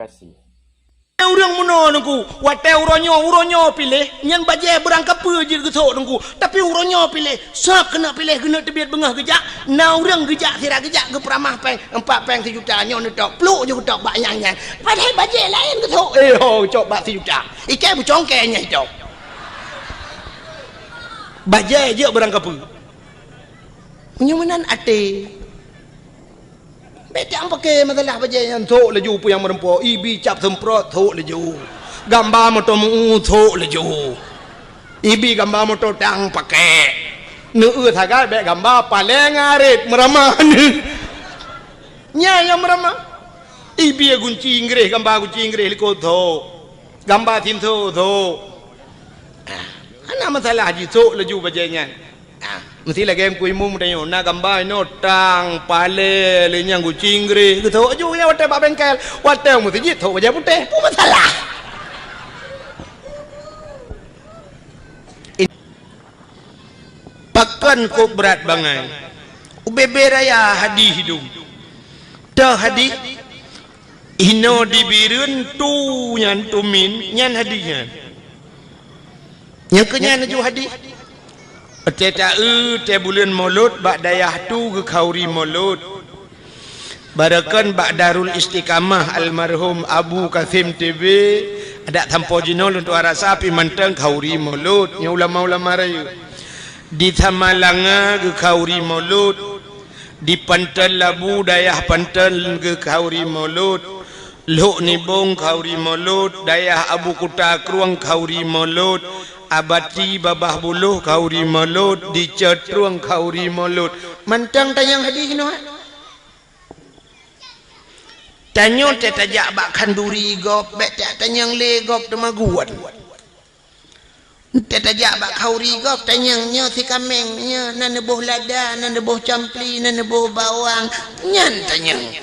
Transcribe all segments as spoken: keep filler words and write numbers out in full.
Kasih. Ureuëng meunoe Teungku, watée uroe nyoe, uroe nyoe piléh, nyan bajée beurangkapeue jeuet geusok Teungku. Tapi uroe nyoe piléh, sab keuneuk piléh, keuneuk teubiet beungoh geujak, na ureuëng geujak sira geujak geupeuramah péng, empat péng sijuta, nyoe neutôb, pluek jeuet geutôb bak nyang nyan. Padahai bajée laén geusok, eh ho, cok bak sijuta. Ikai beucongkée nyang itôb. Bajée jeuet beurangkapeue. Meunyoe meunan até. Bék tapaké masalah bajée nyan, sok laju peue nyang meurumpok, ibi cap seumprot, sok laju. Gamba moto meu-, sok laju. Ibi gamba moto tang paké. Neueu sagai bék gamba paleng arit meuramah. Nyan nyang meuramah. Ibi gunci Inggréh, gamba gunci Inggréh likot, sok. Gamba sinso, sok. Ah, hana masalah jisok laju bajée nyan. Ah, meusti lagée Teungku Imum tanyoe, na gamba inoe tang, palée, lé nyang gunci Inggréh. Geusok laju nyan watée bak bengkel, watée meuseujid sok bajée putéh. Peue masalah? Pakon kok brat bangai? Ubé-bé raya hadih idong. Toh hadih? Inoe di Bireuen tu nyan tumin, nyan hadih nyan. Nyang keu nyan laju hadih. Tée taeu, tée buleuen Molot bak dayah tu geukhauri Molot. Barokon bak Darul Istiqamah almarhum Abu Kasim T B, adak sampoe jinoe lôn tuan rasa pih mantong khauri Molot, nyoe ulama-ulama rayeuk. Di Samalanga geukhauri Molot. Di Panton Labu, dayah Panton geukhauri Molot, Lhok Nibong khauri Molot, dayah Abu Kuta Krueng khauri Molot, Abati Babah Buloh khauri Molot, di Cot Trueng khauri Molot. Mantong tanyong hadih nyoe. Tanyoe tée tajak bak khanduri gob, bék tée tanyong lé gob teuma guon. Tée tajak bak khauri gob tanyong nyoe sikaméng, nyoe na neuboh lada, na neuboh campli, na neuboh bawang, nyan tanyong.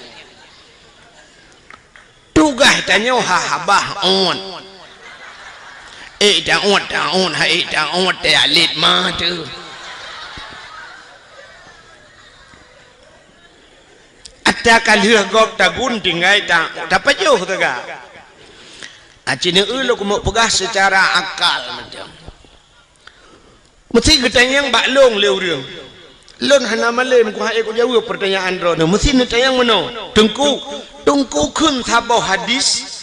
Tugaih tanyoe ha habah ôt. Ék taôt, taôt, ha ék taôt, teualet ma teuh. Ata ka lheueh gob tagun tinggai ta-, tapajoh teuga. Aci neueu lôn keumeuk peugah seucara akal macam. Meusti geutanyong bak lôn lé ureuëng. Lôn hana malém kujaweueb peurtanyaan droeneueh. Meusti neutanyong meunoe, Teungku, Teungku kheun saboh hadis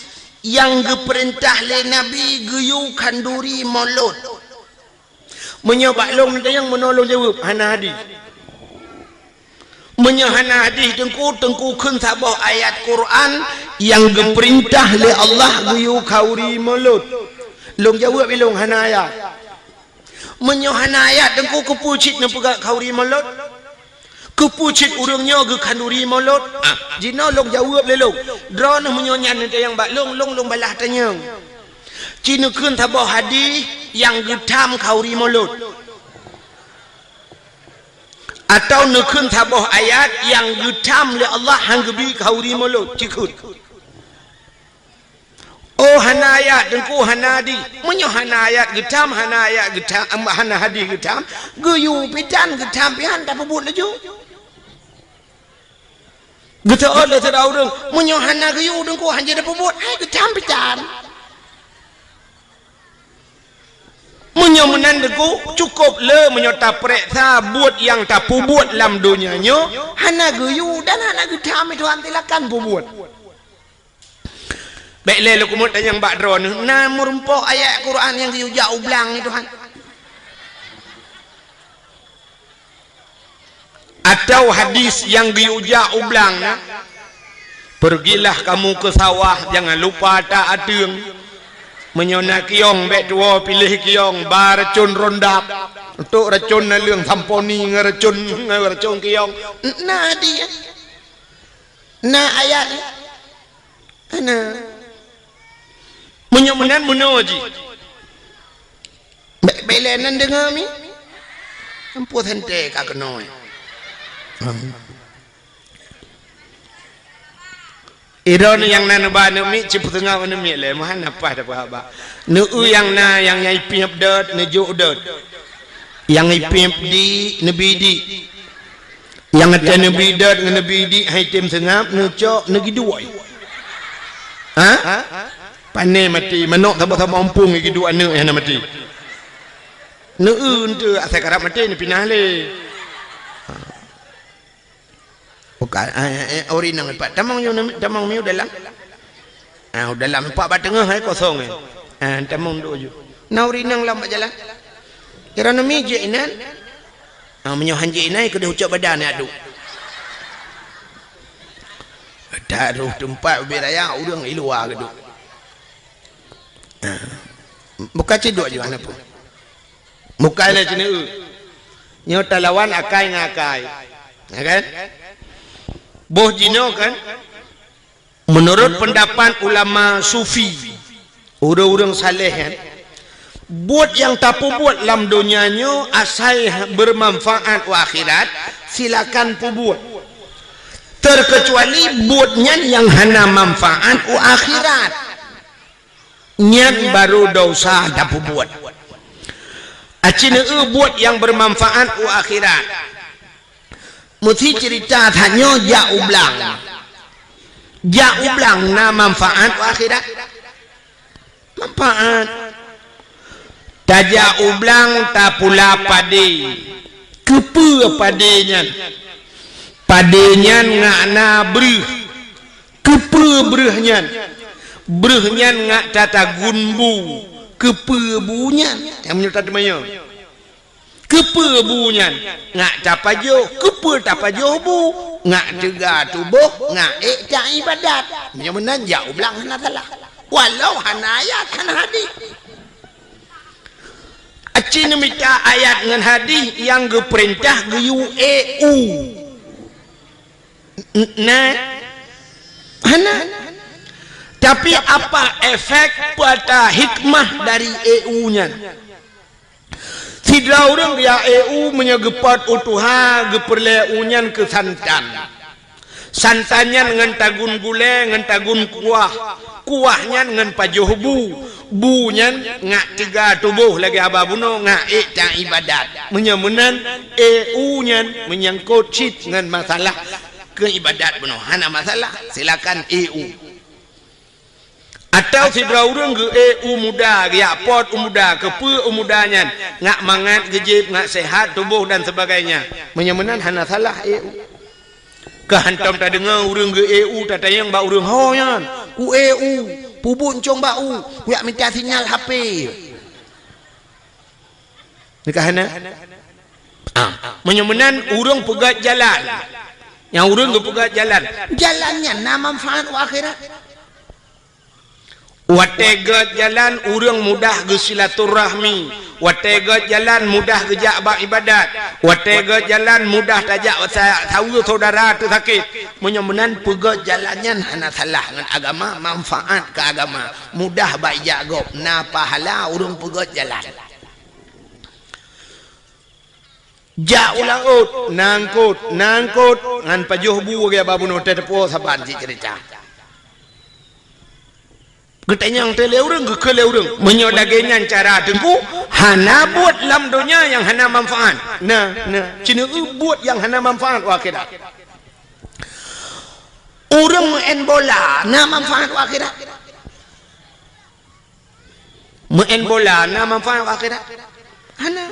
nyang geupeurintah lé Nabi geuyue khanduri Molot. Meunyoe bak lôn neutanyong meunoe lôn jaweueb, hana hadis. Meunyoe hana hadis Teungku, Teungku kheun saboh ayat Quran nyang geupeurintah lé Allah geuyue khauri Molot. Lôn jaweueb ilôn hana ayat. Meunyoe hana ayat Teungku, keupeue cit neupeugah khauri Molot? Keupeue cit ureuëng nyoe geukhanduri Molot? Ah, jinoe lôn jaweueb lé lôn. Droeneueh meunyoe nyan neutanyong bak lôn, lôn, lôn balaih tanyong. Ci neukheun saboh hadis nyang geutham khauri Molot. Atawa neukheun saboh ayat nyang geutham lé Allah han geubi khauri Molot, ci kheun. Oh, hana ayat Teungku, hana hadis. Meunyoe hana ayat geutham, hana ayat geutham, hana hadis geutham, geuyue pih tan geutham pih han tapeubuet laju. Geuteuôt lé sidroe ureuëng, meunyoe hana geuyue Teungku han jeuet tapeubuet, hai geutham pih tan. Meunyoe meunan Teungku, cukôp le meunyoe tapareksa buet nyang tapeubuet lam donya nyoe, hana geuyue dan hana geutham, Tuhan silakan peubuet. Bék lé lôn keumeuk tanyong bak droeneueh, na meurumpok ayat Quran nyang geuyue jak u blang nyoe, Tuhan? Atawa hadis nyang geuyue jak u blang na, "Pergilah kamu ke sawah, jangan lupa tak ateueng. Meunyoe na kiyong, bék tuwoe piléh kiyong, ba racon rondap. Untuk racon naleueng samponi ngon racon, ngon racon kiyong." Na hadis, na ayat. Hana. Meunyoe meunan meunoe jih. Bék, bék lé nan deungoe mi. Ampôn santée ka keunoe. Droeneueh nyang na neuba aneuk miet, cit peuteungoh aneuk miet lé, meuhan na paih tapeuhaba. Neueu nyang na, nyang, nyang ipiep dot, neujok dot. Nyang ipiep di, neubi di. Nyang watée neubi dot ngon neubi di hai tem seungab, neucok, neugiduek. Ha? Pane maté, manok saboh-saboh ompung geuduek aneuk nyang hana maté. Neu-eu enteuk asai karab maté neupinah lé. Bukan, eh, eh, uri nang pat. Tamong yu, tamong miu dalam. Ah, dalam pat bak teungoh hai kosong eh. Ah, tamong duk ju. Na uri nang lam bak jalan. Kira nami je inan. Ah, meunyoe han je inan, keudeh ucok badan ya duk. Taroh teumpat ubé raya, ureueng i luwa keuduk. Ah. Buka ciduk ju hana pun. Bukan na cina eu. Nyoe talawan akai ngon akai. Ya kan? Boh jinoe kan? Menurut pendapat ulama sufi, ureueng-ureueng saleh kan, buet nyang tapeubuet lam donya nyoe asai bermanfaat u akhirat, silakan peubuet. Terkecuali buet nyan nyang hana manfaat u akhirat. Nyan baru dosa tapeubuet. Aci neu buet nyang bermanfaat u akhirat. Meusi cerita tanyoe jak u blang. Jak u blang na manfaat u akhirat? Manfaat. Tajak u blang tapula padé. Keupeue padé nyan? Padé nyan ngak na breuh. Keupeue breuh nyan? Breuh nyan ngak tatagun bu. Keupeue bu nyan? Nyang meunyoe tateumanyong. Keupeue bu nyan? Ngak tapajoh. Keupeue tapajoh bu? Ngak teuga tuboh, ngak ék taibadat. Meunyoe meunan jak u blang hana salah. Walau hana ayat, hana hadih. Aci neumita ayat ngon hadih nyang geupeurintah geuyue ék u. N-, na? Hana. Tapi apa efek, peue ata hikmah dari ék u nyan? Sidroe ureueng geujak ék u meunyoe geupot u tuha, geupeureulée u nyan keu santan. Santan nyan ngon tagun gulée, ngon tagun kuah. Kuah nyan ngon pajoh bu. Bu nyan ngak teuga tuboh lagée haba bunoe, ngak ék taibadat. Meunyoe meunan, ék u nyan meunyangkot cit ngon masalah keu ibadat bunoe. Hana masalah, silakan ék u. Atawa sidroe ureueng geuék u muda, geujak pot u muda, keupeue u muda nyan, ngak mangat geujieb, ngak seuhat tuboh dan sebagainya. Meunyoe meunan hana salah ék u. Ka hantom tadeungoe ureueng geuék u tatanyong bak ureueng ho nyan, "Kuék u, peubuet ncong bak u, kujak mita sinyal H P." Nyan ka hana? Ah, meunyoe meunan ureueng peugét jalan. Nyang ureueng geupeugét jalan. Jalan nyan na manfaat u akhirat. Watée gét jalan ureueng mudah geusilaturahmi. Watée gét jalan mudah geujak bak ibadat. Watée gét jalan mudah tajak sa-, saweue syedara teu sakét. Meunyoe meunan peugét jalan nyan hana salah ngon agama, manfaat keu agama. Mudah bak ijak gob, na pahala ureueng peugét jalan. Jak u laôt, na eungkot, na eungkot, ngon pajoh bu lagée haba bunoe teuh teupeue saban cit ceurita. Geutanyong teuh lé ureueng, geukheun lé ureueng, "Meunyoe lagée nyan cara Teungku, hana buet lam donya nyang hana manfaat." Na, na, ci neu buet nyang hana manfaat u akhirat. Ureueng meu'en bola na manfaat u akhirat? Meu'en bola na manfaat u akhirat? Hana.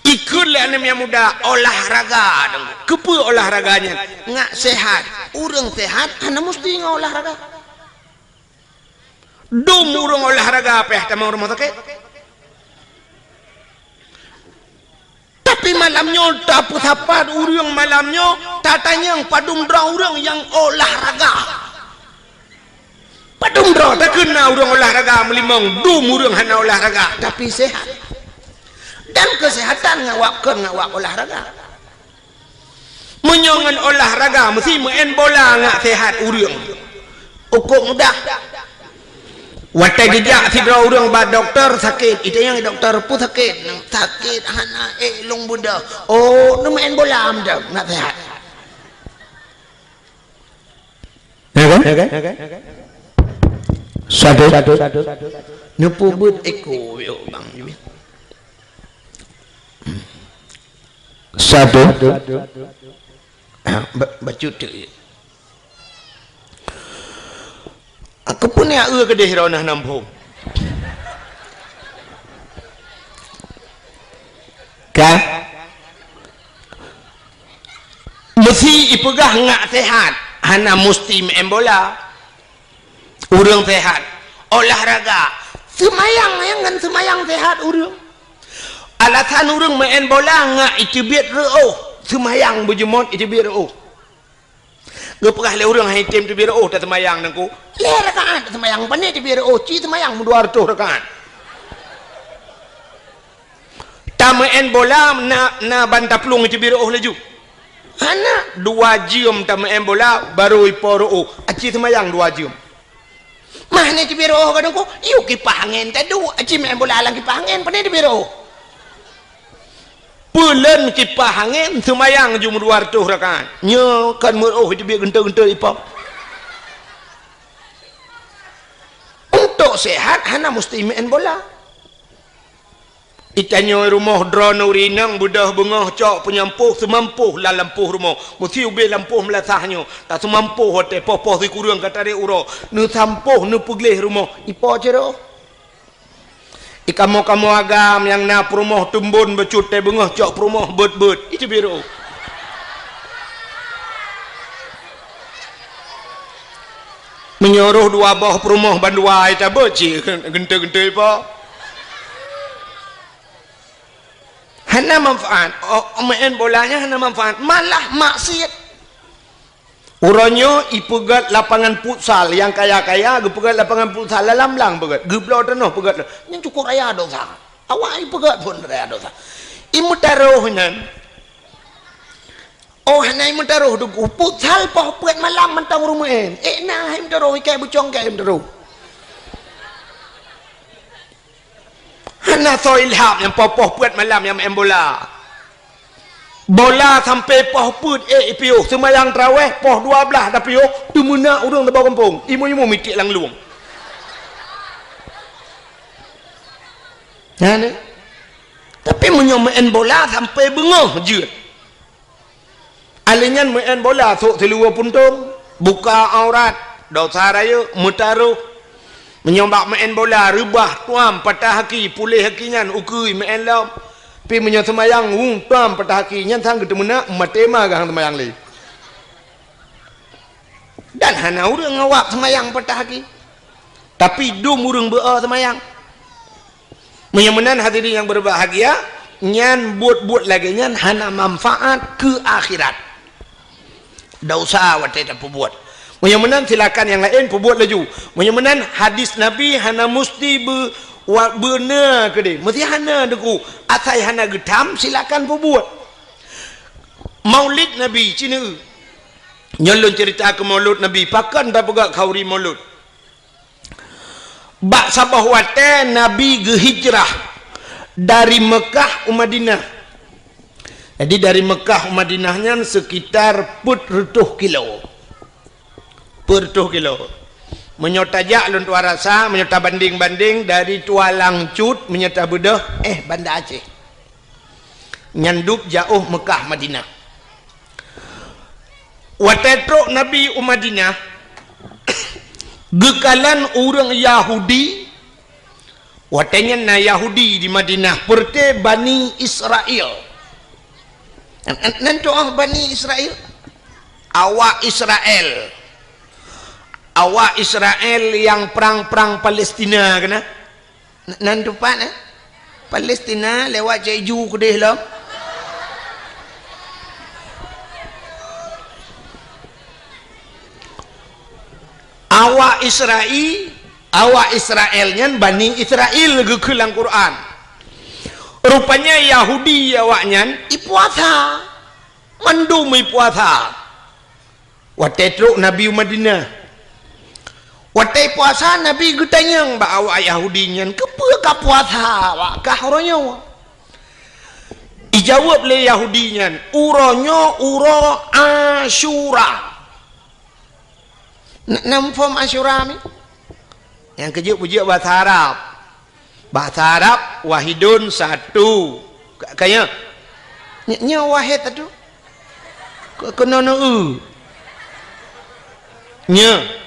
Ikheun lé aneuk nyang muda olahraga dong. Keupeue olahraga nyan? Ngak seuhat. Ureueng seuhat hana musti ngon olahraga. Dum ureueng olahraga pih tamong rumoh sakét. Tapi malam nyoe tapeusapat ureueng, malam nyoe tatanyong padum droe ureueng nyang olahraga. Padum droe takheun na ureueng olahraga meulimong, dum ureueng hana olahraga tapi seuhat. Dan keuseuhatan ngawak kon ngawak olahraga. Meunyoe ngon olahraga meusti meu'en bola ngak seuhat ureueng. Ukok mudah. Watée geujak sidroe ureueng bak dokto sakét, itanyong dokto, "Peue sakét?" "Sakét hana ék lôn beudôh." "Oh, neumeu'en bola meudoh ngak seuhat." Ya kan? Satu. Neupeubuet eko yuk bang. Satu. Ba-, bacut tu. Keupeue na eu keudeh droeneuh nam phom? Ka? Meusi ipeugah ngak sehat, hana musti meu'en bola. Ureuëng sehat, olahraga, seumayang nyang ngon seumayang sehat ureuëng. Alasan ureuëng meu'en bola ngak iteubiet reuôh, seumayang beujeuet iteubiet reuôh. Geupeugah lé ureuëng hai tem teubiet reuôh taseumayang nangku. Lhée rakaat taseumayang, pane teubiet reuôh, ci seumayang meudua reutôh rakaat. Tameu'en bola na, na ban taplueng teubiet reuôh laju. Hana, dua jeuem tameu'en bola, barô ipo reuôh. Aci seumayang dua jeuem. Mah ni teubiet reuôh ka nangku, yue kipah angén taduek, aci meu'en bola lam kipah angén, pane teubiet reuôh. Peulon kipah angén seumayang jeuem dua reutôh rakaat. Nyoe kan meurôh iteubiet geuntôi-geuntôi ipo. Untuk sehat hana musti meu'en bola. Itanyoe rumoh droeneuh ureuëng inong beudôh beungoh cok peunyampôh seumampoh lam lampôh rumoh. Meusi ubé lampôh meulasah nyoe, taseumampoh watée poh-poh sikureueng ka tarek uroe, neusampôh neupeugleh rumoh, ipo cit reuôh. Ikamoe-kamoe agam nyang na peurumoh tumbon bacut tée beungoh cok peurumoh beuet-beuet, iteubiet reuôh. Meunyoe rôh dua boh peurumoh bandua itabeuet cit geuntôi-geuntôi ipo. Hana manfaat. Oh, meu'en bola nyan hana manfaat, malah maksiet. Uroe nyoe ipeugét lapangan futsal, nyang kaya-kaya geupeugét lapangan futsal lam blang peugét, geubloe tanoh peugét, nyan cukôp raya dosa. Awak ipeugét phon raya dosa. Imeutarôh nyan, oh hana imeutarôh duku, futsal poh peuet malam mantong ureuëng meu'en. Eh na hai meutarôh, ikai bucong kai meutarôh. Hana soe ilham nyang poh-poh peuet malam nyang meu'en bola. Bola sampai poh peuet ék ipiôh, seumayang traweh poh dua blaih tapiôh, teumeunak ureuëng saboh gampông, imeum-imeum mitiek lam lueng. Nyan, eh. Tapi meunyoe meu'en bola sampai beungoh jeuet. Alèh nyan meu'en bola sôk siluweue puntông, buka aurat, dosa rayeuk, meutarôh. Meunyoe bak meu'en bola reubah tuam patah aki, puléh aki nyan ukeue meu'en lom. Pi meunyoe seumayang wu tuam patah aki, nyan sang geuteumeunak maté ma gahang seumayang lé. Dan hana ureuëng awak seumayang patah aki. Tapi dum ureuëng beu-o seumayang. Meunyoe meunan hadirin nyang berbahagia, nyan buet-buet lagée nyan hana manfaat keu akhirat. Dosa watée tapeubuet. Meunyoe meunan silakan nyang laén peubuet laju. Meunyoe meunan hadis Nabi hana musti beu-, wa-, beuna keudeh. Meusti hana duku, asai hana geutam silakan peubuet. Maulid Nabi, ci neu. Nyoe lôn ceurita keu Maulud Nabi, pakon tapeugah khauri Maulud. Bak saboh watée Nabi geuhijrah dari Meukah u Madinah. Jadi dari Meukah u Madinah nyan sekitar peuet reutôh kilo. Peuet reutôh kilo. Meunyoe tajak lôn tuan rasa, meunyoe tabandeng-bandeng dari Tualang Cut, meunyoe tabeudôh, eh, Banda Aceh. Nyan dub jaôh Meukah Madinah. Watée trok Nabi u Madinah, geukalon ureuëng Yahudi, watée nyan na Yahudi di Madinah, peureuté Bani Israel. Nan, nan, nan tu'oh Bani Israel? Awak Israel. Awak Israel nyang prang-prang Palestina keunan? N-, nan teumpat, eh? Palestina lewat Cek Ju keudeh lom. Awak Israel, awak Israel nyan Bani Israel geukheun lam Quran. Rupanya Yahudi awak nyan ipuasa. Mandum ipuasa. Watée trok Nabi u Madinah. Watée puasa, Nabi geutanyong bak awak Yahudi nyan, "Keupeue ka puasa awak kah uroe nyoe?" Ijaweueb lé Yahudi nyan, "Uroe nyoe uroe Asyura." Na, na muphom Asyura mi? Nyang keujeuet peujeuet basa Arab. Bahasa Arab, wahidun, satu. Ka, ka nyoe? Nyoe, nyoe wahid satu. Ke, keunoe neu-eu. Nyoe.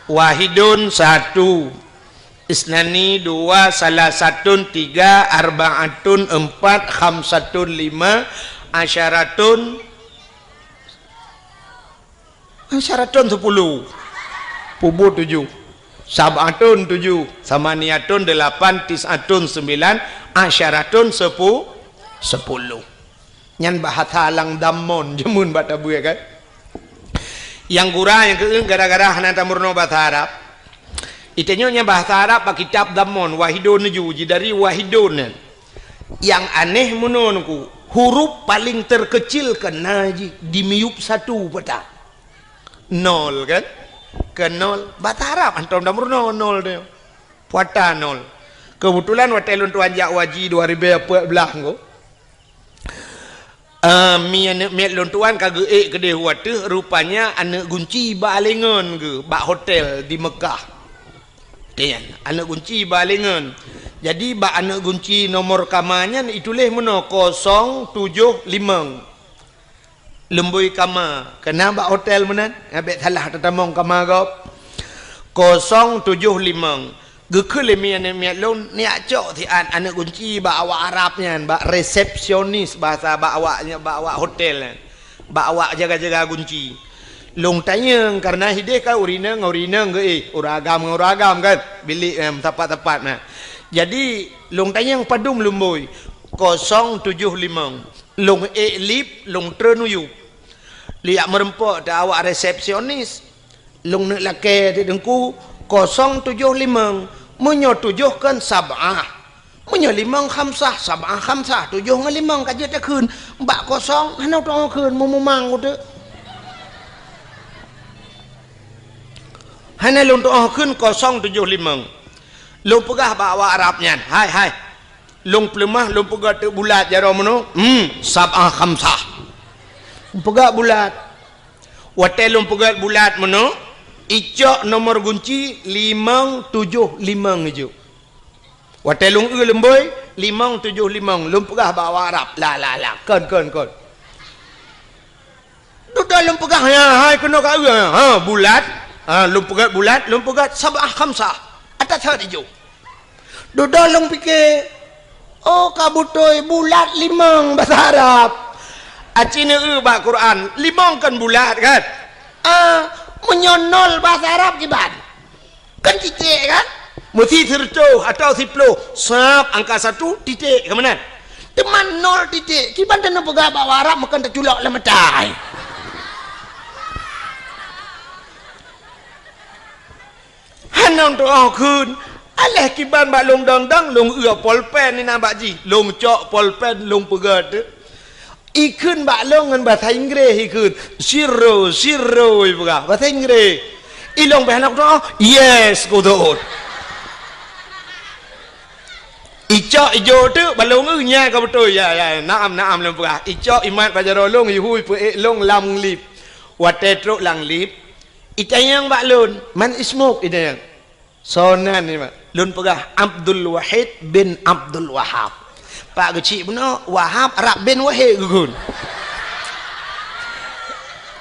Wahidun satu, isnani dua, salasatun tiga, arba'atun empat, khamsatun lima, asyaratun, asyaratun sepuluh, pubu tujuh, sab'atun tujuh, samaniyatun delapan, tis'atun sembilan, asyaratun sepu-, sepuluh. Nyan bahasa lam dhammon jameun bak tabeue kan. Nyang gura nyang keueung gara-gara hana tameurunoe bahasa Arab. Itanyoe nyan bahasa Arab bak kitab dhammon, wahidun tuju, jidari wahidun nyan. Nyang aneh meunoe nungku, huruf paling terkecil keunan jih di miyueb satu pata. Nol kan? Keu nol, bahasa Arab hantom tameurunoe nol tu. Pata nol. Keubeutulan watée lôn tuan jak haji dua ribée peuet blaih nungku. Eh, mi aneuk miet lôn tuan ka geuék keudeh u ateueh, rupanya aneuk gunci bak alengon geuh, bak hotel di Mekah. Nyan, aneuk gunci bak alengon. Jadi, bak aneuk gunci nomor kama nyan ituléh meunoe kosong tujoh limong. Lumbôi kama, keunan bak hotel meunan, bék salah tatamong kama gob. Kosong tujoh limong. Geukheun lé mi aneuk miet lôn, neujak cok siat aneuk gunci bak awak Arab nyan, bak resepsionis bahasa bak awak, bak awak hotel nyan, bak awak jaga-jaga gunci. Lôn tanyong, kareuna hideh ka ureueng inong, ureueng inong geuéh, ureueng agam ngon ureueng agam kan, bilék, eh, meusapat-sapat na. Jadi, lôn tanyong padum lumbôi, kosong tujoh limong. Lôn ék lip, lôn treun u yup. Lôn jak meureumpok teuh awak resepsionis. Lôn neuk lakée teuk teungku, kosong tujoh limong. Meunyoe tujoh kan sab'ah. Meunyoe limong khamsah, sab'ah khamsah, tujoh ngon limong ka jeuet takheun. Bak kosong hana tuoh kheun, meumumang u teuk. Hana lôn tuoh kheun kosong tujoh limong. Lôn peugah bak awak Arab nyan, "Hai, hai. Lôn peuleumah, lôn peugét teuk bulat jaroe meunoe, hmm, sab'ah khamsah." Lôn peugét bulat. Watée lôn peugét bulat meunoe, icok nomor gunci limong tujoh limong ijok. Watée lôn eu lumbôi, limong tujoh limong, lôn peugah bak awak Arab, "La, la, la, kon, kon, kon." Dudoe lôn peugah, "Ya, hai keunoe ka eu, ha, bulat." Ha, lôn peugét bulat, lôn peugét sab'ah khamsah. Ata that ijok. Dudoe lôn pike, "Oh, ka beutôi bulat limong bahasa Arab." Aci neueu bak Quran, limong kan bulat kan? Ah, meunyoe nol bahasa Arab kiban? Kan titik kan? Meusi sireutôh atawa siploh, sab angka satu, titik, ka meunan. Teuma nol titik, kiban taneuk peugah bak Arab meukan taculok lam mata. Hana tuoh kheun, aléh kiban bak lôn dong-dong, lôn eu polpen inan bak jih, lôn cok polpen, lôn peugét. Ikheun bak lôn ngon bahasa Inggréh ikheun, "Zero, zero," ipeugah, bahasa Inggréh. Ilôn beh hana kutuoh, "Yes," kutuoh. Icok ijok teuk bak lôn, "Eh, nyan ka beutôi." "Ya, ya, naam, naam," lôn peugah. Icok imat bak jaroe lôn, ihui peuék lôn lam lift. Watée trok lam lift, itanyong bak lôn, "Man ismuk?" itanyong. "Soe nan nyan?" Lôn peugah, "Abdul Wahid bin Abdul Wahab." Pak geuchik bunoe, Wahab rab bin Wahid geukheun.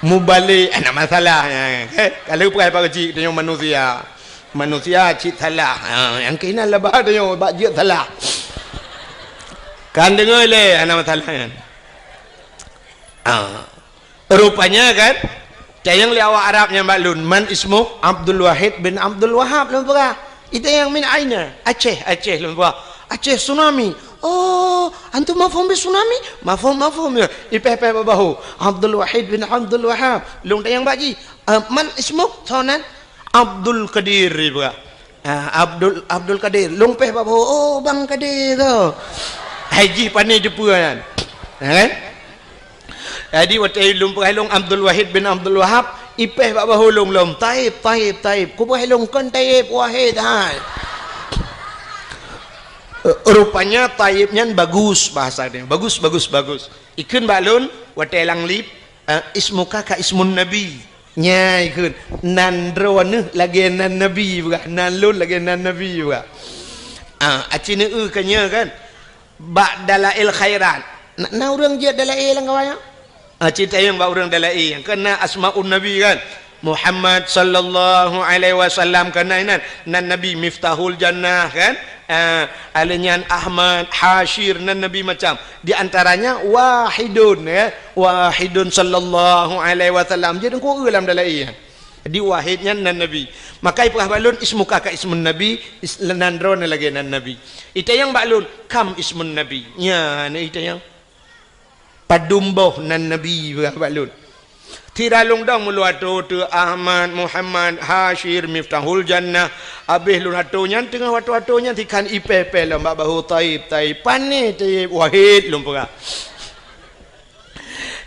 Mubalek, hana masalah nyan. Eh, ka lheueh peugah Pak geuchik, tanyoe manusia. Manusia cit salah. Ha, nyang keunan laba tanyoe bak jeuet salah. Kan deungoe lé, hana masalah nyan. Ah. Rupanya kan, tanyong lé awak Arab nyan bak lôn, "Man ismuk?" "Abdul Wahid bin Abdul Wahab," lôn peugah. Itanyong, "Min aina?" "Aceh, Aceh," lôn peugah. "Aceh tsunami." "Oh, antum mafhum bi tsunami?" "Mafhum, mafhum." Ya, ipéh-péh bak bahô. "Abdul Wahid bin Abdul Wahab." Lôn tanyong bak jih, "Ah, man ismuk?" "Soe nan?" "Abdul Qadir," ipeugah. Ah, Abdul, Abdul Kadir. Lôn péh bak bahô, "Oh, Bang Kadir tu." Hai jih pane jeupeue nyan. Ha, kan? Jadi, watée lôn peugah lôn Abdul Wahid bin Abdul Wahab, ipéh bak bahô lôn lom, "Taib, taib, taib." Kupeugah lôn, "Kon taib, wahid hai." Rupanya taib nyan bagus bahasa dia. Bagus, bagus, bagus. Ikheun bak lôn, watée lam lift, eh, "Ismuka ka ismun nabi." Nyan ikheun, "Nan droeneuh lagée nan Nabi," peugah, "Nan lôn lagée nan Nabi," peugah. Ah, aci neueu ka nyoe kan. Bak Dalail Khairat. Na, na ureuëng jeuet Dalail lam kawan nyan? Aci tayang bak ureuëng Dalail nyang keunan Asmaun Nabi kan. Muhammad sallallahu alaihi wasallam, kan nan, nan Nabi Miftahul Jannah, kan? Ah, alèh nyan Ahmad, Hasyir, nan Nabi macam. Di antaranya Wahidun, ya. Wahidun sallallahu alaihi wasallam. Jadi, ku lam dalam iya. Jadi, Wahid nyan nan Nabi. Maka ipeugah bak lôn, ismuka ka ismun Nabi, is-, nan droeneuh lagèe nan Nabi. Itanyong bak lôn, kam ismun Nabi. Nya, na itanyong. Padum boh nan Nabi, peugah bak lôn. Sira lôn dong meulôn atô teu Ahmad, Muhammad, Hasyir, Miftahul Jannah. Abéh lôn atô nyan, teungoh watô-watô nyan sikhan ipèh-pèh lom bak bahô Taib, Taib. Pané Taib, Wahid lôn peugah.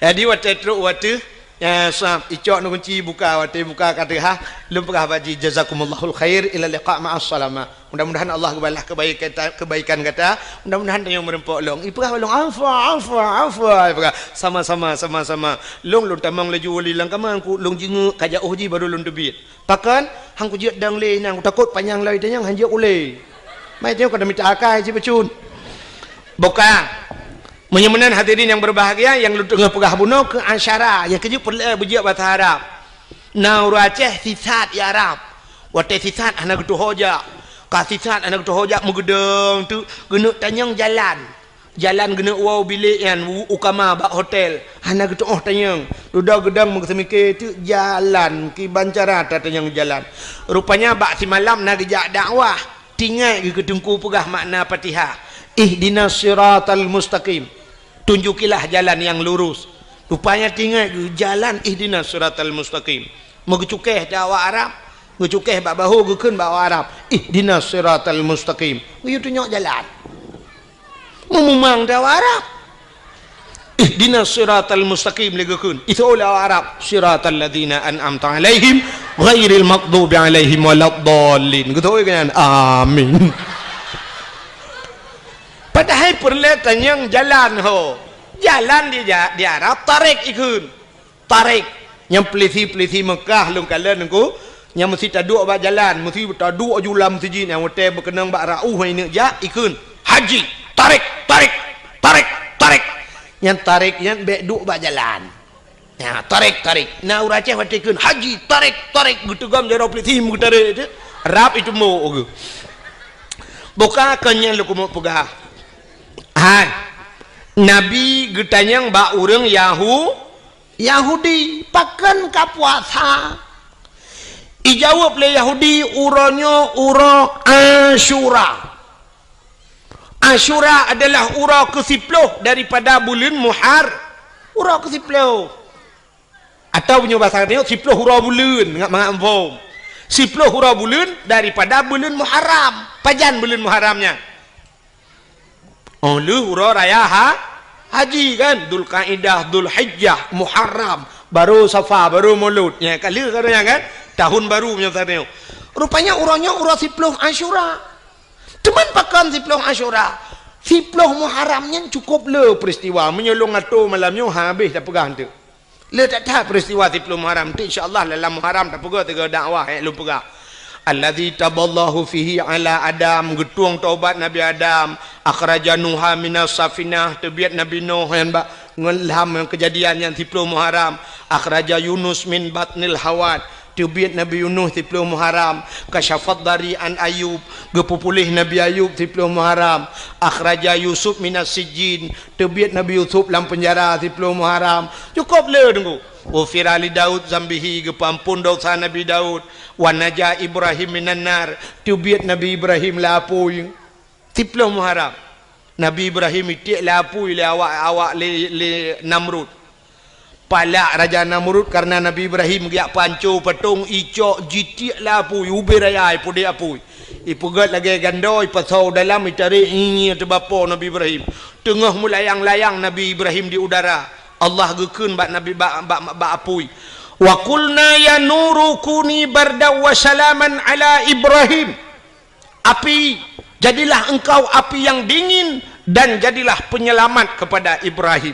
Jadi watèe trôk watèe, ya, sab, icok neukunci buka, watèe buka ka teuhah, lôn peugah bak jih, "Jazakumullahul khair, ila liqa ma'as salamah." Mudah-mudahan Allah geubalah kebaikan, kebaikan gata. Mudah-mudahan tanyoe meureumpok lôn. Ipeugah lôn, "Afwa, afwa, afwa." Ipeugah, "Sama-sama, sama-sama." Lôn, lôn tamong laju wali lam kama, ku lôn jingeuk ka jiôh jih baru lôn teubiet. Pakon? Han kujeuet dong lé nyan, kutakot panyang lom itanyong han jeuet ulèe. Mai tanyoe ka mita akai cit bacut. Boka. Meunyoe meunan hadirin nyang berbahagia, nyang lôn teungoh peugah bunoe keu asyara, nyang keujeuet peureulèe beujeuet basa Arab. Na ureueng Aceh sisat i Arab. Watèe sisat hana geutuho jak. Ka sisat hana geutuho jak meugeudong teuk geuneuk tanyong jalan. Jalan geuneuk woe bilék nyan u, u kama bak hotel. Hana geutu'oh tanyong. Dudoe geudong meugeuseumiké teuk jalan, kiban cara tatanyong jalan. Rupanya bak simalam na geujak dakwah. Teuingat geuh keu teungku peugah makna Fatihah. Ihdinas siratal mustaqim. Tunjukilah jalan yang lurus. Rupanya teuingat geuh jalan ihdinas siratal mustaqim. Meugeucukéh di awak Arab, geucukéh bak bahô geukheun bak awak Arab, "Ihdinas siratal mustaqim." Geuyue tunyok jalan. Meumumang di awak Arab. "Ihdinas siratal mustaqim," lé geukheun. Iseuôt lé awak Arab, "Siratal ladzina an'amta 'alaihim, ghairil maghdubi 'alaihim waladdallin." Geutôi keu nyan, "Amin." Padahai peureulèe tanyong jalan ho. Jalan di ja-, di Arab tarik ikheun. Tarik. Nyang peulisi-peulisi Meukah lôn kalon Teungku, nyang meusi taduek bak jalan, meusi taduek aju lam meuseujid nyang watèe beukeunong bak rauh nyan neuk jak, ikheun, "Haji, tarik, tarik, tarik, tarik." Nyang tarik nyan bèk duek bak jalan. Nya, tarik, tarik. Na ureueng Aceh watèe ikheun, "Haji, tarik, tarik." Geuteugom jaroe peulisi meugeutarek teuk. Rab itumbok geuh. Boka kon nyan lôn keumeung peugah. Hai. Nabi geutanyong bak ureueng Yahu-, Yahudi, "Pakon ka puasa?" Ijaweueb lé Yahudi, "Uroe nyoe uroe Asyura." Asyura adalah uroe keusiploh daripada buleuen Muhar-, uroe keusiploh. Atawa meunyoe basa tanyoe, siploh uroe buleuen, mangat-mangat muphom. Siploh uroe buleuen daripada buleuen Muharram. Pajan buleuen Muharram nyan? Oh, lheueh uroe raya ha-, haji kan, Dzulkaidah, Dzulhijjah, Muharram, baru Safar, baru Maulud. Nya, ka lheueh ka nyan kan? Tahun baru meunyoe basa tanyoe. Rupanya uroe nyoe uroe siploh Asyura. Teuma pakon siploh Asyura? Siploh Muharram nyan cukôp le peuristiwa. Meunyoe lôn atô malam nyoe, habéh tapeugah teuk. Le that-that peuristiwa siploh Muharram. Teuk insya Allah dalam Muharram tapeugah tiga dakwah, eh, lôn peugah. "Allazi taballahu fihi ala Adam," geutueng taubat Nabi Adam. "Akhraja Nuha minas safinah," teubiet Nabi Nuh nyan bak ngon lam Kejadian nyan siploh Muharram. "Akhraja Yunus min batnil hawat," teubiet Nabi Yunus siploh Muharram. "Kasyafad dari an Ayub," geupeupuléh Nabi Ayub siploh Muharram. "Akhraja Yusuf minas sijjin," teubiet Nabi Yusuf lam peunjara siploh Muharram. Cukôp le Teungku. "Ghufira li Daud zambihi," geupeuampôn desya Nabi Daud. "Wa naja Ibrahim minan nar," teubiet Nabi Ibrahim lam apui. Siploh Muharram. Nabi Ibrahim itiek lam apui lé awak, awak lé, lé Namrud. Palak Raja Namrud kareuna Nabi Ibrahim geujak peuhanco patong, icok jitiek lam apui, ubé raya ipudek apui. Ipeugét lagèe gandô, ipasoe dalam, itarek, ié teubapo Nabi Ibrahim. Teungoh meulayang-layang Nabi Ibrahim di udara, Allah geukheun bak Nabi, bak, bak, bak apui, "Wa qulna ya nuru kuni bardan wa salaman ala Ibrahim." Api, jadilah engkau api yang dingin dan jadilah penyelamat kepada Ibrahim.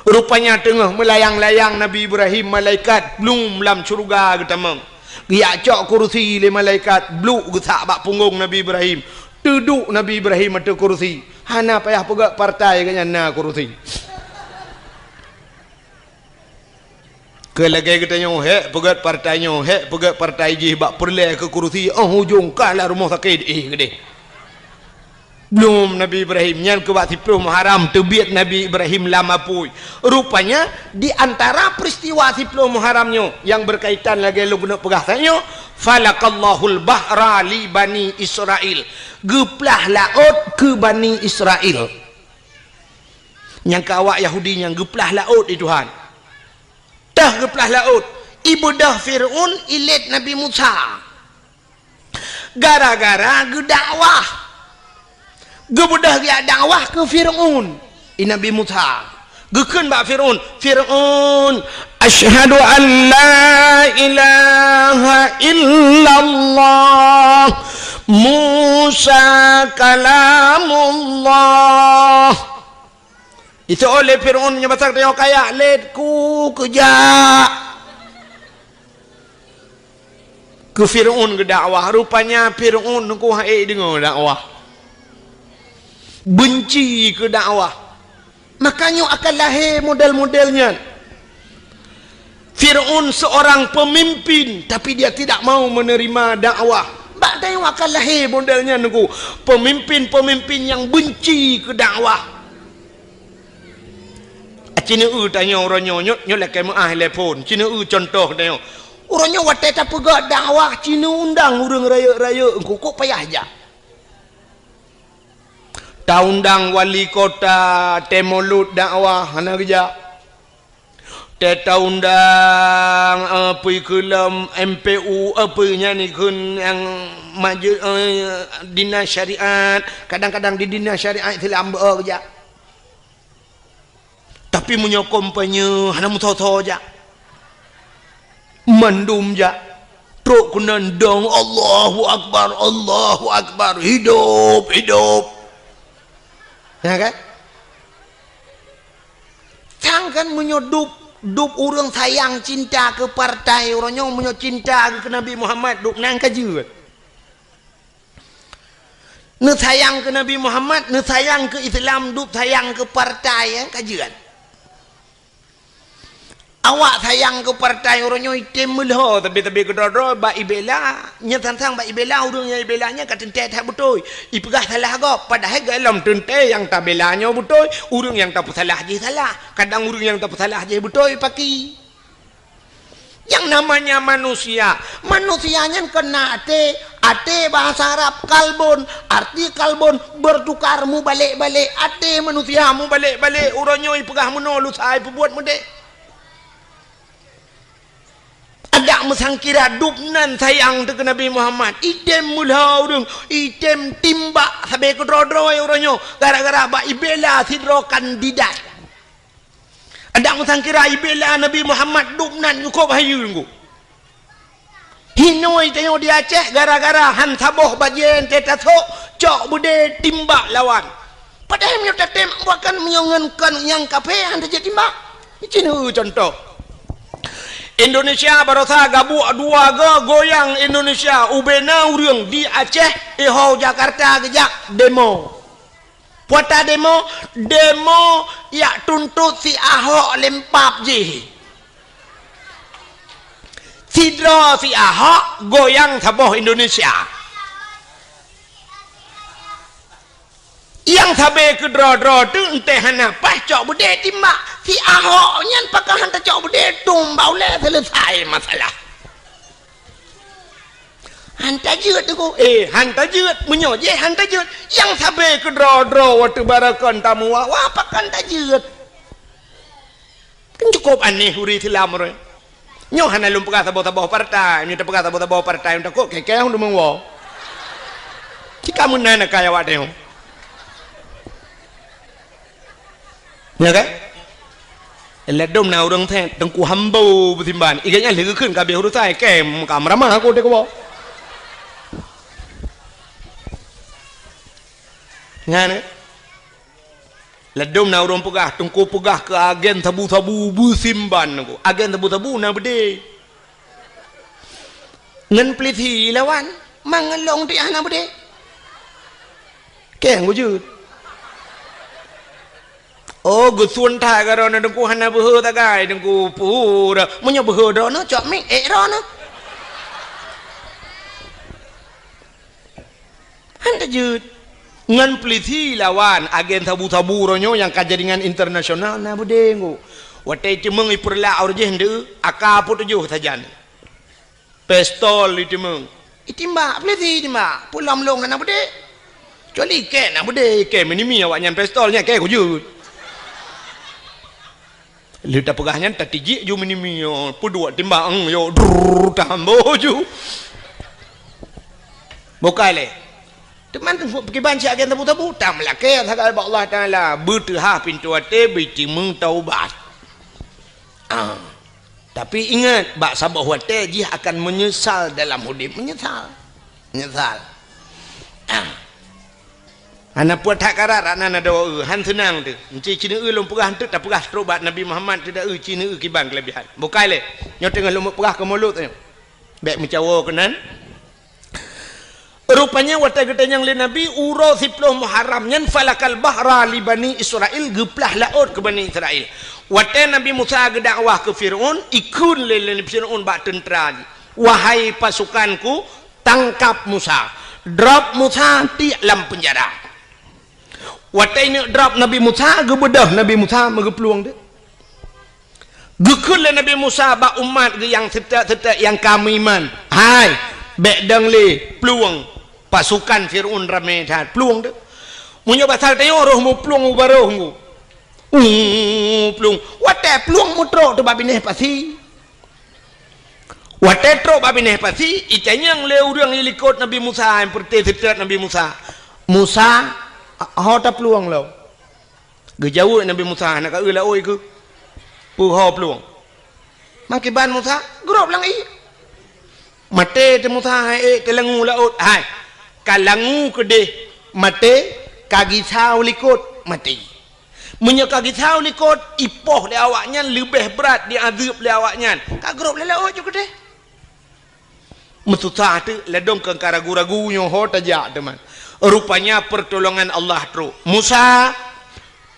Rupanya teungoh meulayang-layang Nabi Ibrahim, malaikat blum lam syeuruga geutamong. Geujak cok kurusi lé malaikat, bluk geusak bak punggong Nabi Ibrahim. Teuduek Nabi Ibrahim ateueh kurusi. Hana payah peugét partai geuhnyan na kurusi. Keu lagèe geutanyoe, hék peugèt partai nyoe, hék peugèt partai jih bak peureulèe keu kurusi, 'oh ujông kalah rumoh sakét, eh, geudeh. Blom Nabi Ibrahim nyan keu bak siploh Muharram teubiet Nabi Ibrahim lam apui. Rupanya, di antara peristiwa siploh Muharram nyoe nyang berkaitan lagèe lôn keuneuk peugah saat nyoe, "Falaqallahul bahra li Bani Israil." Geuplah laôt keu Bani Israil. Nyang keu awak Yahudi nyan geuplah laôt di Tuhan. Teuh geuplah laôt, ibeudôh Fir'aun ilét Nabi Musa. Gara-gara geudakwah. Geubeudôh geujak dakwah keu Fir'aun, i Nabi Musa. Geukheun bak Fir'aun, "Fir'aun, asyhadu an la ilaha illallah, Musa kalamullah." Iseuôt lé Fir'aun nyoe basa teuh kaya lét ku keujak. Keu Fir'aun geudakwah, rupanya Fir'aun nungku hana deungoe dakwah. Benci keu dakwah. Makanya akan lahé model-model nyan. Fir'aun seorang pemimpin, tapi dia tidak mau menerima dakwah. Bak tanyoe akan lahé model nyan nungku. Pemimpin-pemimpin nyang benci keu dakwah. Ci neueu tanyoe uroe nyoe, nyoe, nyoe lakèe meu'ah lé phôn. Ci neueu cuntoh tanyoe. Uroe nyoe watèe tapeugah dakwah, ci neuundang ureueng rayeuk-rayeuk, engko kok payah jak. Taundang wali kota, tée mulod dakwah, hana geujak. Tée taundang, eh, peue keu lom M P U, eh, peue nyan ikheun nyang maje-, eh, dinas syariat, kadang-kadang di dinas syariat Islam beu geujak. Tapi meunyoe kampanye hana meusoe-soe jak. Mandum jak. Trok keunan dong, "Allahu Akbar, Allahu Akbar, hidup, hidup." Ya kan? Sang kan meunyoe dub, dub ureueng sayang cinta keu partai, uroe nyoe meunyoe cinta keu Nabi Muhammad, dub nan ka jeuet. Neusayang keu Nabi Muhammad, neusayang keu Islam, dub sayang keu partai, eh, ka jeuet. Awak sayang keu partai uroe nyoe item meulhô, tapi-tapi keudroe-droe bak ibela, nyan sang-sang bak ibela ureueng nyang ibela nyan ka teuntée that beutôi. Ipeugah salah gob, padahai gohlom teuntée nyang tabela nyoe beutôi, ureueng nyang tapeusalah jih salah. Kadang ureueng nyang tapeusalah jih beutôi paki. Nyang namanya manusia, manusia nyan kon na até, até bahasa Arab kalbun, arti kalbun bertukar, mubalek-balek, até manusia mubalek-balek, uroe nyoe ipeugah meunoe lusa ipeubuet meudéh. Adak meusangkira dub nan sayang teuh keu Nabi Muhammad, item meulhô ureueng, item timbak sabe keudroe-droe uroe nyoe, gara-gara bak ibela sidroe kandidat. Adak meusangkira ibela Nabi Muhammad dub nan nyukôb hayeue ngon. Hinoe tanyoe di Aceh gara-gara han saboh bajée teuh tasok, cok beudé timbak lawan. Padahai meunyoe tatem bukan meunyoe ngon kon nyang kafé han tajeuet timbak. Cit neu contoh. Indonesia barosa gabuek dua go goyang Indonesia ubena ureueng di Aceh, iho Jakarta geujak demo. Peue ta demo, demo yak tuntot si Ahok lempap jih. Sidroe si Ahok goyang saboh Indonesia. Nyang sabe keudroe-droe teuh entée hana paih cok beudé timbak. Si Ahok nyan pakon han tacok beudé tumbak ulée seuleusai masalah. Han tajeuet teungku. Eh, han tajeuet. Meunyoe jih han tajeuet, nyang sabe keudroe-droe watée barakon tamuwah, wah pakon tajeuet. Kan cukup aneh ureueng Islam roh. Nyoe hana lôn peugah saboh-saboh partai, nyoe tapeugah saboh-saboh partai takot keu-keu hana meuwoe. Cika meunan kaya awak teuh. Ya kan? Ladom na ureueng thét, Teungku Hambo beusimban. Iga nyan lheueh geukheun ka abéh urusan, kém ka meuramah aku deh keubo. Nyan, eh? Ladom na ureueng peugah, Teungku peugah keu agen sabu-sabu beusimban aku. Agen sabu-sabu na beudé. Ngon peulisi lawan, mangelong di hana beudé. Keng wujud. Oh, geusun that keu droeneuh Teungku, hana beuhe sagai Teungku, pura. Meunyoe beuhe droeneuh, cok mic ék droeneuh. Han teujeuet. Ngon peulisi lawan agen sabu-sabu uroe nyoe nyang ka jaringan internasional na beudé Teungku. Watée teumeung ipeurlak uroe jih ndeu, aka peutujoh sajan. Pistol iteumeung. Itimbak, peulisi itimbak. Peue lom lôn hana beudé. Kecuali ikée na beudé, ikée meunimi awaknyan pistol nyan, ikée kujeuet. Lheueh tapeugah nyan, tatijik ju meunimi nyoe, peuduek timbak, eng, yo, drrrr, tahambo ju. Bukai lé. Teuma peukiban siat agen tabu-tabu, tameulakée sagai bak Allah Taala, beuteuhah pintoe até, beutimeung taubat. Ah. Tapi ingat, bak saboh watée jih akan meunyeusal dalam udeb, meunyeusal. Meunyeusal. Ah. Hana puet that karat, rak nan adoe, han seunang teuh. Enci cineue lôn peugah eunteuk tapeugah trok bak Nabi Muhammad teuh da eu cineue kiban keulebihan. Bukai lé. Nyoe teungoh lôn peugah keu mulod nyoe. Bék meucawo keunan. Rupanya watée geutanyong lé Nabi uroe siploh Muharram nyan falakal bahra li Bani Israil, geuplah laôt keu Bani Israil. Watée Nabi Musa geudakwah keu Firaun, ikheun lé, lé Firaun bak teuntra jih, "Wahai pasukanku, tangkap Musa, drop Musa tiek lam peunjara." Watée ineuk drop Nabi Musa, geubeudôh Nabi Musa meugeuplueng deuh. Geukheun lé Nabi Musa bak umat geuh nyang seutôt-seutôt nyang ka meuiman, "Hai, bék dong lé plueng, pasukan Firaun ramé that, plueng deuh." Meunyoe basa tanyoe roh muplueng u barôh nggu. Uh, plueng. Watée plueng mutrok teuh bak binéh pasi. Watée trok bak binéh pasi, itanyong lé ureuëng ilikot Nabi Musa, nyang peureute seutôt Nabi Musa, "Musa, ho taplueng lom?" Geujaweueb Nabi Musa, "Hana ka eu laôt keuh, peuho plueng." Mangkiban Musa, grob lam ié. Maté teuh Musa, hai ék teulangu laôt, hai. Ka langu keudeh maté, ka gisa u likot maté. Meunyoe ka gisa u likot, ipoh lé awaknyan leubeh brat diazeueb lé awaknyan. Ka grob lam laôt ju keudeh. Meususah teuk, ladôm keu ka ragu-ragu nyoe ho tajak teuma. Rupanya peurtolongan Allah trok. Musa,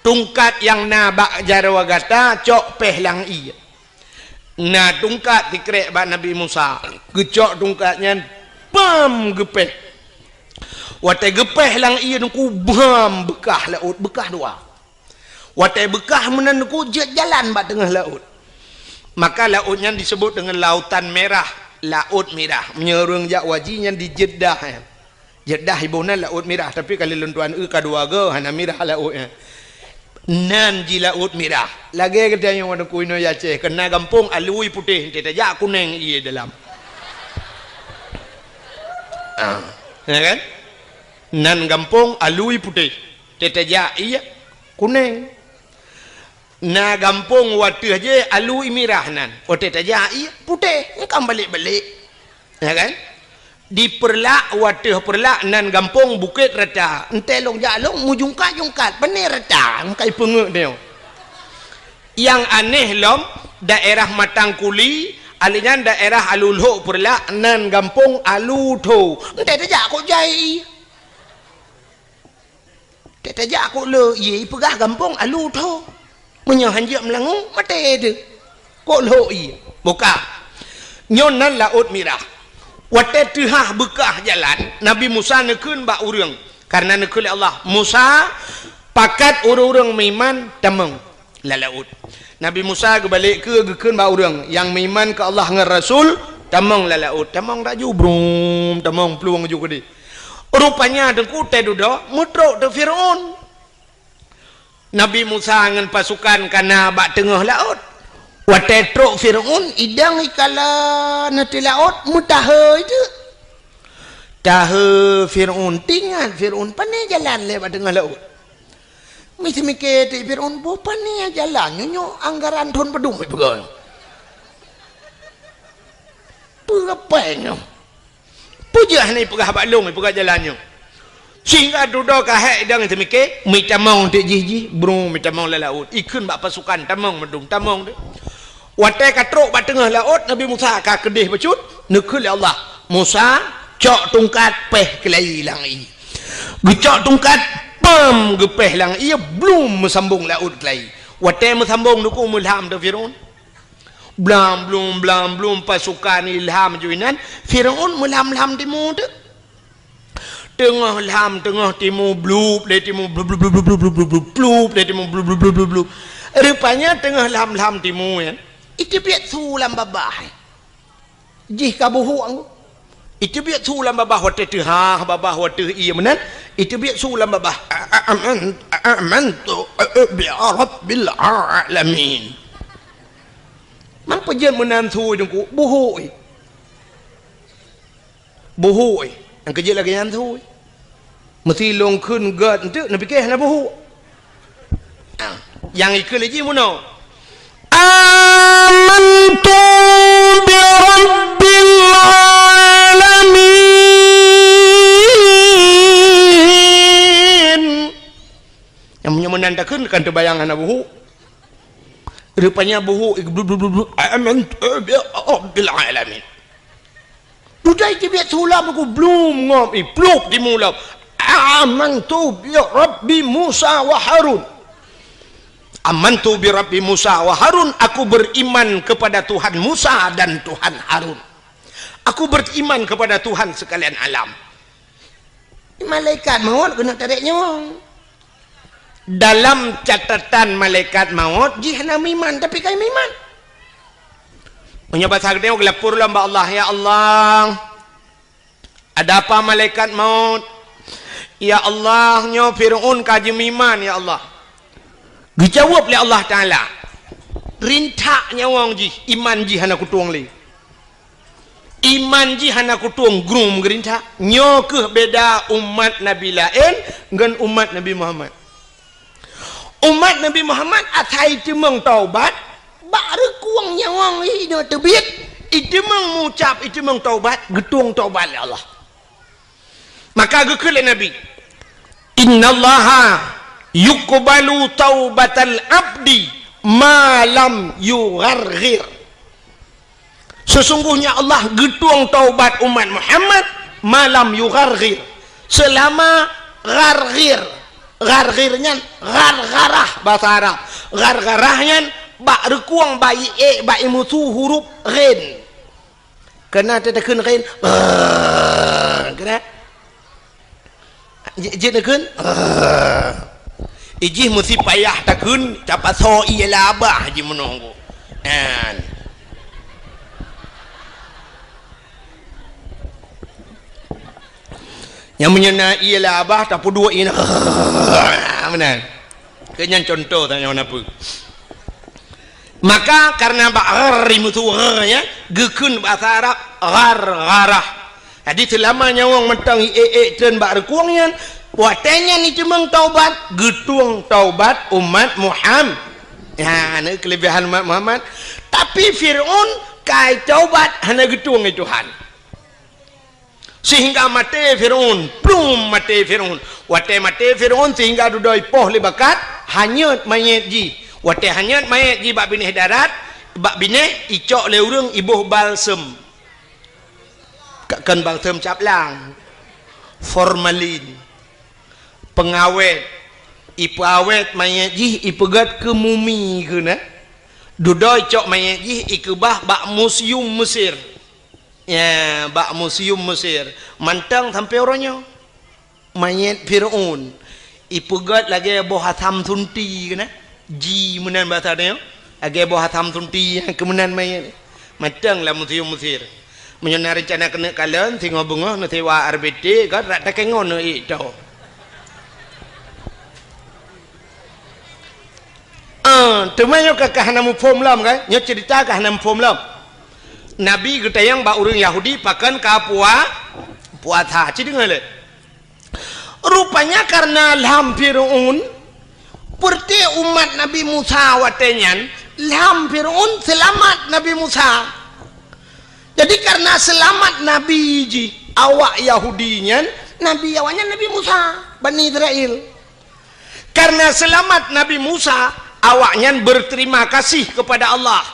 tungkat nyang na bak jaroe gata cok péh lam ié. Na tungkat sikrek bak Nabi Musa. Geucok tungkat nyan, pam, geupéh. Watée geupéh lam ié Teungku, bam, beukah laôt, beukah dua. Watée beukah meunan Teungku jeuet jalan bak teungoh laôt. Maka laôt nyan disebut deungon Lautan Merah, Laôt Mirah. Meunyoe ureuëng jak haji nyan di Jeddah, eh. Jeddah iboh nan Laôt Mirah, tapi ka lheueh lôn tuan eu ka dua goe hana mirah laôt nyan. Nan jih Laôt Mirah. Lagée geutanyoe Teungku inoe Aceh, keu na gampông alui putéh, teuh tajak kunéng ié dalam. Ah, ya kan? Nan gampông alui putéh. Teuh tajak ié kunéng. Na gampông wateueh jih alui mirah nan. Watée tajak ié putéh, nyang ka balek-balek. Ya kan? Di Peureulak, wateueh Peureulak nan gampông Bukét Rata. Entée lôn jak lôn meujungkat-jungkat, pane rata, meukai peungeut nyoe. Nyang aneh lom, daerah Matang Kuli, alèh nyan daerah Alu Lhok Peureulak nan gampông Alu Tho. Entée tajak kok jai. Teuh tajak kok lhok ié, ipeugah gampông Alu Tho. Meunyoe hanjeuet meulangue, maté teuh. Kok lhok ié. Buka. Nyoe nan Laôt Mirah. Watée teuhah beukah jalan, Nabi Musa neukheun bak ureuëng. Kareuna neukheun lé Allah, "Musa, pakat ureuëng-ureuëng meuiman tamong lam laôt." Nabi Musa geubalek keue geukheun bak ureuëng nyang meuiman keu Allah ngon Rasul, "Tamong lam laôt." Tamong laju, brum, tamong plueng ju keudeh. Rupanya Teungku teuh dudoe meutrok teuh Firaun. Nabi Musa ngon pasukan ka na bak teungoh laôt. Watée trok Firaun, idong ikala na teuh laôt, meutahe teuh. Tahe Firaun, teuingat Firaun, pane jalan lé bak teungoh laôt. Miseumiké teuk Firaun, "Boh pane jalan nyoe, nyoe anggaran thon padum ipeugah nyoe? Peue kapai nyoe? Peue jeuet hana ipeugah bak lôn, ipeugah jalan nyoe?" Sehingga dudoe ka hék idong teumiké, meutamong teuk jih-jih, bru meutamong lam laôt. Ikheun bak pasukan, "Tamong mandum, tamong teuh." Watée ka trok bak teungoh laôt, Nabi Musa ka keudeh bacut, neukheun lé Allah, "Musa, cok tungkat péh keulayi lam ié." Geucok tungkat Am geupéh lam ié, blum meusambong laôt keulayi. Watée meusambong dukung meulham teuh Firaun. Blam blum, blam blum, pasukan ilham ju inan, Firaun meulham-lham timu teuh. Teungoh lham, teungoh timu, blup lé timu, blup, blup, blup, blup. Rupanya teungoh lham-lham timu nyan, iteubiet su lam babah. Jih ka buhuk anggô. Iteubiet su lam babah watée teuhah, babah watée ié meunan, iteubiet su lam babah. A-, a-, aman-, a-, amantu, a-, a-, bi rabbil alamin. Mampu jeuet meunan su teungku, buhuk. Buhuk, eh. Nyang keujeuet lagée nyan su, eh. Meusi lôn kheun gét enteuk, neupiké hana buhuk. Ah, nyang ikeu lé jih meunoe. Amantu bi rabbil alamin. Nyang meunyoe meunan takheun kan teubayang hana buhuk. Rupanya buhuk, eh, blub, blub, blub, blub. Amantu bi rabbil alamin. Dudoe iteubiet su lam ku blum ngom, iplup timu lam. Amantu bi rabbi Musa wa Harun. Amantu bi rabbi Musa wa Harun, aku beriman kepada Tuhan Musa dan Tuhan Harun. Aku beriman kepada Tuhan sekalian alam. Malaikat maut keuneuk tarek nyawöng. Dalam catatan malaikat maut, jih hana meuiman, tapi ka meuiman. Meunyoe basa geutanyoe geulapor lom bak Allah, "Ya Allah, ada apa malaikat maut? Ya Allah, nyoe Firaun ka jimeuiman, ya Allah." Geujaweueb lé Allah Taala, "Rintak nyawöng jih, iman jih hana kutueng lé." Iman jih hana kutueng, grung meugeurintah. Nyoe kheueh beda umat Nabi laén ngon umat Nabi Muhammad. Umat Nabi Muhammad asai teumeung taubat, bak reukueng nyawöng inoe teubiet, iteumeung mucab, iteumeung taubat, geutueng taubat lé Allah. Maka geukheun lé Nabi, "Innallaha yuqbalu taubatal abdi ma lam yugharghir." Sesungguhnya Allah geutueng taubat umat Muhammad ma lam yugharghir, seulama gharghir. Gharghir nyan ghargharah basa Arab. Ghargharah nyan bak reukueng, bak ié, bak imusu huruf ghin. Keunan teuteukheun kheun. Keunan. Jeuet, jeuet neukheun. Ijih meusi payah takheun, tapasoe ié lam babah jih meunoe. Nyan. Nyang meunyoe na ié lam babah, tapeuduek ié. Meunan. Keu nyan contoh tanyoe na peue. Maka karena bak ghar imusu ghar nyan, geukheun basa Arab ghargharah. Jadi seulama nyawöng mantong ié-ié treun bak reukueng nyan, watée nyan iteumeung taubat, geutueng taubat umat Muham-, nyan keulebihan umat Muhammad. Tapi Firaun ka taubat hana geutueng lé Tuhan. Sehingga maté Firaun, plum maté Firaun. Watée maté Firaun sehingga dudoe ipoh lé bakat, hanyot manyét jih. Watée hanyot manyét jih bak binéh darat, bak binéh icok lé ureuëng iboh balsem. Ka-, kon balsem caplang, formalin, pengawét, ipeuawét manyét jih ipeugét keu mumi keunan. Dudoe icok manyét jih ikeubah bak museum Mesir. Ya, bak museum Mesir. Mantong sampoe uroe nyoe. Manyét Firaun. Ipeugét lagée boh asam sunti keunan. Ji meunan basa nyoe. Lagée boh asam sunti nyang keu meunan manyét. Mantong lam museum Mesir. Meunyoe na reuncana keuneuk kalon, singoh beungoh neusewa R B T, ka rot takengon neuék toe. Ah, teuma nyoe ka, ka hana muphom lom, kan? Nyoe cerita ka hana muphom lom. Nabi geutanyong bak ureuëng Yahudi pakon ka pua-, puasa. Ci deungoe lé. Rupanya karena lham Firaun, peureuté umat Nabi Musa watée nyan, lham Firaun seulamat Nabi Musa. Jadi karena seulamat Nabi jih awak Yahudi nyan, Nabi awaknyan Nabi Musa, Bani Israel. Karena seulamat Nabi Musa, awaknyan berterima kasih kepada Allah,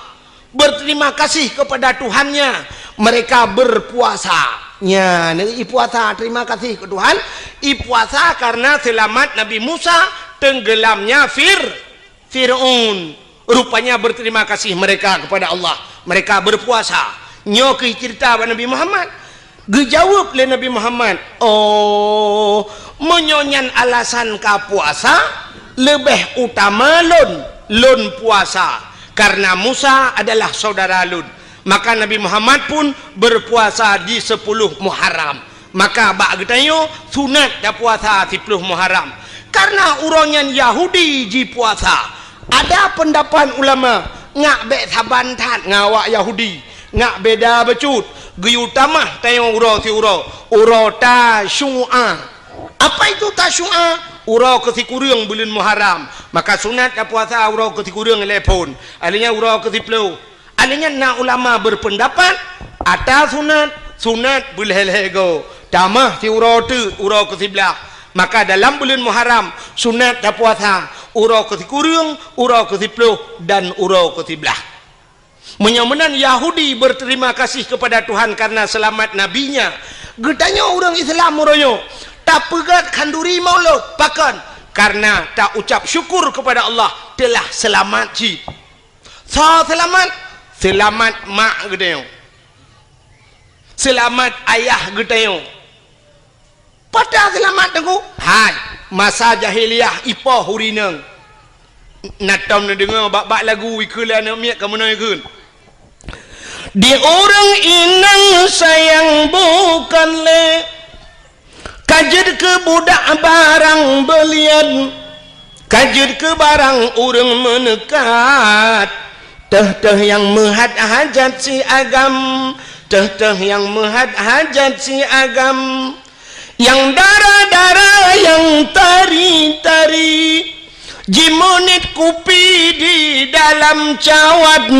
berterima kasih kepada Tuhannya, Mereka berpuasa. Nya, i puasa, terima kasih ke Tuhan. I puasa karena selamat Nabi Musa tenggelamnya Fir-, Fir'aun. Rupanya berterima kasih mereka kepada Allah. Mereka berpuasa. Nyoe keuh cerita bak Nabi Muhammad. Geujaweueb lé Nabi Muhammad, "Oh, meunyoe nyan alasan ka puasa, leubeh utama lôn, lôn puasa, karena Musa adalah saudara lôn." Maka Nabi Muhammad pun berpuasa di sepuluh Muharram. Maka bak geutanyoe sunat tapuasa siploh Muharram. Karena uroe nyan Yahudi jipuasa. Ada pendapat ulama, ngak bék saban that ngon awak Yahudi, ngak beda bacut, geuyue tamah tanyoe uroe siuroe, uroe Tasyu'a. Apa itu Tasyu'a? Uroe keusikureueng buleuen Muharram. Maka sunat tapuasa uroe keusikureueng lé phon. Alheuh nyan uroe keusiploh. Alheuh nyan na ulama berpendapat, ata sunat, sunat beulhée-lhée goe. Tamah siuroe teuk, uroe keusiblaih. Maka dalam buleuen Muharram, sunat tapuasa uroe keusikureueng, uroe keusiploh, dan uroe keusiblaih. Meunyoe meunan Yahudi berterima kasih kepada Tuhan karena selamat nabinya, geutanyoe ureuëng Islam uroe nyoe tapeugét khanduri Maulud. Pakon? Karena taucap syukur kepada Allah telah selamat cit. Soe seulamat? Seulamat mak geutanyoe. Seulamat ayah geutanyoe. Pat seulamat teungku? Hai, masa jahiliyah ipoh ureuëng inong. Na tom neudeungoe bak-bak lagu ikheun lé aneuk miet ka meunoe kheun. Di ureuëng inong sayang bukan lé. Ka jeuet keu budak barang beulian, ka jeuet keu barang ureuëng meuneukat. Teuh-teuh nyang meuhat hajat si agam, teuh-teuh nyang meuhat hajat si agam. Nyang dara-dara, nyang tari-tari, jimeunit kupi di dalam cawat,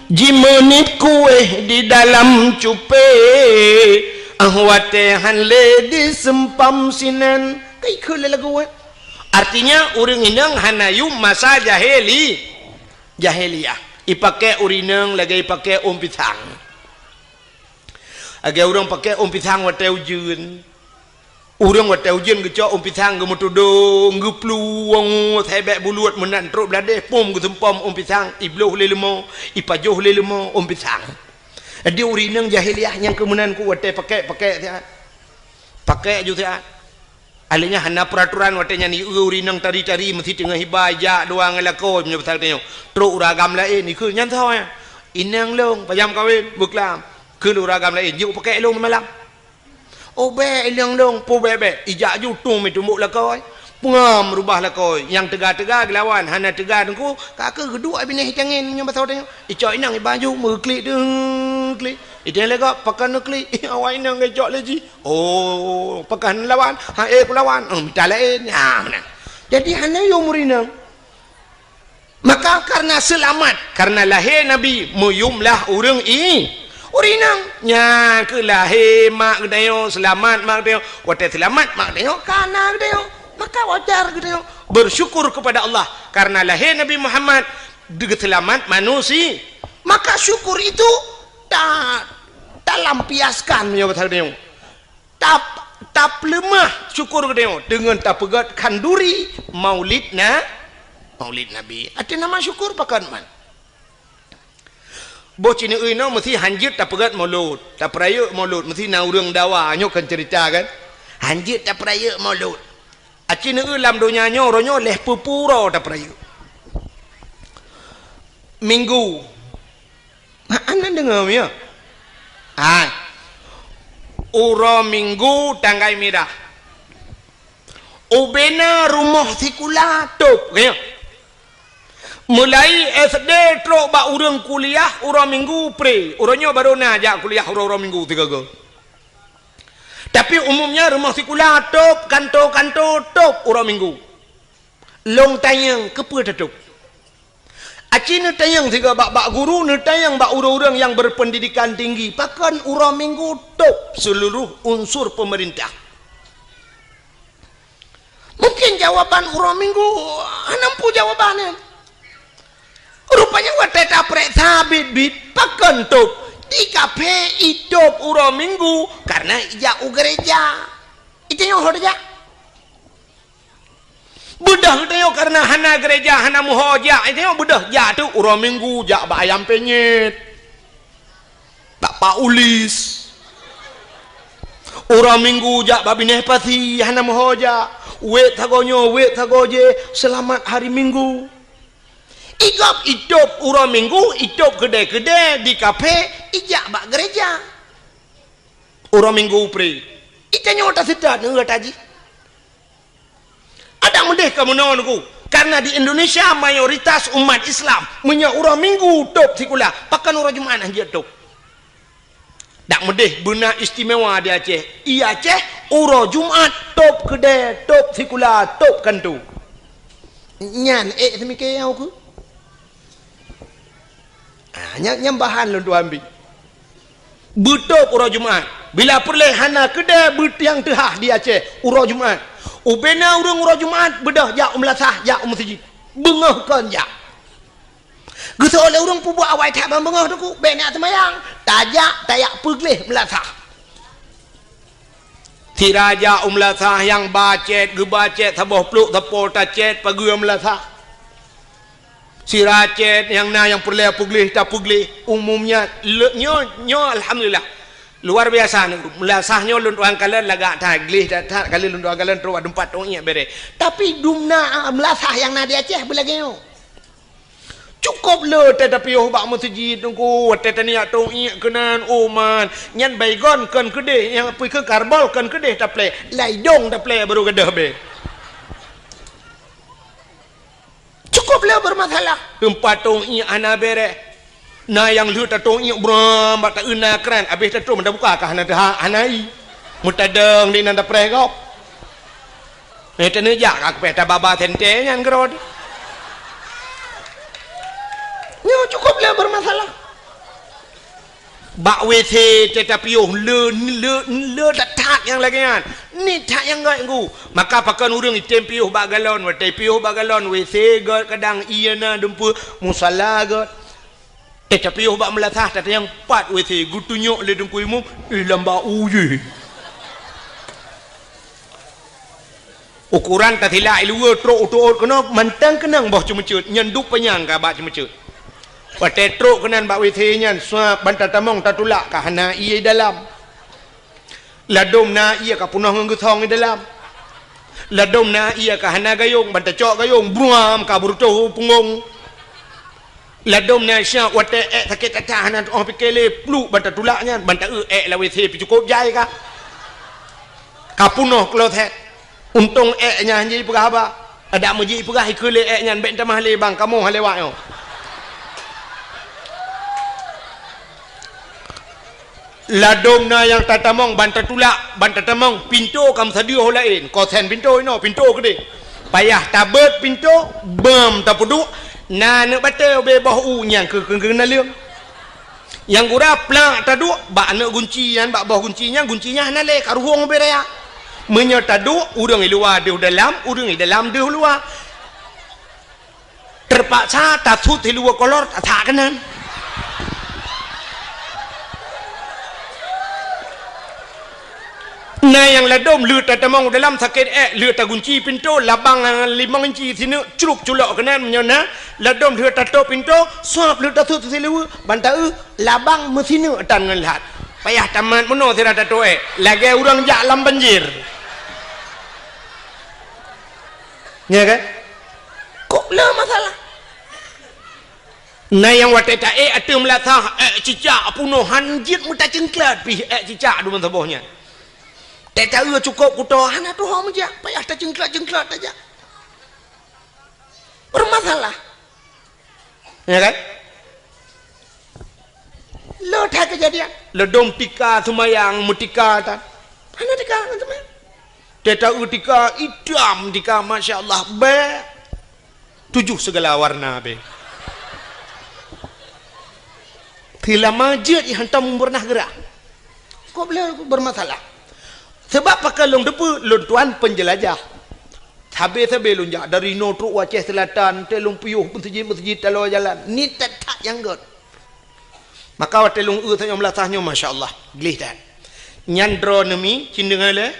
jimeunit kuéh di dalam cupé, ah watée han lé diseumpam sinan. Ka ikheun lé lagu, eh? Artinya, ureuëng inong hana yum masa jahili-, jahiliyah. Ipakée ureuëng inong lagée ipakée ôn pisang. Lagée ureuëng pakée ôn pisang watée ujeuen. Ureuëng watée ujeuen geucok ôn pisang geumeutudong, geuplueng, sabé buluet meunan trok bladeh, pom geuseumpom ôn pisang, ibloh lé leumô, ipajoh lé leumô ôn pisang. Jadi ureuëng inong jahiliyah nyang keu meunan ku watée pakée-pakée siat. Pakée ju siat. Alheuh nyan hana peuraturan watée nyan, i ureuëng inong tari-tari meusi teungoh iba ijak dua ngon lakoe meunyoe pasal tanyoe. Trok ureuëng agam laén ikheun nyan soe nyan. Inong lôn, pajam kawen, beuklam. Kheun ureuëng agam laén, jeuet pakée lôn malam. Oh bék inong lôn, peue bék-bék. Ijak ju tueng meutumbok lakoe. Peungam rubah lakoe. Nyang teuga-teuga geulawan, hana teuga teungku, ka keuh geuduek binéh itangen meunyoe basa tanyoe. Icok inong iba ju meuklik deuh klik. Iteng lé gob pakon neuklik. Awak inong geucok lé jih. Oh, pakon lawan. Ha éh ku lawan. Oh, mita laén. Ha meunan. Jadi hana yum ureuëng inong. Maka karena seulamat, karena lahé Nabi, meuyum lah ureuëng i-, ureuëng inong. Nyan keuh lahé mak geutanyoe, seulamat mak geutanyoe. Watée seulamat mak geutanyoe, ka na geutanyoe. Maka wajar geutanyoe bersyukur kepada Allah karena lahé Nabi Muhammad, geuseulamat manusia. Maka syukur itu ta-, talampiaskan meunyoe basa geutanyoe. Tap-, tapeuleumah syukur geutanyoe deungon tapeugét khanduri Maulid na-, Maulid Nabi. Até nama syukur pakon man. Boh ci neueu inoe meusi hanjeuet tapeugét Maulud, tapeurayeuk Maulud, meusi na ureuëng dawa, nyoe kan cerita kan. Hanjeuet tapeurayeuk Maulud. Aci neueu lam donya nyoe, uroe nyoe lhée peue-peue uroe tapeurayeuk. Minggu. Ha, aneuk deungoe, ya? Hai. Uroe Minggu tanggai mirah. Ubena rumoh sikula tôb, ya. Mulai S D trok bak ureuëng kuliah uroe Minggu pre. Uroe nyoe barô na jak kuliah uroe-uroe Minggu sigoe-goe. Tapi umumnya rumoh sikula tôb, kanto-kanto tôb uroe Minggu. Lôn tanyong, keupeue tatôb? Aci neutanyong sigoe bak, bak guru, neutanyong bak ureuëng-ureuëng nyang berpendidikan tinggi, pakon uroe Minggu tôb seuluruh unsur peumeurintah? Mungkin jawaban uroe Minggu hana muphom jawaban nyan. Rupanya watée tapeuriksa biet-biet, pakon tôb? Di kaphé itôb uroe Minggu karena ijak u gereja. Itanyoe ho tajak. Beudôh geutanyoe karena hana gereja, hana meuho jak. Itanyoe beudôh jak tu uroe Minggu jak bak ayam penyet, bak Pak Ulis. Uroe Minggu jak bak binéh pasi, hana meuho jak. Wék sagoe nyoe, wék sagoe jéh, seulamat hari Minggu. Igob itôb uroe Minggu, itôb keudè-keudè di kaphé, ijak bak gereja. Uroe Minggu pré. Itanyoe taseutôt ngon gata jih. Adak meudeh ka meunoe Teungku. Karena di Indonesia mayoritas umat Islam, meunyoe uroe Minggu tôb sikula, pakon uroe Jumat hana jeuet tôb. Dak meudeh beuna istimewa di Aceh. I Aceh uroe Jumat tôb keudè, tôb sikula, tôb kantô. Nyan ék seumike nyang ukeue. Ah, nyan, nyan bahan lôn tuan bi. Beutôb uroe Jumat. Bila peureulée hana keudè beutiang teuhah di Aceh uroe Jumat. Ubena ureuëng uroe Jumat beudôh jak u meulasah, jak u meuseujid. Beungoh kon jak. Geusoe lé ureuëng peubuet awai that ban beungoh Teungku, bék neujak seumayang. Tajak, tajak peugleh meulasah. Sira jak u meulasah nyang ba cét, geuba cét saboh plôk sapo tacét pageue meulasah. Sira cét nyang na nyang peureulée peugleh tapeugleh. Umumnya, le-, nyoe, nyoe alhamdulillah. Luar biasa, meulasah nyoe lôn tuan kalon lagak that, gleh that, that, ka lheueh lôn tuan kalon trok bak teumpat tong iek bereh. Tapi dumna, ah, meulasah nyang na di Aceh beulagée nyoe. Cukôp le watée tapiôh bak meuseujid Teungku, watée taniyak tong iek keunan, oh man, nyan baygon kon keudeh, nyang pih keu karbol kon keudeh taplée, laidong taplée barô gadôh bée. Cukôp le beureumasalah. Teumpat tong iek hana bereh. Na nyang lheueh tatong iek bram bak taeu na kran, abéh tatrok meuda buka ka hana teuha-, hana i. Meutadong di nan tapreh gob. Eh, taneujak ka keupeh tababa sentée nyan keudroe. Nyoe cukôp le beureumasalah. Bak W C teuh tapiôh le, le, le that-that nyang lagée nyan. Ni that nyang gét Teungku. Maka pakon ureuëng item piôh bak galon, watée piôh bak galon, W C gét kadang ié na dumpeue, musala gét. Teuh tapiôh bak meulasah, tatanyong pat W C, geutunyok lé Teungku Imum, eh, lam bak u jih. Ukoran tasilak i luwa trok u teuôt keunoe mantong keunong boh ceumeuceuet, nyan duek panyang ka bak ceumeuceuet. Watée trok keunan bak W C nyan, suab ban tatamong tatulak ka hana ié dalam. Ladôm na ié ka peunoh ngon geusong i dalam. Ladôm na ié ka hana gayong, ban tacok gayong, bruam ka beureutoh u punggong. Ladôm na syah watée ék sakét that-that hana teuoh pike lé, pluek ban tatulak nyan, ban taeu ék lam W C pih cukôp jai ka. Ka peunoh kloset. Untông ék nyan han jipeugah haba. Adak meujih peugah ikeu lé ék nyan bék tamah lé bang kamoe han lewat nyoe. Ladôm na nyang tatamong ban tatulak, ban tatamong, pintoe ka meusadeue ho laén, kosen pintoe inoe, pintoe keudeh. Payah tabeuet pintoe, beuem tapeuduek, na aneuk batée ubé boh u nyang keu, keu, keu naleueng. Nyang gura plak taduek bak aneuk gunci nyan, bak boh gunci nyan, gunci nyan hana lé, ka ruhueng ubé raya. Meunyoe taduek, ureuëng i luwa deuh dalam, ureuëng i dalam deuh luwa. Teupaksa tasut siluweue kolor tasak keunan. Na nyang ladôm lheueh tatamong u dalam sakét ék, lheueh tagunci pintoe, labang limong inci sineuk cruk culok keunan meunyoe na, ladôm lheueh tatôp pintoe, suab lheueh tasut siluweue, ban taeu labang meusineuk tan ngon lhat. Payah tamat meunoe sira tatôp ék, lagée ureuëng jak lam banjir. Nya kan? Kok le masalah? Na nyang watée taék ateueh meulasah, ék cicak peunoh han jeuet meutaceuengklat pih ék cicak dumpeue saboh nyan. Tée taeu cukôp kuto hana tuho meujak, payah taceuengklat-ceuengklat tajak. Bermasalah. Ya kan? Le that keujadian. Ladôm tika seumayang meutika tan. Hana tika ngon seumayang. Tée taeu tika itam tika, masya Allah, bée. Tujoh sigala warna bée. Teulama jeuet i hantom beureunaih geurah. Kok le bermasalah? Sebab pakon lôn teupeue lôn tuan penjelajah. Sabe-sabe lôn jak dari noe trok u Aceh Selatan, tée lôn piôh meuseujid-meuseujid taloe jalan. Ni that-that nyang gét. Maka watée lôn eu tanyoe meulasah nyoe, masya Allah, gleh that. Nyan droeneuh mi, cit deungoe lé,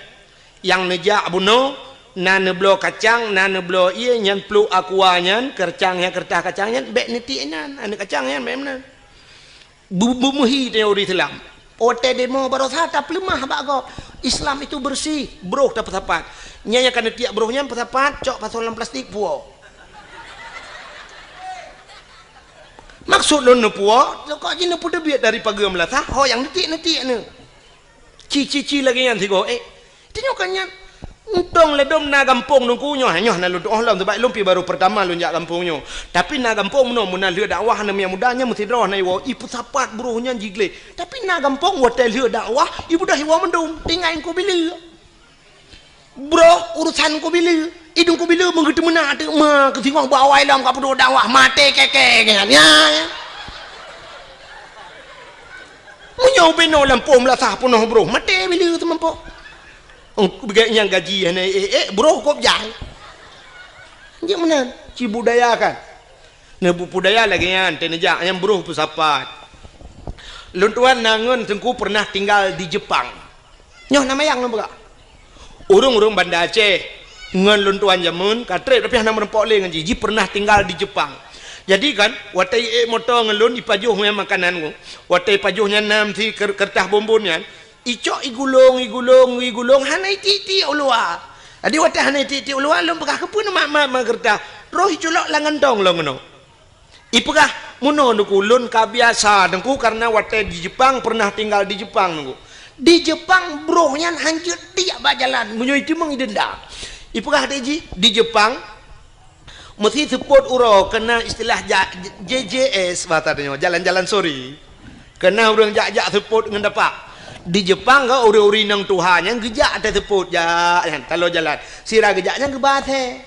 nyang neujak bunoe, na neubloe kacang, na neubloe ié, nyan pluek aqua nyan, keureutah nyan, keureutah kacang nyan, bék neutiek nyan, aneuëk kacang nyan, bék meunan. Bu-, beumeuhi tanyoe ureuëng Islam. Watée demo barosa tapeuleumah bak gob. Islam itu bersih, broh tapeusapat. Nyan nyang ka neutiek broh nyan peusapat, cok pasoe lam plastik, puwoe. Maksud lôn neupuwoe, kok jih neupeuteubiet dari pageue meulasah, ho nyang neutiek-neutiek nyoe. Ci-ci-ci lagée nyan sigoe, eh. Tanyoe kan nyan. Untông ladôm na gampông Teungku nyoe, nyoe na lôn tuoh lom, sabab lôn pih baru peurtama lôn jak gampông nyoe. Tapi na gampông meunoe, meunan lheueh dakwah na miet muda nyan meusidroe na iwoe, ipeusapat broh nyan jigleh. Tapi na gampông watée lheueh dakwah, ibeudôh iwoe mandum, tinggai Teungku Bileu. Broh urusan Teungku Bileu, idong Teungku Bileu meugeuteumeunak teuk ma keusingoh bak awai lom ka peuduek dakwah, maté keke nyan. Ya, ya. Meunyoe binoe lampôh meulasah peunoh broh, maté Bileu teumampoh. Ong, beuget nyang gaji hana ék-ék, broh kop jai. Jeuet meunan, cibudayakan. Neubudaya lagée nyan, teuneujak nyang broh peusapat. Lôn tuan na ngon Teungku pernah tinggal di Jepang. Nyoe na mayang lôn peugah. Ureuëng-ureuëng Banda Aceh ngon lôn tuan jameun ka treb tapi hana meurumpok lé ngon jih. Jih pernah tinggal di Jepang. Jadi kan, watée ék moto ngon lôn ipajoh ngon makanan ngon. Watée ipajoh nyan nam si ker-, kertas bonbon nyan, icok igulong, igulong, igulong, hana itiek-tiek u luwa. Jadi watée hana itiek-tiek u luwa, lôn peugah keupeue mat-mat ma kertas. Roh iculok lam gantong lom keunoe. Ipeugah, meunoe Teungku, lôn ka biasa Teungku, karena watée di Jepang, pernah tinggal di Jepang Teungku. Di Jepang broh nyan hanjeuet tiek bak jalan, meunyoe iteumeung idenda. Ipeugah deh jih, di Jepang, meusi seupôt uroe keunan istilah ja-, J J S bahasa tanyoe, jalan-jalan sore. Keunan ureuëng jak-jak seupôt ngon dapak. Di Jepang ka ureuëng-ureuëng inong tuha nyan geujak até seupôt jak nyan, taloe jalan. Sira geujak nyan geuba asèe.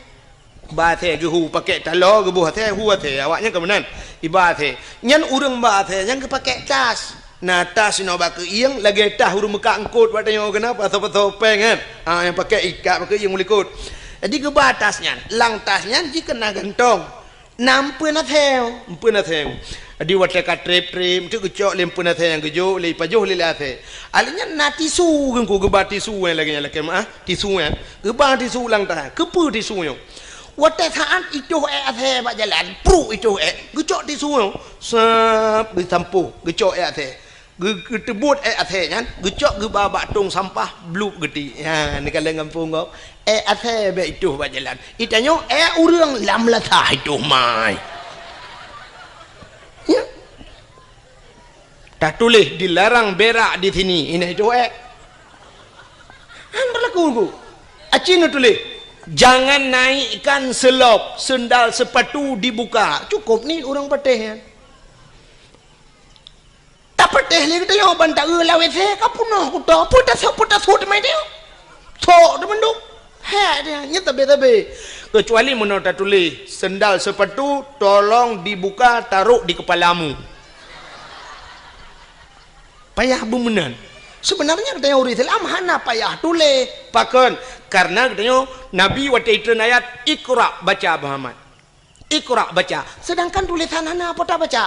Ba asèe geuhu pakèk taloe, geuboh asèe, hu asèe, awaknyan ka meunan. Iba asèe. Nyan ureuëng ba asèe nyan geupakék tas. Na tas inoe bak keuieng, lagée tas ureuëng meukat eungkot bak tanyoe keunan, pasoe-pasoe péng kan. Ha, nyang pakék ikat bak keuieng u likot. Jadi geuba tas nyan. Lam tas nyan jih keunan gantong. Na empeuen asèe, empeuen asèe. Jadi watée ka treb-treb, teuk geucok lé empeuen asèe nyang geujok, lé ipajoh lé, lé asèe. Alèh nyan na tisu, Teungku geuba tisu nyang lagée nyan lakée meu'ah, tisu nyan. Geuba tisu lam tas. Keupeue tisu nyoe? Watée saát itoh ék asèe bak jalan, pruk itoh ék, geucok tisu nyoe, sab, geusampôh, geucok ék asèe. Geu-, geuteubuet ék asèe nyan, geucok geuba bak tong sampah, blueb geutiek. Ha, neukalon gampông gob. Ék asèe bék itoh bak jalan. Itanyoe ék ureuëng lam lasah itoh mai. Ya. Tatuléh dilarang berak di sini, inan itoh ék. Han berlaku, Bu. Aci neutuléh, "Jangan naikkan selop, sendal sepatu dibuka." Cukup ni ureuëng patéh nyan. Tapatéh lé geutanyoe ban taeu lam W C ka peunoh kuto, peue tasok, peue tasut teuma dia. Sok teumandum. Hek dia, nyan tabe-tabe. Kecuali meunoe tatuléh, "Sendal sepatu tolong dibuka, taruh di kepalamu." Payah beumeunan. Sebenarnya geutanyoe ureuëng Islam hana payah tuléh. Pakon? Karena geutanyoe Nabi watée itreun ayat, "Iqra," baca, Muhammad. "Iqra," baca. Sedangkan tulésan hana, peue tabaca?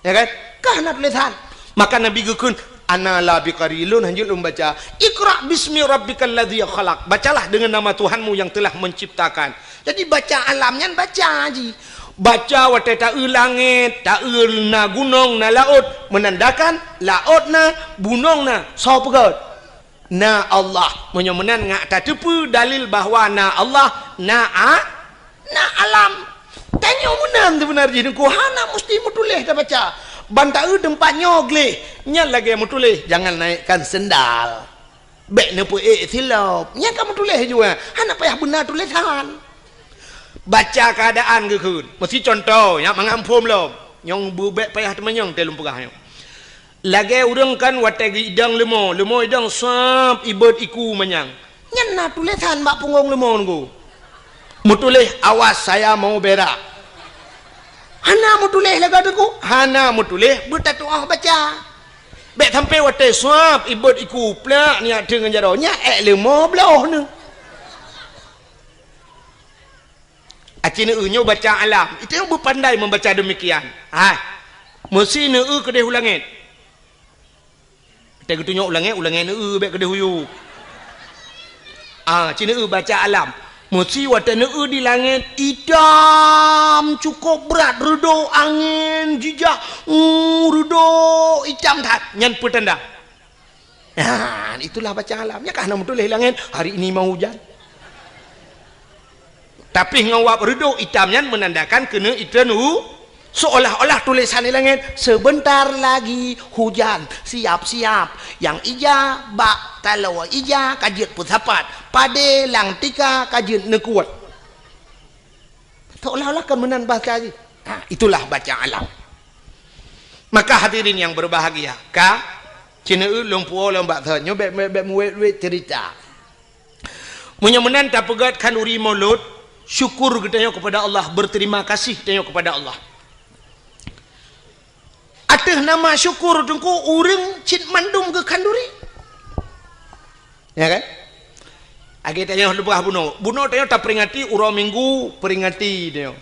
Ya kan? Ka hana tulésan. Maka Nabi geukheun, "Ana la biqari," lôn hanjeuet lôn baca. "Iqra bismi rabbikal ladzi khalaq." Bacalah dengan nama Tuhanmu yang telah menciptakan. Jadi baca alam nyan baca jih. Baca watée taeu langét, taeu na gunong, na laôt, menandakan laôt na, gunong na, soe peugét? Na Allah. Meunyoe meunan ngat tateupeue dalil bahwa na Allah, na a-, na alam. Tanyoe meunan seubeuna jih Teungku, hana musti meutuléh tabaca. Ban taeu teumpat nyoe gleh, nyan lagée meutuléh, "Jangan naikkan sendal." Bék neupeuék silop. Nyan ka meutuléh jua. Hana payah beuna tulésan. Baca keuadaan geukheun. Meusi cuntoh, nyak mangat muphom lom. Nyang bu-, bék payah teumanyong teuh lôn peugah nyoe. Lagée ureuëng kan watée geuidong leumo, leumo idong sab ibot iku manyang. Nyan na tulésan bak punggong leumo Teungku. Meutuléh, "Awas, saya mau berak." Hana meutuléh lagée Teungku? Hana meutuléh, beutatu'oh baca. Bék sampai watée sab ibot iku plak nyak teungon jaroe, nyak ék leumo bloh neuh. Aci neu nyoe baca alam, itu yang beupandai membaca demikian. Ha. Meusi neueu keudeh u langét. Watée geutunyok u langét, u langét neueu bék keudeh u yue. Ah, ci neueu baca alam. Meusi watée neueu di langét itam cukôp brat, reudôk angén jijak, uh, reudôk itam that. Nyan peutanda. Nah, itulah bacaan alam. Nyan ka hana meutuléh langét, "Hari ini mau hujan." Tapi ngon wab reudôk itam nyan meunandakan keuneuk itreun u, seolah-olah tulésan di langét, "Sebentar lagi hujan, siap-siap." Nyang ija bak taloe ija ka jeuet peusapat, padé lam tika ka jeuet neukuet. Seolah-olah ka meunan bahasa jih. Ha, itulah bacaan alam. Maka hadirin yang berbahagia, ka, ci neueu lôn puwoe lôn bak thon, nyoe bék, bék, bék meuwét-wét cerita. Meunyoe meunan tapeugét khanduri Maulud, syukur geutanyoe kepada Allah, berterima kasih geutanyoe kepada Allah. Ateueh nama syukur teungku ureuëng cit mandum geukhanduri. Ya kan? Lagée tanyoe leubeh bunoe. Bunoe tanyoe taperingati uroe Minggu, peringati tanyoe.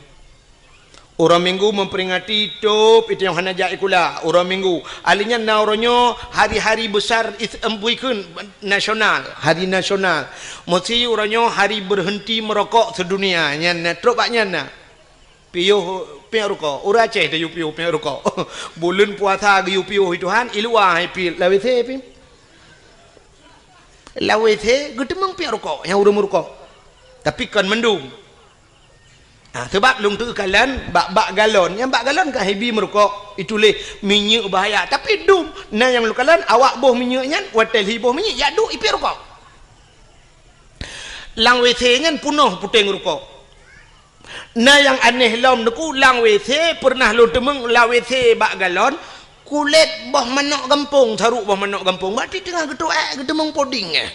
Uroe Minggu memperingati tôb tanyoe hana jak sikula uroe Minggu. Ahli nyan na uroe nyoe hari-hari besar is-, em, buikeun nasional, hari nasional. Meusi uroe nyoe hari berhenti merokok sedunia. Nyan na, trok bak nyan na. Piôh piek rukok. Ureuëng Aceh tayue piôh piek rukok. Buleuen puasa geuyue piôh, hai Tuhan, i luwa hai pih, lam WC pih. Lam WC geuteumeung piek rukok nyang ureuëng meurukok. Tapi kon mandum. Ha, sabab lôn teukalon bak, bak galon. Nyang bak galon ka hibi meurukok, ituléh minyeuk bahaya. Tapi dum, na nyang lôn kalon awak boh minyeuk nyan, watée lhi boh minyeuk, jak duek i piek rukok. Lam WC nyan peunoh puténg rukok. Na nyang aneh lom teungku, lam WC peureunah lôn teumeung lam WC bak galon, kulét boh manok gampông, saruk boh manok gampông, berarti teungoh geutoh ék geuteumeung poding, eh.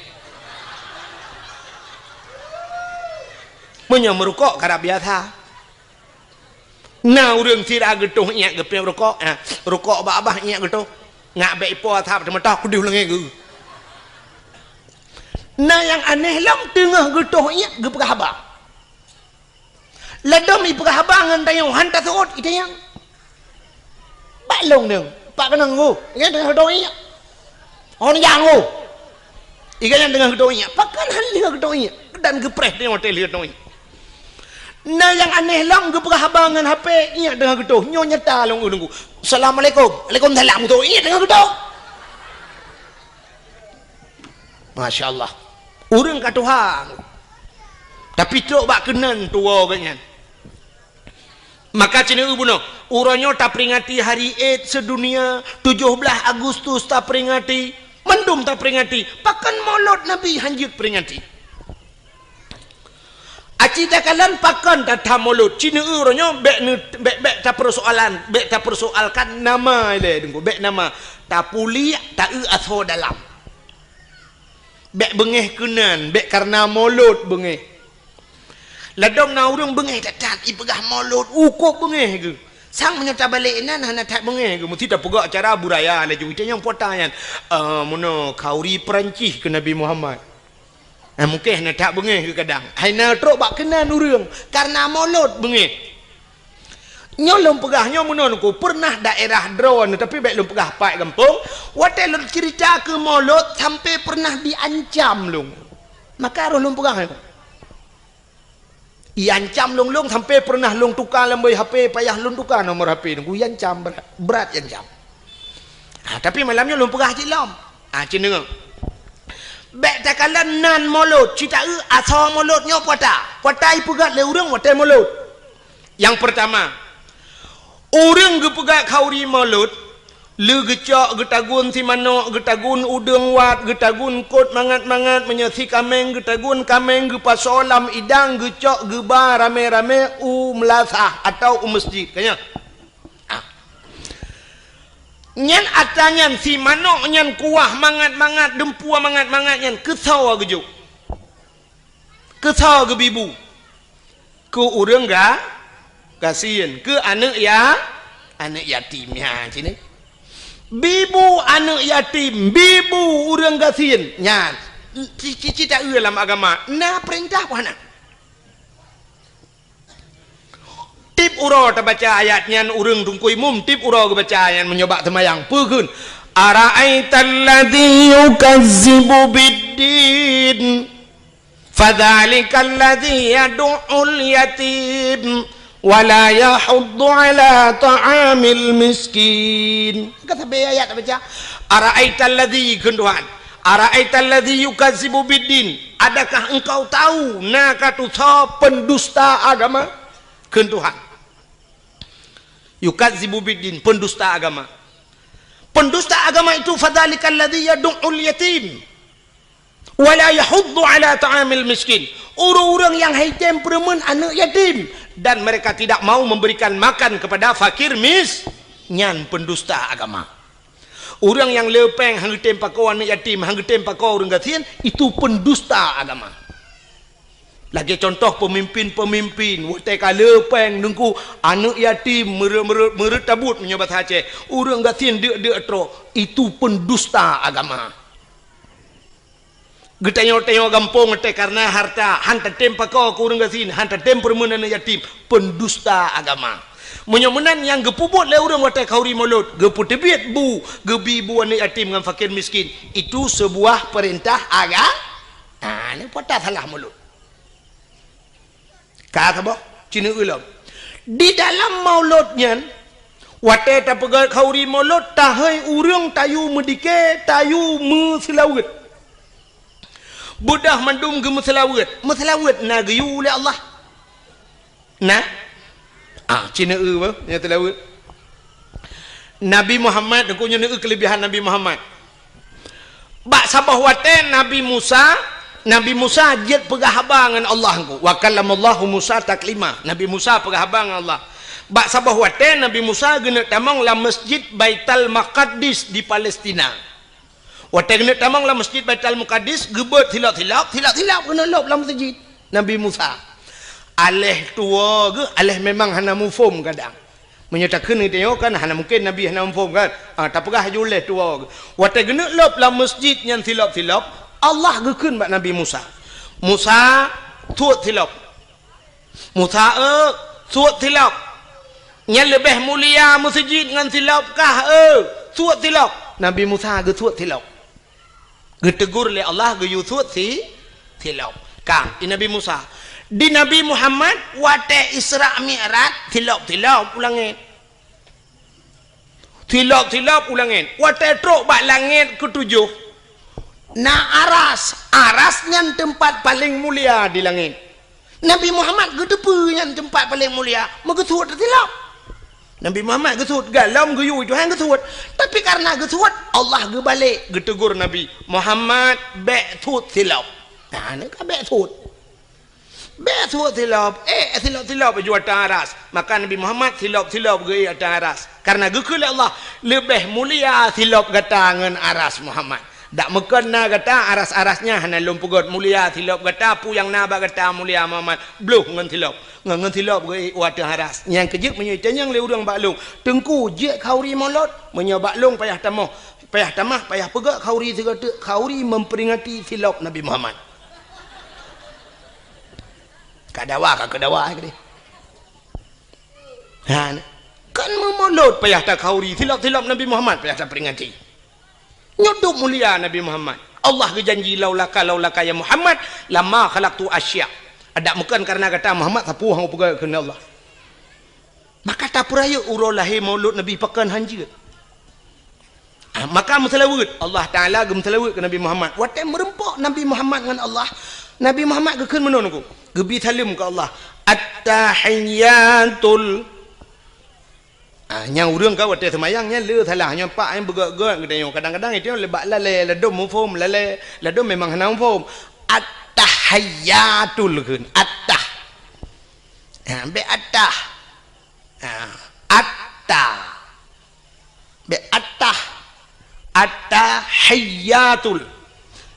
Meunyoe meurukok karab biasa. Na ureuëng sira geutoh iék geupiep rukok, eh, rukok bak babah iék geutoh. Ngak bék ipo asap teumeutah kudeh u langét geuh. Na nyang aneh lom teungoh geutoh iék geupeugah haba. Ladom ipeugah haba ngon tanyoe han taseuôt itanyong. Bak lôn deueng, bak keunong geuh, nyan teungoh geutoh iék. Hon nyang geuh. Iga nyan teungoh geutoh iék. Pakon han lheueh geutoh iék? Dan geupreh teungoh watée lheueh geutoh iék. Na nyang aneh lom geupeugah haba ngon H P iék teungoh geutoh. Nyoe nyata lôn ureuëng geuh. Assalamualaikum. Waalaikumsalam geutoh iék teungoh geutoh. Masya Allah. Ureuëng ka tuha. Tapi trok bak keunan tuwoe geuh nyan. Maka ci neueu bunoe, uroe nyoe taperingati hari Id sedunia, tujoh blaih Agustus taperingati, mandum taperingati. Pakon Maulud Nabi han jeuet peringati? Aci takalon pakon tatham Maulud, ci neueu uroe nyoe bék neu-, bék, bék tapeusoalan, bék tapeusoalkan nama ilée teungku, bék nama. Tapuliek, taeu asoe dalam. Bék beungéh keunan, bék kareuna Maulud beungéh. Ladom na ureuëng beungéh that-that, ipeugah Maulud, ukôb beungéh geuh. Sang meunyoe tabalek inan hana that beungéh geuh, meusti tapeugah cara budaya laju. Itanyong po ata nyan, "Ah, meunoe khanduri Peurancih keu Nabi Muhammad." Ah, mungken hana that beungéh geuh kadang. Hai na trok bak keunan ureuëng, kareuna Maulud beungéh. Nyoe lôn peugah nyoe meunoe teungku, peureunah daerah droeneuh, tapi bék lôn peugah pat gampông, watée lôn ceurita keu Maulud sampoe peureunah diancam lôn. Maka roh lôn peugah nyoe. Iancam lôn, lôn sampoe peureunah lôn tuka lam boh H P, payah lôn tuka nomor H P teungku, iancam brat, brat iancam. Ah, tapi malam nyoe lôn peugah cit lom. Ah, ci neueu. Bék takalon nan Maulud, ci taeu asoe Maulud nyoe po ata. Po ata ipeugét lé ureuëng watée Maulud. Nyang peurtama, ureuëng geupeugét khanduri Maulud, lé geucok, geutagun si manok, geutagun udeueng wat, geutagun kot mangat-mangat, meunyoe si kaméng geutagun kaméng, geupasoe lam idang, geucok geuba ramé-ramé u meulasah atawa u meuseujid. Ka nyan. Ah. Nyan atra nyan si manok nyan kuah mangat-mangat, dumpue mangat-mangat nyan keusoe geujok. Keusoe geubi bu. Keu ureuëng ga-, gasien, keu aneuëk ya-, aneuëk yatim nyan sini. Bi bu aneuëk yatim, bi bu ureuëng gasien nyan. Ci-, ci-, ci taeu lam agama, na peurintah peu hana? Tiep uroe tabaca ayat nyan, ureuëng teungku imum tiep uroe geubaca ayat nyan meunyoe bak seumayang. Peue kheun? "Ara'aital ladzi yukazzibu biddin, fadzalikal ladzi yadu'ul yatim, wa la yahuddu ala ta'amil miskin." Ka sabe ayat tabaca. "Ara'aital ladzi," kheun Tuhan. "Ara'aital ladzi yukazzibu biddin." Adakah engkau tahu na ka tusoe pendusta agama? Kheun Tuhan. Yukazzibu biddin, pendusta agama. Pendusta agama itu, fadzalikal ladzi yadu'ul yatim, wa la yahuddu ala ta'amil miskin. Ureuëng-ureuëng nyang haitem peureumeun aneuëk yatim dan mereka tidak mau memberikan makan kepada fakir mis-, nyan pendusta agama. Ureuëng nyang le péng han geutem pakoe aneuëk yatim, han geutem pakoe ureuëng gasien, itu pendusta agama. Lagée contoh peumimpin-peumimpin, watée ka le péng teungku, aneuëk yatim meureuet-meureuet, meureuet tabot meunyoe basa Aceh, ureuëng gasien deuk-deuk trok, itu pendusta agama. Geutanyoe-tanyoe gampông teuh kareuna harta, han tatem pakoe keu ureuëng gasien, han tatem peureumeun aneuëk yatim, pendusta agama. Meunyoe meunan nyang geupeubuet lé ureuëng watée khauri mulod, geupeuteubiet bu, geubi bu aneuëk yatim ngon fakir miskin, itu seubuah peurintah aga-, ah, nyoe peue salah mulod. Ka saboh, cineuk lom. Di dalam mulod nyan, watée tapeugét khauri mulod, tahôi ureuëng tayue meudike, tayue meuseulaweuet. Beudôh mandum geumeuseulaweuet. Meuseulaweuet na geuyue lé Allah. Na? Ah, cineuk beuh, nyan seulaweuet. Nabi Muhammad, teungku nyoe neuk keulebihan Nabi Muhammad. Bak saboh watée Nabi Musa, Nabi Musa jeuet peugah haba ngon Allah teungku. Wa kallamallahu Musa taklima. Nabi Musa peugah haba ngon Allah. Bak saboh watée Nabi Musa geuneuk tamong lam Masjid Baitul Maqdis di Palestina. Watée geuneuk tamong lam Masjid Baitul Maqdis, geubeuet silop-silop, silop-silop geuneuk lop lam masjid. Nabi Musa. Aléh tuwoe geuh, aléh memang hana muphom kadang. Meunyoe takheun geutanyoe kan hana mungken Nabi hana muphom kan? Ah, tapeugah laju lé tuwoe geuh. Watée geuneuk lop lam masjid nyan silop-silop, Allah geukheun bak Nabi Musa, "Musa, suet silop." "Musa, eu, suet silop. Nyan leubeh mulia meuseujid ngon silop kah, eu, suet silop." Nabi Musa geusuet silop. Geutegur lé Allah geuyue suet si-, silop. Ka, di Nabi Musa. Di Nabi Muhammad, watée Isra Mi'raj, silop-silop u langét. Silop-silop u langét. Watée trok bak langét keutujoh, na aras. Aras nyan teumpat paleng mulia di langét. Nabi Muhammad geuteupeue nyan teumpat paleng mulia, meugeusuet silop. Nabi Muhammad geusuet, galom geuyue Tuhan geusuet. Tapi kareuna geusuet, Allah geubalek geutegur Nabi, "Muhammad, bék suet silop." Nah, nyoe ka bék suet. Bék suet silop, eh, silop-silop ju ateueh aras. Maka Nabi Muhammad silop-silop geuék ateueh aras. Kareuna geukheun lé Allah, leubeh mulia silop gata ngon aras Muhammad. Dak meukon na gata aras-aras nyan hana lôn peugét mulia silop gata, peue nyang na bak gata mulia Muhammad, bloh ngon silop. Ngon, ngon silop geuék u ateueh aras. Nyang keujeuet meunyoe itanyong lé ureuëng bak lôn, "Teungku, jeuet khauri mulod?" Meunyoe bak lôn payah tamah, payah tamah, payah peugét khauri sigoe teuk, khauri memperingati silop Nabi Muhammad. Ka dawa, ka keu dawa, eh, keudeh. Ha, kan meumulod payah takhauri, silop-silop Nabi Muhammad payah taperingati. Nyoe dum mulia Nabi Muhammad. Allah geujanji, "Laulaka, laulaka ya Muhammad, lama khalaqtu asya." Adak meukon kareuna gata Muhammad, sapeue hana peugah keunan Allah. Maka tapeurayeuk uroe lahé maulud Nabi pakon hanjeuet. Ah, maka meuseulaweuet, Allah Taala geumeuseulaweuet keu Nabi Muhammad. Watée meureumpok Nabi Muhammad ngon Allah, Nabi Muhammad geukheun meunoe nyoe, geubi saleuem keu Allah. At-tahiyyatul. Ah, nyang ureuëng ka watée seumayang nyan le salah, nyan pak nyang beugét-gét geutanyoe. Kadang-kadang itu le bak lalée, ladom muphom lalée, ladom memang hana muphom. At-tahiyyatul kheun, at-tah. Ha, bék at-tah. Ha, at-tah. Bék at-tah. At-tahiyyatul.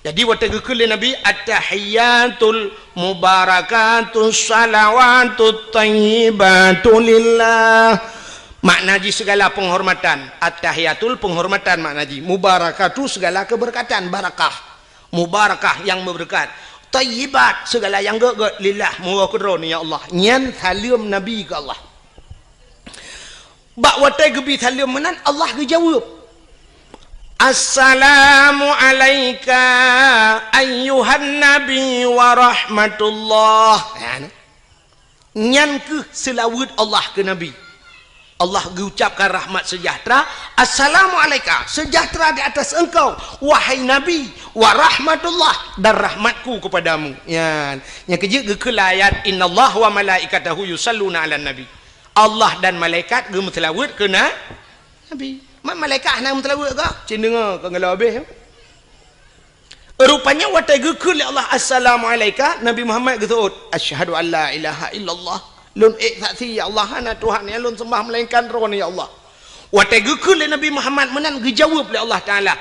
Jadi watée geukheun lé Nabi, "At-tahiyyatul mubarakatus shalawatut thayyibatu lillah." Makna jih segala penghormatan. At-tahiyyatul penghormatan makna jih. Mubarakatu segala keberkatan, barakah. Mubarakah yang memberkat. Thayyibat segala yang gét-gét, lillah, meuwoe keu Droeneuh ya Allah. Nyan saleuem Nabi keu Allah. Bak watée geubi saleuem meunan, Allah geujaweueb, "Assalamu alaika ayyuhan nabi wa rahmatullah." Nyan, nyan kheueh seulaweuet Allah keu Nabi. Allah geuucapkan rahmat seujahteura, "Assalamu alaika, seujahteura di atas engkau, wahai Nabi, wa rahmatullah, dan rahmatku kepadamu." Nyan, nyang keujeuet geukheun lam ayat, "Innallaha wa malaikatahu yusalluna 'alan nabi." Allah dan malaikat geumeuseulaweuet keu na-, Nabi. Ma-, malaikat hana meuseulaweuet kah? Cit deungoe ka geulabeh. Rupanya watée geukheun lé Allah, "Assalamu alaika," Nabi Muhammad geuseuôt, "Asyhadu an la ilaha illallah." Lôn ék saksi, ya Allah, hana Tuhan nyang lôn seumbah melainkan Droeneuh, ya Allah. Watée geukheun lé Nabi Muhammad meunan, geujaweueb lé Allah Taala,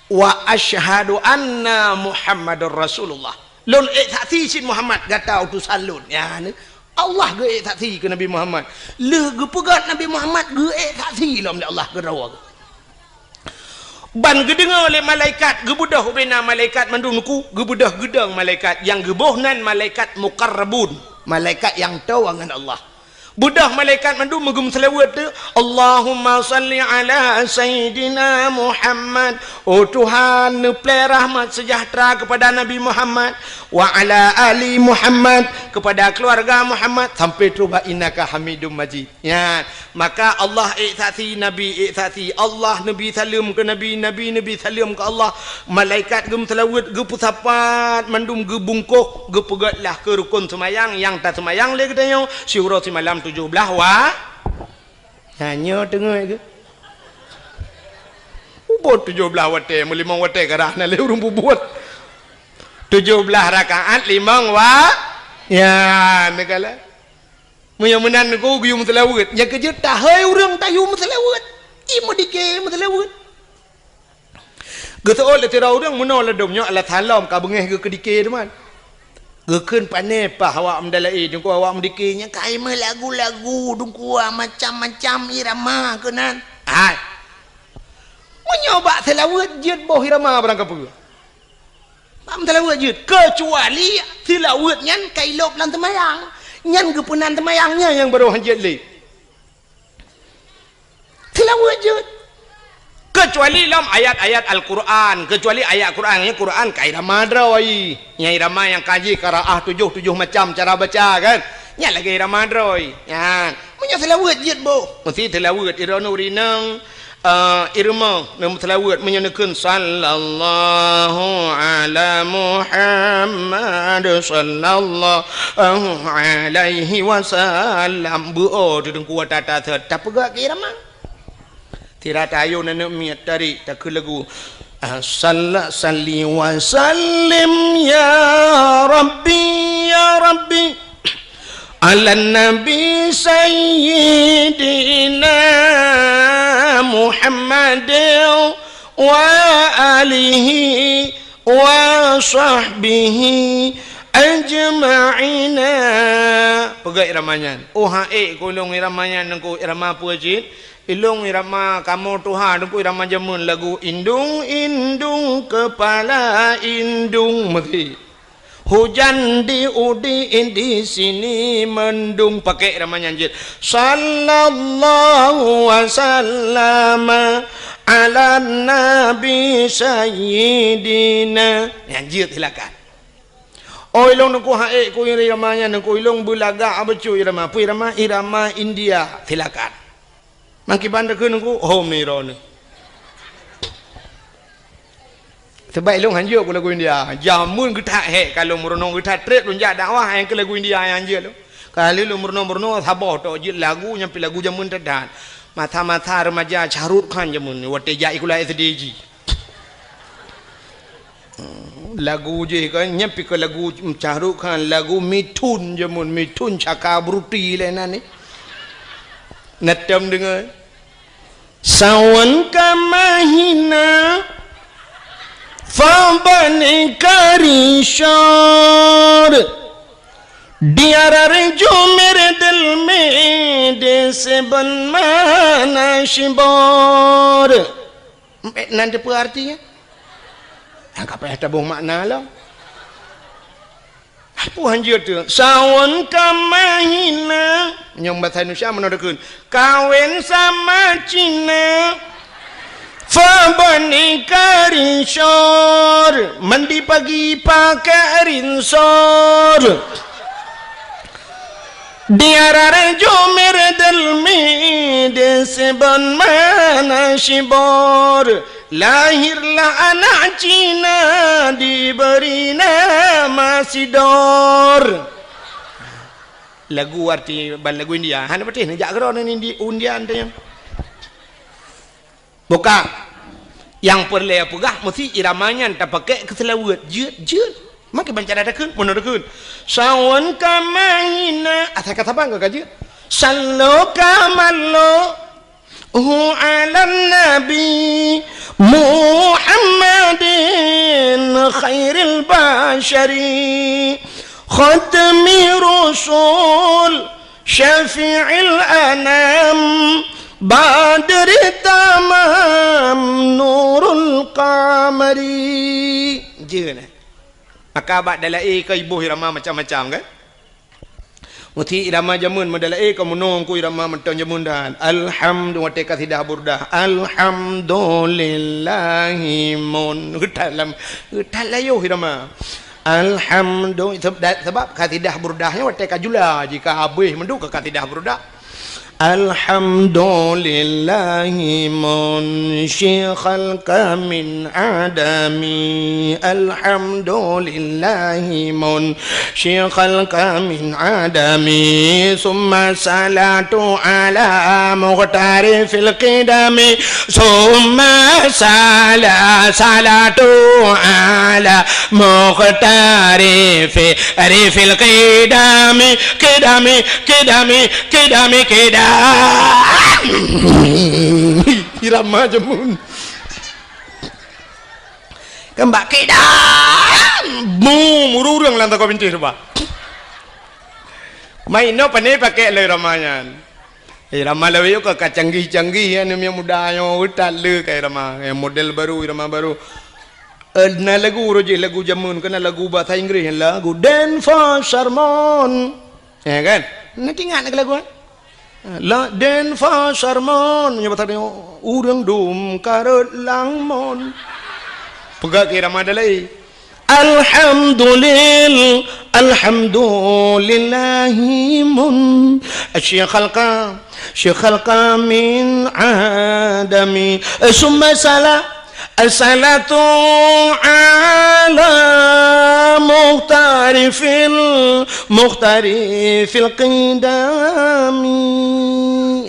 "Wa asyhadu anna Muhammadar Rasulullah." Lôn ék saksi cit Muhammad gata utosan lôn. Ya, ni. Allah geuék saksi keu Nabi Muhammad. Lheueh geupeugét Nabi Muhammad, geuék saksi lom lé Allah keudroe. Ban geudeungoe lé malaikat, geubeudôh ubena malaikat mandum nuku, geubeudôh geudong malaikat, nyang geuboh nan malaikat muqarrabun, malaikat nyang toe ngon Allah. Beudôh malaikat mandum meugeumeuseulaweuet tu, "Allahumma salli ala Sayyidina Muhammad." Oh Tuhan, neuplée rahmat seujahteura keupada Nabi Muhammad, "wa ala ali Muhammad," keupada keuluwarga Muhammad, sampai trôh bak "innaka hamidum majid." Nyan, maka Allah ék saksi, Nabi ék saksi, Allah neubi saleuem keu Nabi, Nabi neubi saleuem keu Allah, malaikat geumeuseulaweuet, geupeusapat, mandum geubungkôh, geupeugét lah keu rukon seumayang nyang taseumayang lé geutanyoe siuroe simalam tujoh blaih wa-, nyan nyoe teungoh geuh. Ubot tujoh blaih watée, meulimong watée karah na lé ureuëng peubuet. Tujoh blaih rakaat limong wa-, ya, neukalon. Meunyoe meunan Teungku geuyue meuseulaweuet, nyang keujeuet tahôi ureuëng tayue meuseulaweuet. Ie meudike meuseulaweuet. Geuseuôt lé sidroe ureuëng meunoe ladôm nyoe alah salom ka beungéh geuh keudike teuma. Geukheun pané paih awak meudalaé, Teungku, awak meudike nyan ka meulagu-lagu, Teungku, macam-macam irama keunan. Hai. Meunyoe bak seulaweuet jeuet boh irama barang kapeue. Bak meuseulaweuet jeuet, keucuali seulaweuet nyan ka ilôb lam teumayang. Nyan geupeunan teumayang nyan nyang barô hanjeuet lé. Seulaweuet jeuet. Keucuali lom ayat-ayat Al-Qur'an, keucuali ayat Qur'an, nyang Qur'an ka irama droe. Nyang irama nyang ka jih qiraah tujoh, tujoh macam cara baca kan. Nyan lagée irama droe. Nyan, meunyoe seulaweuet jeuet boh, meusti seulaweuet iroe nuri nang. Ah, irama, nang meuseulaweuet meunyoe neukheun, "Sallallahu ala Muhammad, sallallahu alaihi wasallam." Beu-o teudengku tata set, tapeugah keu irama. Tira tayue nenek miet tarik, takheun lagu, ah, salla-, salli wa sallim ya Rabbi, ya Rabbi. Ala Nabi Sayyidina Muhammad wa alihi wa sahbihi ajma'ina. Peugah irama nyan. Oh, ha, ék keu lôn irama nyan, Teungku, irama peue cit? Ilôn irama kamoe tuha, Teungku, irama jameun lagu indung-indung kepala indung meuti. Hujan di udi di sini mendung, pakai irama nyan jeuet. Sallallahu wasallam ala nabi sayyidina. Nyan jeuet silakan. Oh, ilôn Teungku ha ék keu irama nyan, Teungku, ilôn beulagak bacut irama. Peue irama? Irama India. Silakan. Mangkiban takheun Teungku, hom ni droeneuh. Sabab ilôn hanjeuet keu lagu India. Jameun geutak hék ka lôn meurunoe, geutak trép lôn jak dakwah nyang keu lagu India nyang hanjeuet lôn. Ka lheueh lôn meurunoe-meurunoe saboh tok jeuet lagu nyang pih lagu jameun that-that. Masa-masa remaja Shah Rukh Khan jameun watée jak sikula S D jih. Lagu jih kan, nyan pih keu lagu Shah Rukh Khan, lagu Mithun jameun, Mithun Chakraborty lé nan ni. Na tom deungoe. Sawan ka mahina, fa bani karishor. Diarar jumer delme de seben mana shibor. Nan teupeue artinya? Nyang ka payah taboh makna lom. Peue hanjeuet teuh? Sawan ka mahina. Nyang bahasa Indonesia meunoe dikeun. Kawén sama Cina. Fa bani ka rinsor. Mandi pagi pakai rinsor. Diarah Jumer Delmi, di Sibon Manasibor. Lahirlah anak Cina, diberi nama Sidor. Lagu arti ban lagu India. Hana patéh neujak keudroe ngon Indi-, India teuh nyan. Buka. Nyang peureulée peugah meusti irama nyan tapakék keu seulaweuet. Jeuet, jeuet. Makai banca data kheun, meunoe dikeun. Sawan ka mahina. Asai ka saban ka jeuet. Sallo ka mallo. Hu 'alan nabi Muhammadin khairil basyari khatmi rusul syafi'il anam badri tamam nurul qamari. Jeue na. Maka bak dalaé ka iboh irama macam-macam kan? Meusti irama jameun meudalaé ka meunoe ku irama mantong jameun dan. Alhamdu-, watée kasidah burdah. Alhamdulillahi mun. Geutat lam, geutat layoh irama. Alhamdu-, seb-, da-, sebab kasidah burdah nyoe watée ka jula, jika habéh mandum ka kasidah burdah. Alhamdulillahi munshi khalqa min adami. Alhamdulillahi munshi khalqa min adami. Summa salatu ala mukhtari fil qidami. Summa sala-, salatu ala mukhtari fi rifil qidami, qidami, qidami, qidami, qidami. Irama jameun. Keumbak qidam. Mu, murureng lam takau bintéh tu, bah. Mai inoe pane pakai lé irama nyan. Irama lawét ka, ka canggih-canggih, ya, aneuk muda nyoe, utat le ka irama. Ya, model baru, irama baru. Eh, na lagu uroe jih, lagu jameun, keu na lagu bahasa Inggréh, lagu Denver Sermon. Ya kan? Na ingat lagu, eh? La Denver Sermon, meunyoe bahasa nyoe, ureueng dum karot langmon. Peugah keu irama dalai. Alhamdulil-, alhamdulillahi mun-, syi khalqa, syi khalqa min adami. Summa sala-, salatu ala mukhtari fil, mukhtari fil qidami.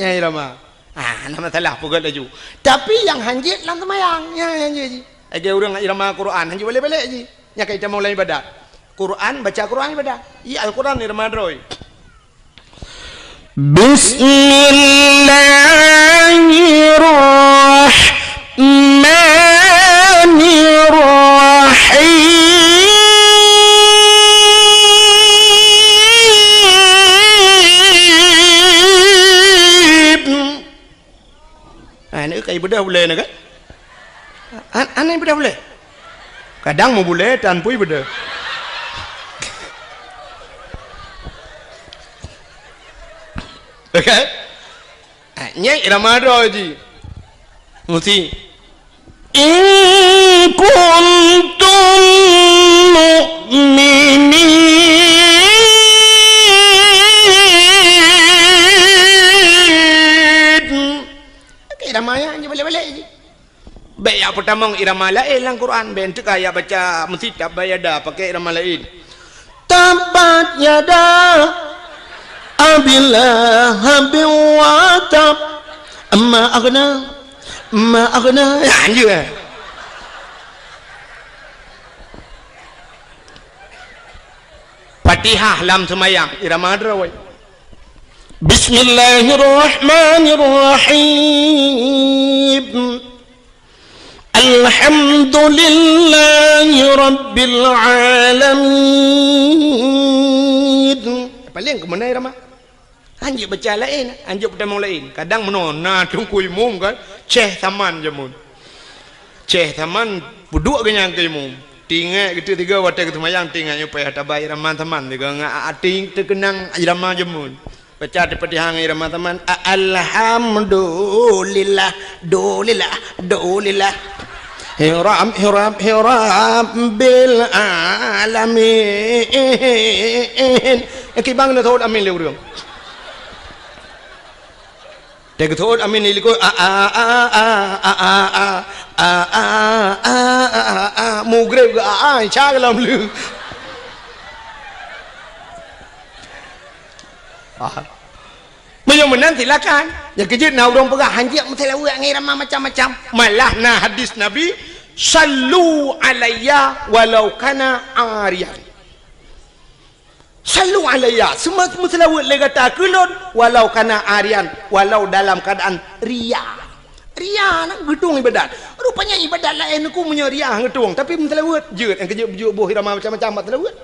Ya, irama. Ah, hana masalah, peugah laju. Tapi nyang hanjeuet lam seumayang, ya, hanjeuet jih. Lagée ureueng irama Quran, hanjeuet balek-balek jih. Nyan ka itamong lam ibadat. Quran, baca Quran ibadat. Iya Al-Quran irama droe. Bismillahirrahmanirrahim. Ha, ni kai beudôh bulée na kan? An-, aneh beudôh bulée. Kadang meu bulée tan pui beudôh. Okey. Ha, nyang irama droe jih. Meusti. In kuntum mu'minin. Okey, irama nyan jih balek-balek jih. Bék jak peutamong irama laén lam Quran, bék teuka jak baca meusti tabbat yada pakai irama laén. Tabbat yada Abi Lahabin wa tab. Ma aghna, ma aghna. Ya, anjeuet. Fatihah lam seumayang, irama droe. Bismillahirrahmanirrahim. Alhamdulillahi rabbil alamin. Paléng keumeunai irama. Hanjeuet baca laén, hanjeuet peutamong laén. Kadang meunoe na teungku imum kan, ceh saman jameun. Ceh saman peuduek geuh nyan keu imum. Tinggai geuteuk tiga watèe geuseumayang, tinggai nyoe payah tabai irama saman tiga ngat até teukeunang irama jameun. Baca Al-Fatihah ngon irama saman, a-, alhamdulillah, dulillah, dulillah. Hiram, hiram, hiram bil alamin. Kibang na thot amin lé ureueng. Teugeutôt amin di likot, a, a, mugreb geu, a, a, insya Allah lom lé. Ah. Meunyoe meunan silakan. Nyang keujeuet na ureueng peugah hanjeuet meuseulaweuet ngon irama macam-macam. Malah na hadis Nabi, "Sallu alayya walau kana ariyan." Sallu alayya, seuma-, meuseulaweuet lé gata keu lôn, walau kana ariyan, walau dalam keuadaan ria. Ria na geutueng ibadat. Rupanya ibadat laén ku meunyoe ria geutueng, tapi meuseulaweuet jeuet, nyang keujeuet beujeuet boh irama macam-macam bak seulaweuet.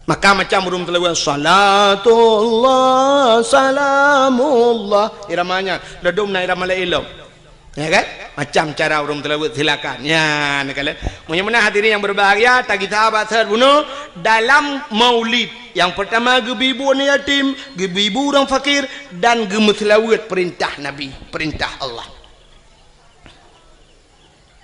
Maka macam ureueng meuseulaweuet, salatullah, salamullah. Irama nyan, ladôm na irama laén lom. Ya kan? Macam cara ureueng meuseulaweuet, silakan. Ya, neukalon. Meunyoe meunan hadirin yang berbahagia, tagita bak seuhat bunoe dalam maulid. Yang pertama geubri bu aneuk yatim, geubri bu ureueng fakir, dan geumeuseulaweuet perintah Nabi, perintah Allah.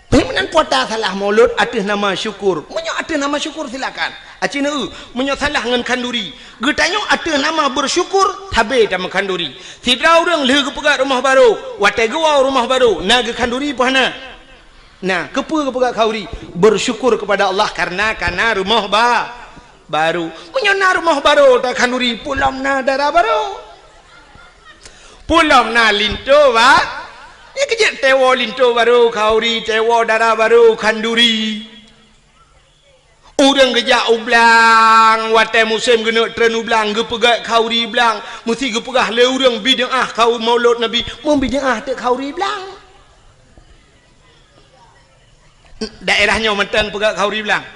Meunyoe meunan puasa salah maulud ateueh nama syukur. Meunyoe ateueh nama syukur, silakan. Aci neu, meunyoe salah ngon khanduri. Geutanyoe ateueh nama bersyukur, sabe tameu khanduri. Sidroe ureueng lheueh geupeugöt rumoh barô, watèe geuwoe rumoh barô, na geukhanduri peue hana? Na, keupeue geupeugöt khanduri? Bersyukur kepada Allah karena ka na rumoh ba-, barô. Meunyoe na rumoh barô takhanduri, peue lom na dara barô. Peue lom na linto ba-, nyan keujeuet teuwoe linto barô khanduri, teuwoe dara barô khanduri. Ureueng geujak u blang, watèe musém geuneuk treun u blang, geupeugöt khanduri blang, meusti geupeugah lé ureueng bid'ah khanduri maulud Nabi, meubid'ah teuk khanduri blang. Daerah nyoe mantong peugöt khanduri blang?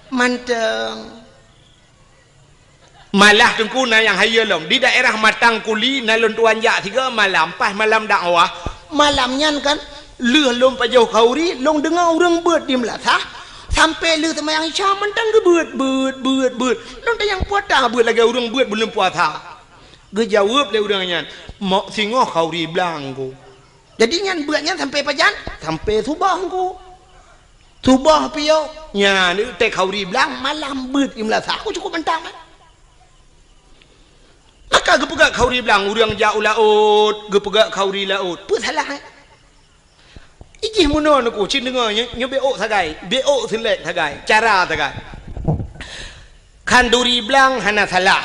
Mantong. Malah teungku na nyang hayeue lom. Di daerah Matang Kuli na lôn tuan jak sigoe malam, pas malam dakwah. Malam nyan kan, lheueh lôn pajoh khanduri, lôn deungoe ureueng beuet di meulasah, sampoe lheueh seumayang Isya mantong geubeuet, beuet, beuet, beuet. Lôn tanyong peue ata beuet lagèe ureueng beuet buleuen puasa. Geujaweueb lé ureueng nyan, "Mok singoh khanduri blang ku." Jadi nyan beuet nyan sampoe pajan? Sampoe suboh ku. Suboh piôh, nyan teuk khanduri blang malam beuet di meulasah. Aku cukup mantong kan. Maka geupeugöt khanduri blang, ureueng jak u laôt, geupeugöt khanduri laôt. Peue salah, eh? Ijih meunoe neuku, cit deungoe nyoe, nyoe beuôt sagai, beuôt seulek sagai, cara sagai. Khanduri blang hana salah.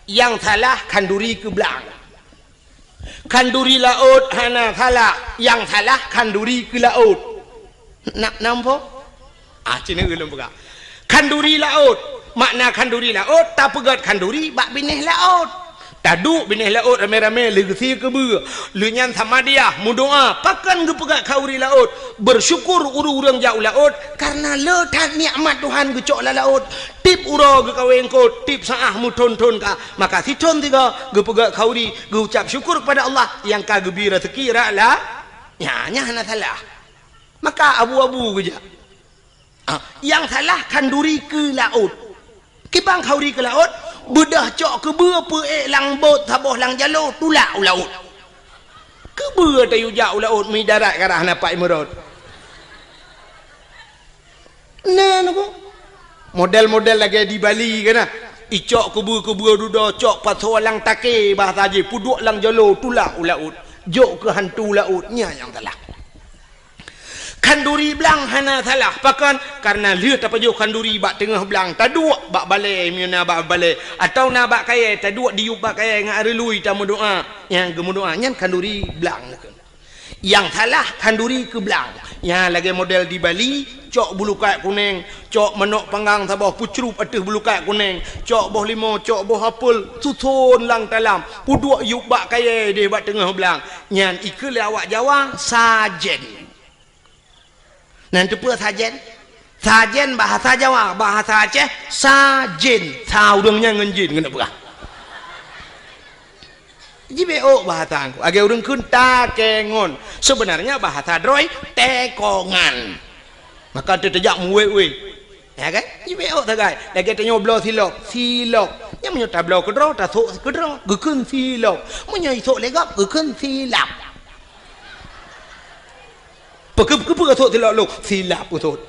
Nyang salah khanduri keu blang. Khanduri laôt hana salah, nyang salah khanduri keu laôt. Na, na muphom? Ah, cit neu lôn peugah. Khanduri laôt, makna khanduri laôt, tapeugöt khanduri bak binéh laôt. Taduek binéh laôt ramé-ramé lheueh geusie keubeue. Lheueh nyan samadiah, meudoá, pakon geupeugöt khanduri laôt. Bersyukur ureueng-ureueng jak u laôt, karena le that nikmat Tuhan geucok lam laôt. Tiep uroe geukawé eungkôt, tiep saát meuthôn-thôn ka. Maka sithôn sigoe geupeugöt khanduri, geuucap syukur kepada Allah nyang ka geubri raseuki rot la-, nyan, nyan hana salah. Maka abu-abu geujak. Ah, nyang salah khanduri keu laôt. Kiban khanduri keu laôt, beudôh cok keubeue peuék lam bot saboh lam jaloe tulak u laôt. Keubeue tayue jak u laôt meudarat ka rhah na pat imeurot. Na neuku. Model-model lagèe di Bali kan na. Icok keubeue-keubeue dudoe, cok pasoe lam takée bahasa jih, peuduek lam jaloe tulak u laôt. Jok keu hantu laôt, nyan nyang salah. Khanduri blang hana salah. Pakon? Karena lheueh tapajoh khanduri bak teungoh blang, taduek bak balèe, meunyoe na bak balèe, atawa na bak kayèe, taduek diyueb bak kayèe ngon areului tameudoá. Nyang geumeudoá, nyan khanduri blang. Nyang salah khanduri keu blang. Nyang lagèe model di Bali, cok bulukat kunèng, cok manok panggang saboh peucrup ateueh bulukat kunèng, cok boh limo, cok boh apel, suson lam talam, peuduek yueb bak kayèe deh bak teungoh blang. Nyan ikheun lé awak Jawa, sajén. Nyan teupeue sajén? Sajén bahasa Jawa, bahasa Aceh, sajén. Sa ureueng nyan ngon jén, keuneuk peugah. Jibeuôt bahasa ku. Lagèe ureueng kheun takengon. Sebenarnya bahasa droe, tekongan. Maka teuh tajak meuwét-wét. Ya kan? Jibeuôk sagai. Lagèe tanyoe bloe silop, silop. Nyan meunyoe tabloe keudroe, tasôk keudroe, geukheun silop. Meunyoe isôk lé gob, geukheun silap. Peue-, peue-, peue sôk silop lôn? Silap sôk.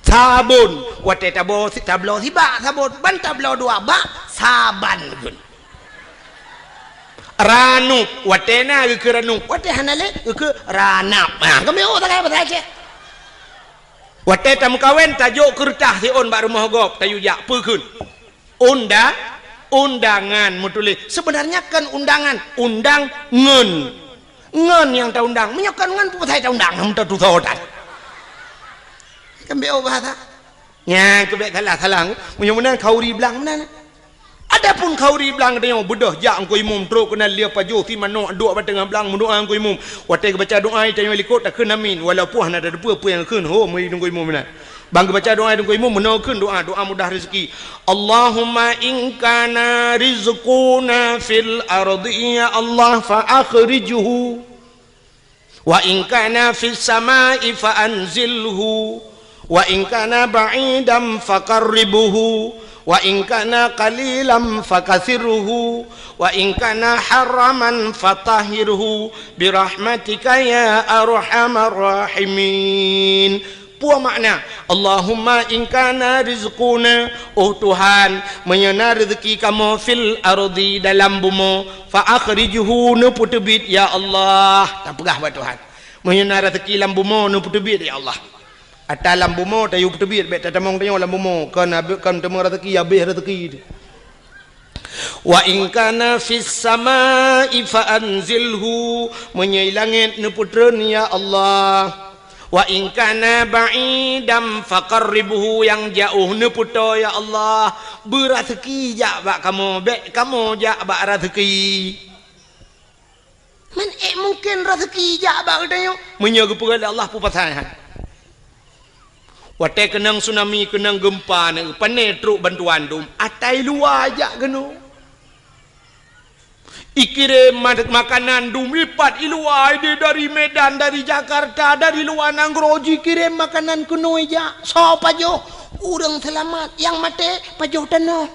Sabon. Watèe tabo-, tabloe sibak sabon, ban tabloe dua bak, saban geukheun. Ranup. Watèe na geukheun ranup. Watèe hana lé geukheun ranap. Ha, kami oh sagai bahasa Aceh. Watèe tameukawen, tajok keureutah siôn bak rumoh gob, tayue jak, peue kheun? Unda-, undangan meutuléh. Seubeunarnya kon undangan, undang ngon. Ngon nyang taundang. Meunyoe kon ngon, peue pasai taundang? Hana tatusoe tan. Kan bèk bahasa. Nyan keuh bèk salah-salah. Meunyoe meunan khauri blang meunan. Adapun khauri blang geutanyoe, beudôh jak Teungku Imum, trok keunan lia pajoh si manok duek bak teungoh blang meudoa Teungku Imum. Watèe geubaca doa, tanyoe likot takheun amin, walaupun hana tateupeue peue nyang kheun, ho, meuri Teungku Imum meunan. Ban geubaca doa Teungku Imum, meunoe kheun doa, doa mudah rezeki. Allahumma in kana rizquna fil ardi, ya Allah, fa akhrijhu. Wa in kana fis samai fa anzilhu, wa in kana ba'idan fa qarribhu, wa in kana qalilan fa katsirhu, wa in kana haraman fa tahhirhu bi rahmatika ya arhamar rahimin. Peue makna, Allahumma in kana rizquna, oh Tuhan, meunyoe na reuzeuki kamoe fil ardi, dalam bumoe, fa akhrijhu, neupeuteubiet, ya Allah. Tapeugah bak Tuhan. Meunyoe na reuzeuki lam bumoe, neupeuteubiet, ya Allah. Ata lam bumoe, tayue peuteubiet, bèk tatamong tanyoe lam bumoe. Kon abéh, kon teuma reuzeuki, abéh reuzeuki. Wa in kana fis samai fa anzilhu, meunyoe i langét neupeutreun, ya Allah. Wa in kana ba'idan fa qarribhu, nyang jiôh neupeutoe, ya Allah. Beureuzeuki jak bak kamoe, bèk kamoe jak bak reuzeuki. Man ék mungken reuzeuki jak bak geutanyoe? Meunyoe geupeugah lé Allah, peue pasai han? Watèe keunong tsunami, keunong geumpa, na pane trok bantuan dum, ata i luwa jak keunoe. Ikirém ma-, makanan dum ipat i luwa, ideh dari Medan, dari Jakarta, dari luwa nanggroe jikirém makanan keunoe jak. Soe pajoh? Ureueng seulamat, nyang maté pajoh tanoh.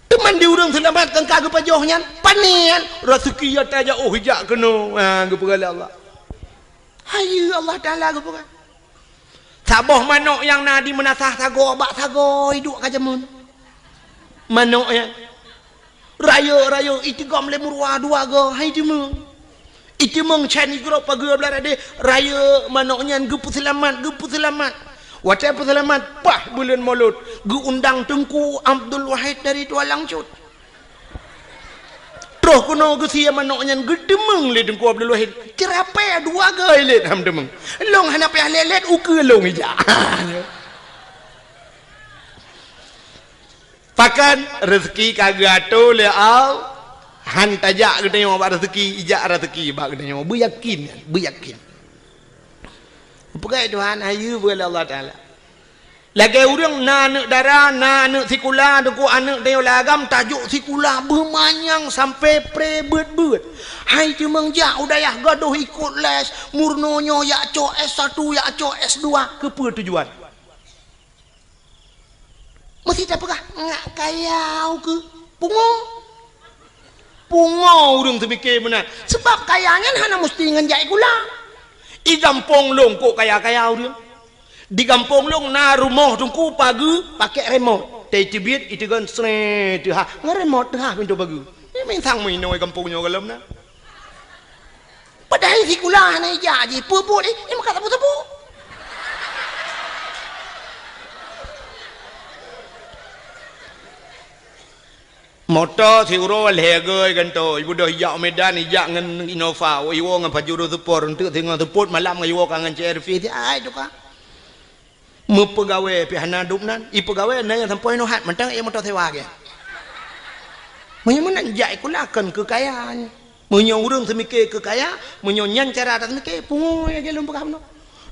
Teuma di ureueng seulamat nyang ka geupajoh nyan, pane nyan, reuzeuki ata jak, oh, jak keunoe. Ha, geupeugah lé Allah. Hayeue Allah Taala geupeugah. Saboh manok nyang na di meunasah sagoe bak sagoe iduek ka jameun. Manok nyan. Rayeuk-rayeuk iteugom lé meuruwa dua goe, hai teuma. Iteumeung chan igroe pageue blah radeh, rayeuk manok nyan geupeuseulamat, geupeuseulamat. Watèe peuseulamat, paih buleuen Molot, geuundang Teungku Abdul Wahid dari Tualang Cut. Troh keunoe geusie manok nyan geuteumeung lé Teungku Abdul Wahid. Ceurapée dua goe lét han teumeung. Lôn hana payah lé-lét, ukeue lôn ijak. Pakon reuzeuki ka geuatoe lé Allah, han tajak geutanyoe bak reuzeuki, ijak reuzeuki bak geutanyoe. Beuyakin, beuyakin. Peugah Tuhan, hayeue beuet lé Allah Taala. Lagèe ureueng na aneuk dara, na aneuk sikula, teungku aneuk tanyoe lam agam tajok sikula beumanyang sampai pre beuet-beuet. Hai teumeung jak u dayah gadôh ikot les, meurunoe nyoe jak cok S satu, jak cok S dua, keupeue tujuan? Meusti tapeugah, ngak kaya ukeue. Pungo. Pungo ureueng teumike meunan. Sabab kaya nyan hana meusti ngon jak sikula. I gampông lôn kok kaya-kaya ureueng. Di gampông lôn na rumoh teungku pageue pakèk remote. Teubiet iteugon sree teuhah. Ngon remote teuhah pintoe pageue. Nyan mantong meuinoe gampông nyoe gohlom na. Padahai sikula hana ijak jih, peue buet jih, eh, meukat sapeue-sapeue. Moto siuroe lhèe goe gantoe, ibeudôh ijak u Medan, ijak ngon Innova, iwoe ngon Pajero Sport, eunteuk singoh seupôt malam ngon iwoe ka ngon C R V, ai tuka. Meupeugawée pih hana dum nan, ipeugawée na nyang sampoe nyoe hat, mantong ék moto sewa gét. Meunyoe meunan jak sikula kon keu kaya nyoe. Meunyoe ureueng seumike keu kaya, meunyoe nyan cara taseumike, pungo lagée lôn peugah bunoe.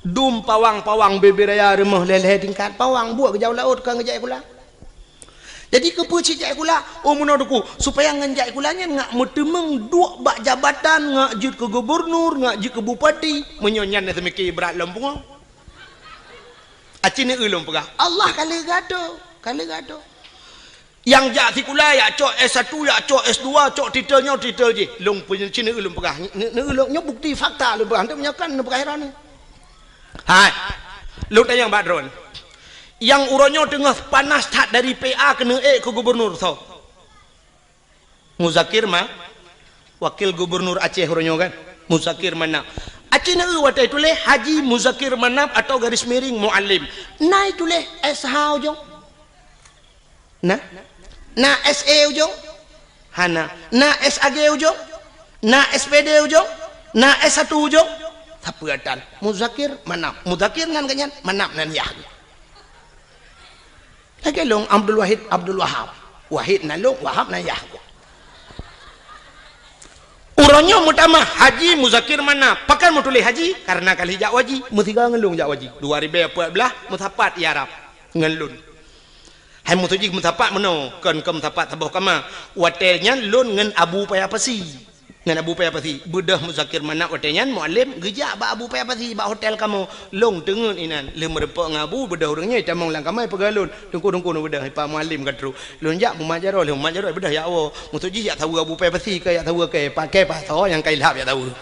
Dum pawang-pawang bebe raya rumoh lhée-lhée tingkat, pawang buet geujak u laôt kon geujak sikula. Jadi keupeue cit jak sikula? Oh meunoe teungku, supaya ngon jak sikula nyan ngak meuteumeung duek bak jabatan, ngak jeuet keu gubernur, ngak jeuet keu bupati. Meunyoe nyan na seumike brat lom pungo. Aci neueu lôn peugah, Allah ka lheueh geuatoe, ka lheueh geuatoe. Nyang jak sikula, jak cok S satu, jak cok S dua, cok titel nyoe, titel jih. Lôn peunyeucin neueu lôn peugah, ne-, neueu lôn, nyoe bukti fakta lôn peugah, hana meunyoe kan neupeugah droeneuh. Hai, lôn tanyong bak droeneuh. Nyang uroe nyoe teungoh panas that dari P A keuneuk ék keu gubernur soe? Muzakir Ma-, Wakil Gubernur Aceh uroe nyoe kan? Muzakir Manaf. Aci neueu watée tuléh Haji Muzakir Manaf atau garis miring Muallim. Na tuléh S H ujong? Na? Na S E ujong? Hana. Na S A G ujong? Na S P D ujong? Na S satu ujong? Sapeue tan? Muzakir Manaf. Muzakir nan geuh nyan, Manaf nan yah. Lagée lôn Abdul Wahid Abdul Wahab. Wahid nan lôn, Wahab nan yah. Uroe nyoe meutamah Haji Muzakir Manaf. Pakon meutuléh Haji? Karena ka lheueh jak waji. Meusigoe ngon lôn jak waji. Dua ribée peuet blaih meusapat i Arab ngon lôn. Hai meutuju meusapat meunoe, kon keu meusapat saboh kama. Watée nyan lôn ngon Abu Paya Pasi. Ngon Abu Paya Pasi, beudôh Muzakir Manaf watée nyan Muallim geujak bak Abu Paya Pasi bak hotel kamoe. Lôn teungeut inan, lheueh meurumpok ngon Abu, beudôh ureuëng nyoe tamong lam kama peugah lôn, "Teungku, Teungku, neubeudôh, Pak Muallim ka trok." Lôn jak mumat jaroe, lheueh mumat jaroe beudôh jak woe. Meutuju jak saweue Abu Paya Pasi, ka jak saweue kée, paké pasoe nyang ka ilhab jak saweue.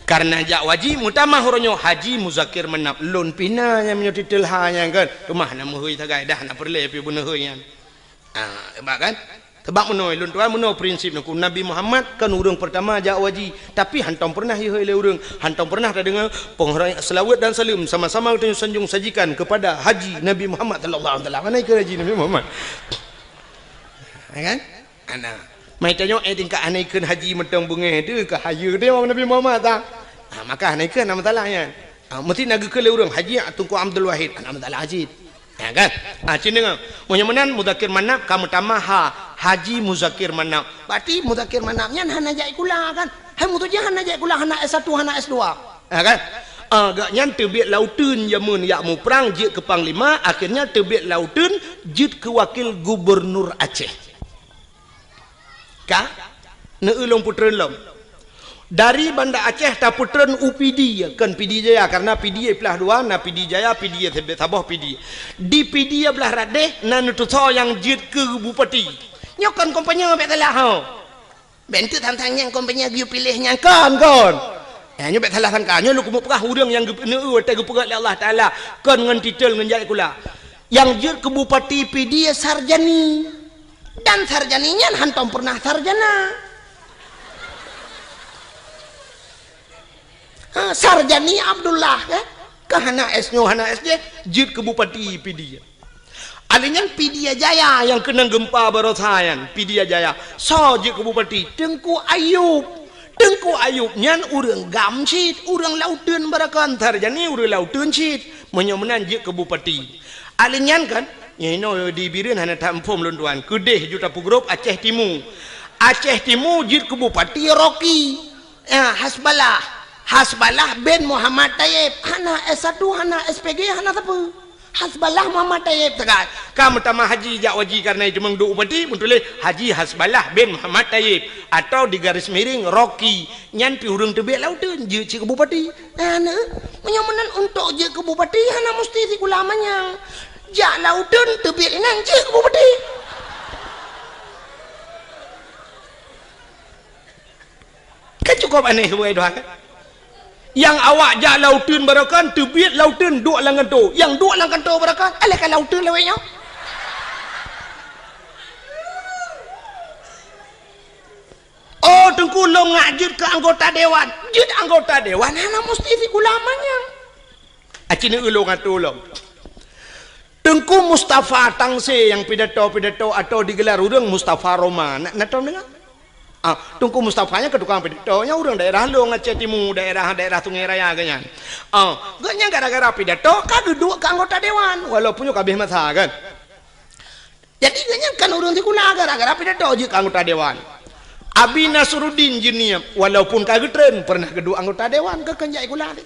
Karena jak waji meutamah uroe nyoe Haji Muzakir Manaf, lôn pih na nyang meunyoe titel ha nyang kan, teuma hana meuhôi sagai dah, hana peureulée pih beuneuhôi nyan. Ah, hebat kan? Sebab meunoe lôn tuan meunoe prinsip neuku Nabi Muhammad kan ureuëng pertama jak waji, tapi hantom pernah ihôi lé ureuëng, hantom pernah tadeungoe penghormatan selawat dan salam sama-sama geutanyoe sanjung sajikan kepada Haji Nabi Muhammad sallallahu alaihi wasallam. Mana ikut Haji Nabi Muhammad? Ya kan? Ana. Mai tanyoe, eh, tingkat hana ikheun haji meutong beungéh teuh, ka hayeue teuh Nabi Muhammad ta. Ha, maka hana ikheun, hana masalah nyan. Ha, meusti na geukheun lé ureuëng, Haji Teungku Abdul Wahid, hana masalah cit. Ha, kan? Ha, cit deungoe. Meunyoe meunan, Muzakir Manaf ka meutamah ha, Haji Muzakir Manaf. Berarti Muzakir Manaf nyan hana jak sikula, kan? Hai meutuju hana jak sikula, hana S satu, hana S dua. Ha, kan? Ah, gobnyan teubiet lauteun jameun jak muprang jeuet keu panglima, akhirnya teubiet lauteun jeuet keu wakil gubernur Aceh. Ka? Neueu lôn peutreun lom. Dari Banda Aceh tapeutreun u Pidie, kon Pidie Jaya, karena Pidie plah dua, na Pidie Jaya, Pidie saboh Pidie. Di Pidie blah radeh na neutusoe nyang jeuet keu bupati. Nyoe kon kompanye bék salah ho. Bék enteuk tantang nyang kon peue nyang geuyue piléh nyan kon, kon. Ya, nyoe bék salah sangka. Nyoe lôn keumeung peugah ureuëng nyang geupeuneu watée geupeugah lé Allah Taala kon ngon titel ngon jak sikula. Nyang jeuet keu bupati Pidie Sarjani. Dan Sarjani nyan hantom pernah sarjana. Ha, Sarjani Abdullah, eh? Ka hana S nyoe, hana S J, jeuet keu bupati Pidie. Alèh nyan Pidie Jaya nyang keunong geumpa baroesa nyan, Pidie Jaya. Soe jeuet keu bupati? Teungku Ayub. Teungku Ayub nyan ureuëng GAM cit, ureuëng lauteun barakon, Sarjani ureuëng lauteun cit. Meunyoe meunan jeuet keu bupati. Alèh nyan kan, nyoe inoe di Bireuen hana that muphom lôn tuan. Keudeh ju tapeugrôp Aceh Timu. Aceh Timu jeuet keu bupati Rocky. Ya, Hasballah. Hasballah bin Muhammad Tayyib. Hana S satu, hana S P G, hana sapeue. Hasballah Muhammad Tayyib sagai. Ka meutamah haji jak waji karena itu meuduek bupati, meutuléh Haji Hasballah bin Muhammad Tayyib atau di garis miring Rocky. Nyan pih ureuëng teubiet lauteun jeuet cit keu bupati. Hana, meunyoe meunan untuk jeuet keu bupati hana musti sikula manyang. Jak lauteun teubiet inan jeuet keu bupati. Kan cukup aneh sebagai Tuhan, kan? Nyang awak jak lauteun barakon, teubiet lauteun duek lam kantô. Nyang duek lam kantô barakon, alah ka lauteun lawét nyoe. Oh, Teungku lôn ngak jeuet keu anggota dewan. Jeuet anggota dewan hana musti sikula manyang. Aci neueu lôn atô lom. Teungku Mustafa Tangse nyang pidato-pidato atau digelar ureuëng Mustafa Roma. Na, na tom deungoe? Ah, Teungku Mustafa nyan keu tukang pidato, nyan ureuëng daerah lôn Aceh Timu, daerah, daerah Sungai Raya geuh nyan. Ah, geuh nyan gara-gara pidato ka geuduek keu anggota dewan, walaupun nyoe ka habéh masa kan. Jadi geuh nyan kan ureuëng sikula gara-gara pidato jeuet keu anggota dewan. Abi Nasruddin Jeunieb, walaupun ka geutreun, pernah geuduek anggota dewan, geuh kon jak sikula.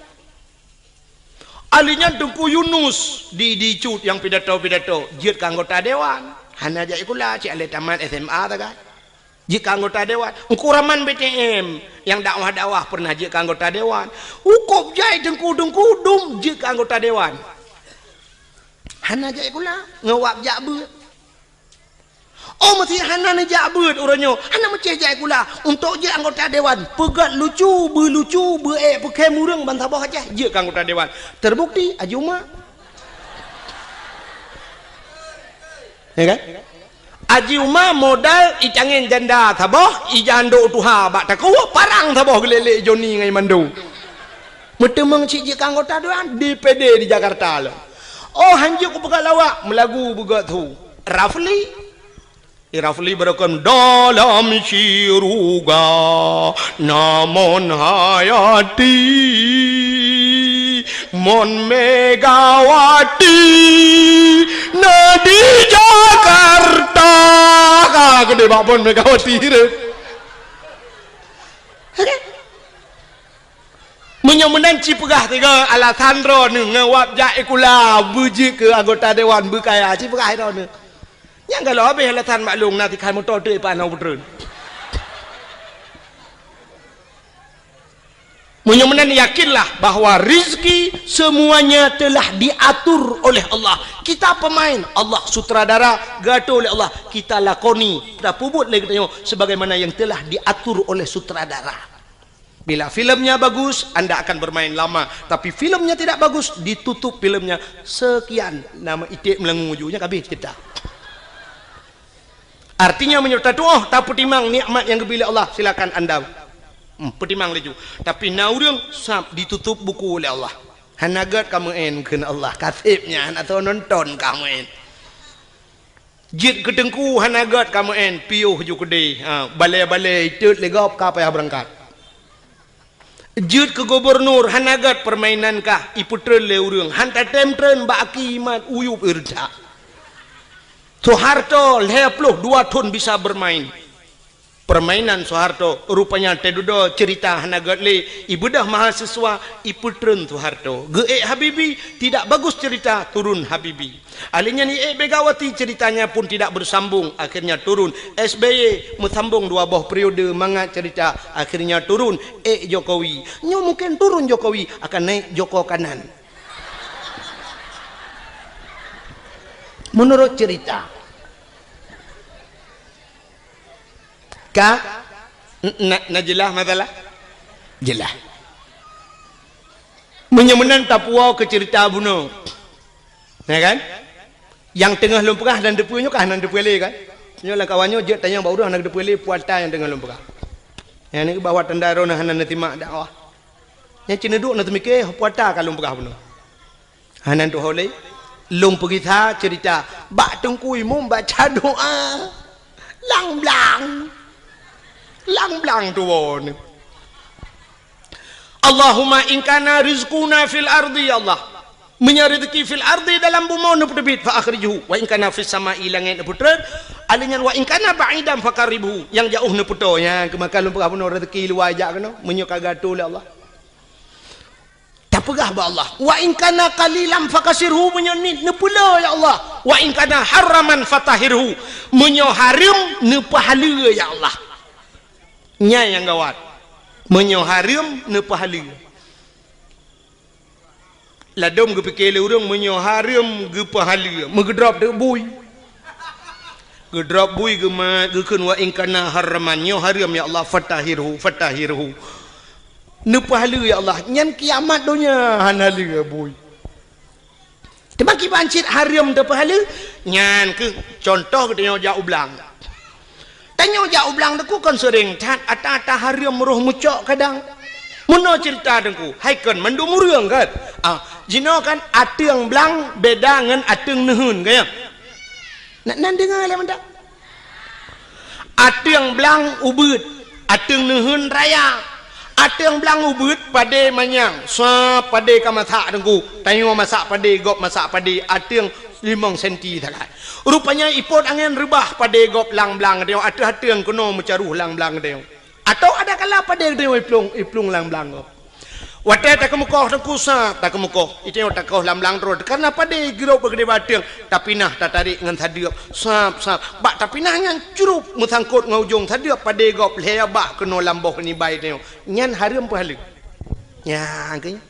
Alèh nyan Teungku Yunus di, di Cut nyang pidato-pidato jeuet keu anggota dewan. Hana jak sikula, cit alah tamat S M A sagai. Jeuet keu anggota dewan. Teungku Rahman B T M nyang dakwah-dakwah pernah jeuet keu anggota dewan. Hukôb jai teungku-teungku dum jeuet keu anggota dewan. Hana jai sikula, ngon wab jak beuet. Oh, meusé hana neujak beuet uroe nyoe, hana meucéh jai sikula. Untuk jeuet anggota dewan, peugöt lucu, beulucu, beuék peukhém ureueng ban saboh Aceh, jeuet keu anggota dewan. Terbukti, Haji Uma. Ya kan? Haji Uma modal itangén janda saboh, ija andok tuha bak takue, parang saboh geulélek Joni ngon Mando. Meuteumeung cit jeuet keu anggota dewan D P D di Jakarta lom. Oh, hanjeuet kupeugah lawak, meulagu beugöt su. Rafli. Rafli beureukom dalam syuruga namon hayati, mon Megawati na di Jakarta. Ka keudeh bak mon Megawati deh. Meunyoe meunan ci peugah tiga alasan droeneuh ngon wab jak sikula beujeuet keu anggota dewan beukaya, ci peugah droeneuh. Nyang galak habéh alasan maklum na tikhan moto teuk ipat na peutreun. Meunyoe meunan yakinlah bahwa rizki semuanya telah diatur oleh Allah. Kita pemain, Allah sutradara, geuatur oleh Allah. Kita lakoni, tapeubuet lé geutanyoe sebagaimana yang telah diatur oleh sutradara. Bila filmnya bagus, anda akan bermain lama. Tapi filmnya tidak bagus, ditutup filmnya. Sekian, nama iték meulangui ju, nyan ka habéh cerita. Artinya, meunyoe tatuoh, tapeutimang nikmat nyang geubri lé Allah, silakan anda, hmm, peutimang laju. Tapi na ureueng sab ditutup buku lé Allah. Hana gét ka meu'en kheun Allah, ka seb nyan, hana soe nonton ka meu'en. Jeuet keu teungku hana gét ka meu'en, piôh ju keudeh, ha, balée-balée itot lé gob ka payah beurangkat. Jeuet keu gubunur hana gét, peurmainan kah ipeutreun lé ureueng, han tatém treun bak aki imat uyueb ireutha. Soeharto lhée ploh dua thon bisa beurmain. Peurmainan Soeharto, rupanya teududoe ceurita hana gét lé, ibeudôh mahasiswa ipeutreun Soeharto. Geuék Habibie, tidak bagus cerita, turun Habibie. Ahli nyan iék Megawati, ceritanya pun tidak bersambung, akhirnya turun. S B Y meusambong dua boh periode mangat cerita, akhirnya turun, ék Jokowi. Nyoe mungkin turun Jokowi, akan naik Joko Kanan. Menurut cerita. Ka? N-, na, na jeulaih masalah? Jeulaih. Meunyoe meunan tapuwoe keu ceurita bunoe. Ya kan? Nyang teungoh lôn peugah hana teupeue nyoe ka hana teupeue lé kan? Nyoe lam kawan nyoe jeuet tanyong bak ureueng hana teupeue lé peue ata nyang teungoh lôn peugah. Nyan bahwa tanda droeneuh hana neusimak dakwah. Nyang cit neuduek na teumike peue ata ka lôn peugah bunoe. Hana tuho lé, lôn peugisa ceurita bak Teungku Imum baca doa. Lang blang. Lang blang tuwoe nyoe. Allahumma in kana rizquna fil ardi, ya Allah. Meunyoe rezeki fil ardi dalam bumoe neupeuteubiet, fa akhrijhu. Wa in kana fis sama'i, langét neupeutreun. Alheuh nyan wa in kana ba'idan fa qarribhu. Nyang jaoh neupeutoe. Nyan keuh maka lôn peugah bunoe rezeki luwa jak keunoe. Meunyoe ka geuatoe lé Allah. Tapeugah bak Allah, "Wa in kana qalilan fakasirhu," meunyoe niet neupeulo, ya Allah. "Wa in kana haraman fatahhirhu," meunyoe hareuem neupeuhaleue, ya Allah. Nyan nyang gawat. Meunyoe hareuem neupeuhaleue. Ladôm geupike lé ureueng meunyoe hareuem geupeuhaleue, meugeudrop teuk bui. Geudrop bui geumat, geukheun, "Wa in kana haraman," nyoe hareuem ya Allah, "fatahhirhu, fatahhirhu." Neupeuhaleue ya Allah, nyan kiamat donya hana lé bui. Teuma kiban cit hareuem teupeuhaleue, nyan keuh contoh geutanyoe jak u blang. Tanyoe jak u blang Teungku kon seuring that, ata-ata hareuem roh meucok kadang. Meunoe ceurita Teungku, hai kon mandum ureueng kan? Ah, jinoe kan ateueng blang beda ngon ateueng neuheun, kan ya? Nak nan deungoe lé mantap. Ateueng blang ubeuet, ateueng neuheun raya. Ateueng blang ubeuet padé manyang, sa padé ka masak Teungku. Tanyoe masak padé, gob masak padé, ateueng limong senti sagai. Rupanya ipot angén reubah padé gob lam blang tanyoe, ateueh ateueng keunoe meucaroh lam blang tanyoe. Atau ada kala padé tanyoe iplueng, iplueng lam blang gob. Watée takeumeukoh teungku sab, takeumeukoh. Iteungoh takoh lam blang droe, kareuna padé girok bak keudéh bateueng, tapinah tatarek ngon sadeuep. Sab, sab. Bak tapinah nyan curup meusangkot ngon ujong sadeuep padé gob lhée bak keunoe lam boh nibai teungoh. Nyan hareuem peuhaleue. Nyan keuh nyan.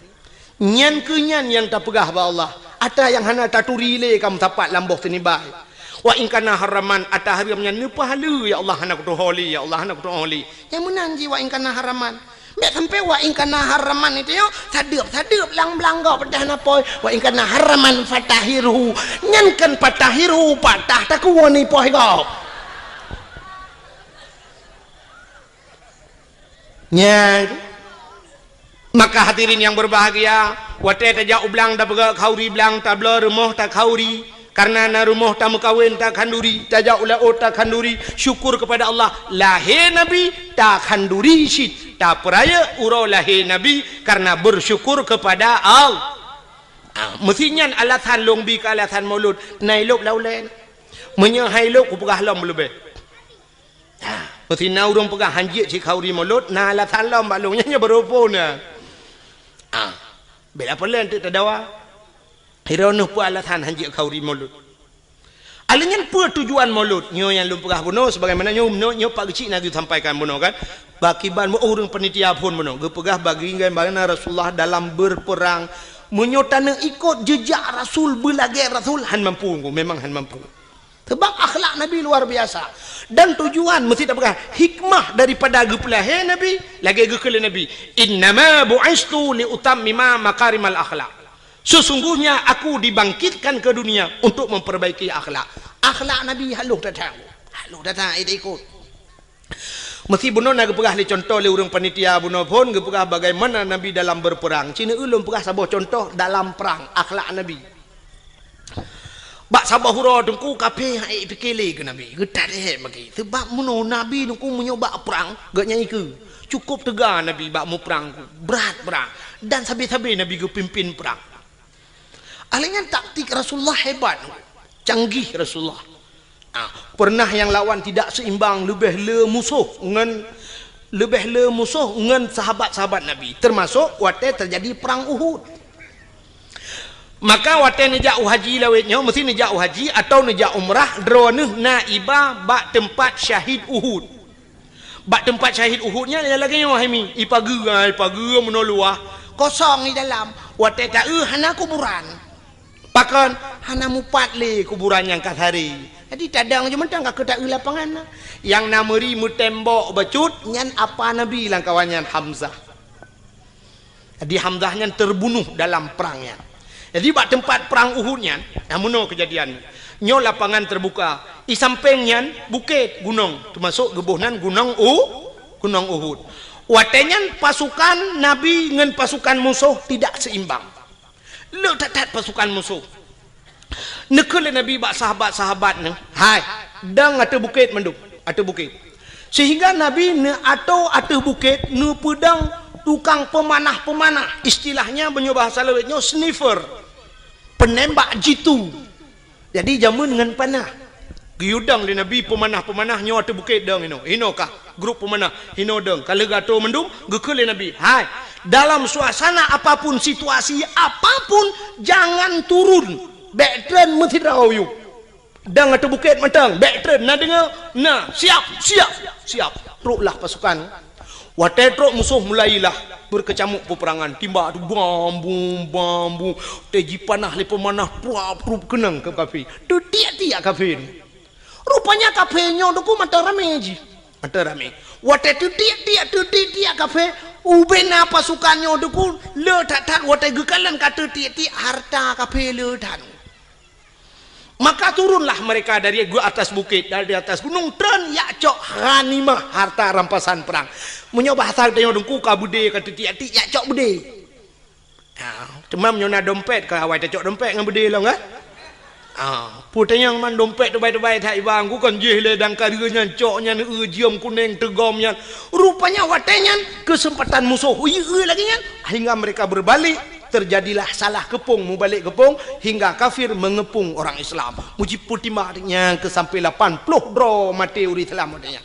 Nyan keuh nyan nyang tapeugah bak Allah. Ata nyang hana taturi lé ka meusapat lam boh teunibai. Wa in kana haraman, ata hareuem nyan neupeuhaleue, ya Allah, hana kutuho lé, ya Allah, hana kutuho lé. Nyang meunan jih wa in kana haraman. Bék sampoe wa in kana haraman itu yo, sadeuep-sadeuep lam blang gob peudah na poi. Wa in kana haraman fatahirhu. Nyan kan fatahirhu, patah takuwoe ni poi gob. Nyan. Maka hadirin yang berbahagia, watée tajak u blang tapeugah khauri blang, tabloe rumoh takhauri, karna na rumoh tameukawen takhanduri, tajak u laôt takhanduri, syukur kepada Allah, lahé Nabi takhanduri cit, tapeurayeuk uroe lahé Nabi karna bersyukur kepada Allah. Ah, meusi nyan alasan lôn bi keu alasan Maulud, na ilôb lam ulée. Meunyoe hai lôb kupeugah lom leubeh. Ha, meusi na ureuëng peugah hanjeuet cit khauri Maulud, na alasan lom bak lôn nyan, nyan baroe phon na. Ha, bela peue lé teuk tadawa. Hiroe neuh peue alasan hanjeuet khauri Maulud. Alèh nyan peue tujuan Maulud? Nyoe nyang lôn peugah bunoe sebagaimana nyoe, nyoe, nyoe Pak Geuchik na geusampaikan bunoe kan. Bak kiban meu ureuëng panitia phon bunoe geupeugah bagi bagaimana Rasulullah dalam berperang. Meunyoe taneuk ikot jejak Rasul, beulagée Rasul, han mampu, memang han mampu. Sebab akhlak Nabi luar biasa. Dan tujuan meusti tapeugah hikmah daripada geupeulahé Nabi, lagée geukheun lé Nabi, "Innama bu'istu li utammima makarimal akhlak." Sesungguhnya aku dibangkitkan ke dunia untuk memperbaiki akhlak. Akhlak Nabi halôh that-that. Halôh that-that, eh, ikot. Meusti bunoe na geupeugah lé contoh lé ureuëng panitia bunoe phon geupeugah bagaimana Nabi dalam berperang. Cina ulôn peugah saboh contoh dalam perang, akhlak Nabi. Bak saboh uroe teungku kafé han ék pike lé keu Nabi, geutat ék bagi. Sebab meunoe Nabi teungku meunyoe bak prang, geuh nyan ikeue. Cukôp teuga Nabi bak muprang, brat-brat. Dan sabe-sabe Nabi geupimpin prang. Alèh nyan taktik Rasulullah hebat, canggih Rasulullah. Ah, pernah nyang lawan tidak seimbang, leubeh le musoh ngon, leubeh le musoh ngon sahabat-sahabat Nabi, termasuk watèe terjadi perang Uhud. Maka watèe neujak u haji lawét nyoe, meusti neujak u haji atawa neujak umrah, droeneuh na iba bak teumpat syahid Uhud. Bak teumpat syahid Uhud nyan lagèe nyoe hai mi, ipageue, ipageue meunoe luwah, kosong di dalam. Watèe taeu hana kuburan. Pakon? Hana mupat lé kuburan nyang ka saré. Jadi tadong jih mantong ka keu taeu lapangan na. Nyang na meuri meutembok bacut nyan apa Nabi lam kawan nyan Hamzah. Jadi Hamzah nyan terbunuh dalam perang nyan. Jadi bak teumpat perang Uhud nyan, nah meunoe keujadian. Nyoe lapangan terbuka. I sampéng nyan bukét, gunong, teumasok geuboh nan gunong U, gunong Uhud. Watèe nyan pasukan Nabi ngon pasukan musoh tidak seimbang. Le that-that pasukan musoh. Neukheun lé Nabi bak sahabat-sahabat neuh, "Hai, dong ateueh bukét mandum, ateueh bukét." Sehingga Nabi neuatoe ateueh bukét neupeudong tukang peumanah-peumanah, istilahnya meunyoe bahasa lawét nyoe sniper, penembak jitu. Jadi jameun ngon panah. Geuyue dong lé Nabi peumanah-peumanah nyoe ateueh bukét dong inoe. Inoe kah grup peumanah, inoe dong. Ka lheueh geuatoe mandum, geukheun lé Nabi, "Hai, dalam suasana apapun, situasi apapun, jangan turun. Bèk treun meusidroe yue. Dong ateueh bukét mantong, bèk treun. Na deungoe? Na. Siap, siap, siap." Troklah pasukan. Watèe trok musoh mulailah beukeucamuk peupeurangan, timbak tu bam bum, bam bum, watèe jipanah lé peumanah pruap prup keunong keu kafé. Teutiek-tiek kafé. Rupanya kafé nyoe teungku mantong ramé jih. Mantong ramé. Watèe teutiek-tiek, teutiek-tiek kafé, ubena pasukan nyoe teungku le that-that watèe geukalon ka teutiek-tiek harta kafé le that. Maka turunlah mereka dari gu-, atas bukét, dari atas gunong, treun jak cok ghanimah, harta rampasan perang. Meunyoe bahasa geutanyoe teungku ka beudé ka teutiek-tiek, jak cok beudé. Ha, teuma meunyoe na dompet, ka awai tacok dompet ngon beudé lom, kan? Ha, peue tanyong man dompet teubai-teubai that iba, ku kon jih lé dang ka deuh nyan cok nyan, eu, jeuem kunéng teugom nyan. Rupanya watèe nyan keuseumpatan musoh, eu, eu lagèe nyan, hingga mereka berbalik. Terjadilah salah keupông, mubalek keupông, hingga kafir mengeupông orang Islam. Mujipeutimang nyang keu sampoe lapan ploh droe maté ureueng Islam watèe nyan.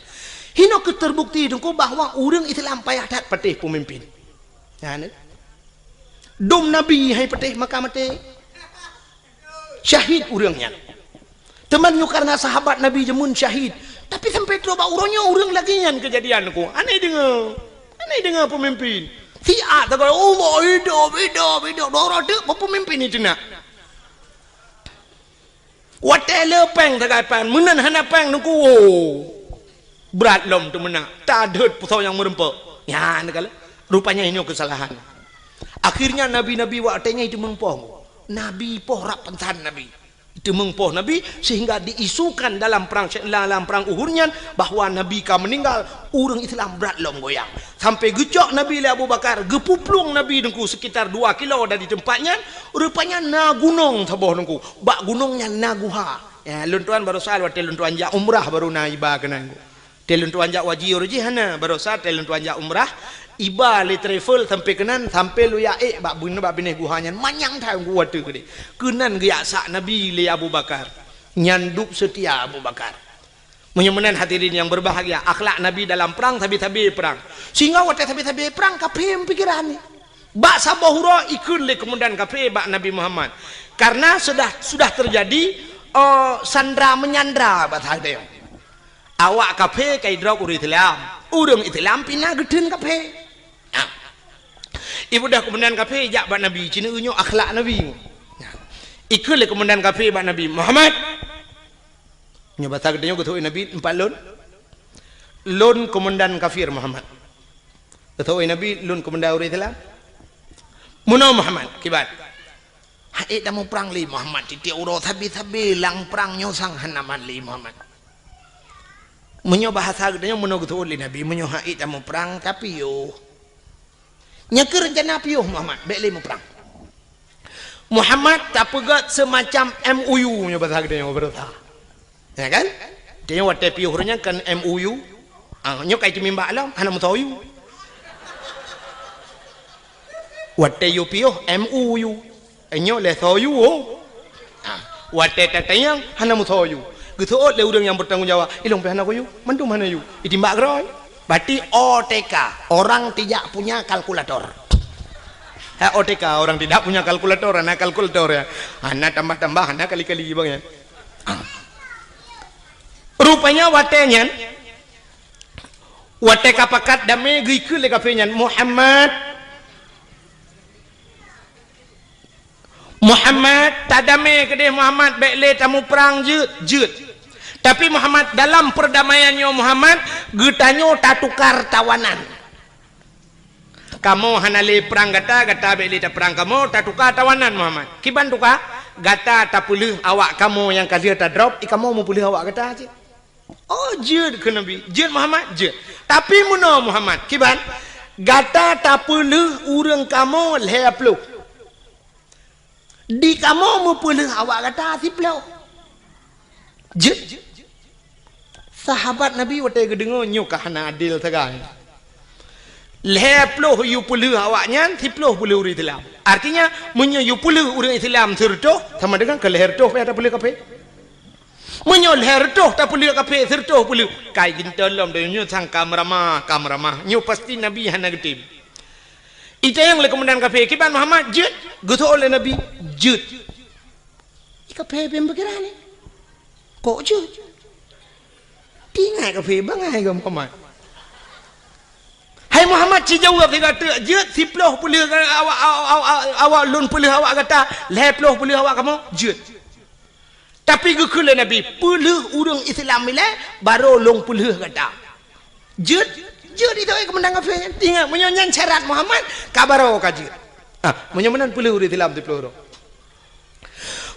Hinoe keuh terbukti teungku bahwa ureueng Islam payah that patéh peumimpin. Nyan, eh. Dum Nabi hai patéh maka maté. Syahid ureuëng nyan. Teuma nyoe karena sahabat Nabi jameun syahid. Tapi sampai troh bak uroe nyoe ureuëng lagée nyan keujadian ku. Aneh deungoe. Aneh deungoe peumimpin. Siat tagai, "Allah, hidup, hidup, hidup." Dua orang tu peumimpin itu nak. Watée le péng tagai péng, meunan hana péng nungku. Brat lom teumeunak. Tadeuet peusau nyang meureumpok. Nyan kala. Rupanya inoe kesalahan. Akhirnya nabi-nabi watée nyan itu meupoh. Nabi poh rap peusan Nabi. Teumeung poh Nabi, sehingga diisukan dalam perang, dalam perang Uhud nyan bahwa Nabi ka meninggal, ureuëng Islam brat lom goyang. Sampai geucok Nabi lé Abu Bakar, geupuplueng Nabi nungku sekitar dua kilo dari tempat nyan, rupanya na gunong saboh nungku. Bak gunong nyan na guha. Ya, lôn tuan barosa watée lôn tuan jak umrah baru na iba keunan. Tée lôn tuan jak haji uroe jih hana, barosa tée lôn tuan jak umrah, iba lé travel sampai keunan, sampai lôn jak ék bak bun bak binéh guha nyan manyang that nungku watée keudeh. Keunan geujak sak Nabi lé Abu Bakar. Nyan dub seutia Abu Bakar. Meunyoe meunan hadirin yang berbahagia, akhlak Nabi dalam perang, sabe-sabe perang. Sehingga watée sabe-sabe perang, kafé meupikiran ni. Bak saboh uroe ikheun lé komandan kafé bak Nabi Muhammad. Karena sudah, sudah terjadi, eh, sandra menyandra bak saat itu. Awak kafé ka idrop ureuëng Islam. Ureuëng Islam pih na geutheun kafé. Nah. Ibu dah komandan kafé jak bak Nabi, cina nyoe akhlak Nabi. Nah. Ikheun lé komandan kafé bak Nabi, "Muhammad." Nyoe basa geutanyoe geuteupeue Nabi, "Empat lôn." "Lôn komandan kafir, Muhammad." Geuteupeue Nabi, "Lôn komandan ureuëng Islam." "Meunoe Muhammad, kiban?" "Hana ék tamuprang lé Muhammad, tieb-tieb uroe sabe-sabe lam prang nyoe sang hana mat lé Muhammad." Meunyoe bahasa geutanyoe meunoe geuteupeue lé Nabi, meunyoe hana ék tamuprang, tapiôh. Nyan keuh rencana piôh Muhammad, bék lé muprang. Muhammad tapeugét seumacam M O U nyoe bahasa geutanyoe beureusa. Ya kan? Tanyoe watée piôh ureuëng nyan kan M O U. Ah, nyoe kai teumimbak lom, hana meusoe U. Watée yue piôh M O U. Nyoe lé soe U. Ah, watée tatanyong hana meusoe U. Geuseuôt lé ureuëng nyang bertanggung jawab, "Ilong pih hana soe U, mandum hana U." Itimbak keudroe. Berarti O T K, orang tidak punya kalkulator. Ha, O T K, orang tidak punya kalkulator, hana kalkulator ya. Hana tambah-tambah, hana kali-kali bang ya. Ah. Rupanya watée nyan, watée ka pakat damé geukheun lé kafé nyan, "Muhammad, Muhammad, tadamé keudeh Muhammad, bék lé tamuprang jeuet, jeuet. Tapi Muhammad, dalam perdamaian nyoe Muhammad, geutanyoe tatukar tawanan. Kamoe hana lé prang gata, gata bék lé taprang kamoe, tatukar tawanan Muhammad." "Kiban tukar?" "Gata tapeulheueh awak kamoe nyang ka lheueh tadrop, i kamoe meupeulheueh awak gata cit." "Oh, jeuet," kheun Nabi. "Jeuet Muhammad?" "Jeuet. Tapi meunoe Muhammad, kiban? Gata tapeulheueh ureuëng kamoe lhée ploh. Di kamoe meupeulheueh awak gata siploh. Jeuet." Sahabat Nabi watée geudeungoe nyoe ka hana adil sagai. Lhée ploh yue peulheueh awak nyan, siploh peulheueh ureuëng Islam. Artinya, meunyoe yue peulheueh ureuëng Islam sireutôh, sama dengan keu lhée reutôh payah tapeulheueh kafé. Meunyoe lhée reutôh tapeulheueh kafé, sireutôh peulheueh, kai geuntôn lom donya nyoe sang ka meuramah, ka meuramah. Nyoe pasti Nabi hana geutem. Itanyong lé komandan kafé, "Kiban Muhammad, jeuet?" Geuseuôt lé Nabi, "Jeuet." I kafé beupikiran ni. "Kok jeuet?" Tingat kafé bangai keu Muhammad. "Hai Muhammad, ci jaweueb sigoe teuk, jeuet siploh peulheueh awak, awak, awak, awak lôn peulheueh awak gata, lhée ploh peulheueh awak kamoe, jeuet. Tapi geukheun lé Nabi, peulheueh ureuëng Islam ilée, barô lôn peulheueh gata." "Jeuet, jeuet itu, eh, komandan kafé. Ingat, meunyoe nyan syarat Muhammad, ka barô ka jeuet." Ah, meunyoe meunan peulheueh ureuëng Islam siploh droe.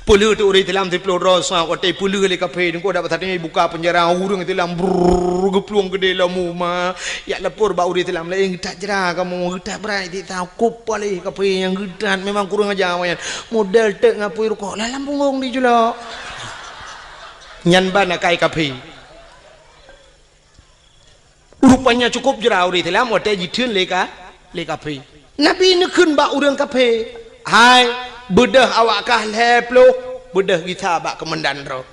Peulheueh teuk ureuëng Islam siploh droe, sa watée peulheueh lé kafé, nyoe dak pasateueng ibuka peunjara, ureuëng Islam brrrr geuplueng keudeh lom uma. Jak lapor bak ureuëng Islam laén, "Geutat jra kamoe, geutat brat siksa, kop paléh kafé nyang geutat, memang kurang aja awaknyan. Model teuk ngapui rukok, lam punggong dijulok." Nyan ban akai kafé. Rupanya cukup jra ureuëng Islam watée jitheun lé ka, lé kafé. Nabi neukheun bak ureuëng kafé, "Hai, beudôh awak kah lhée ploh, beudôh gisa bak komandan droe."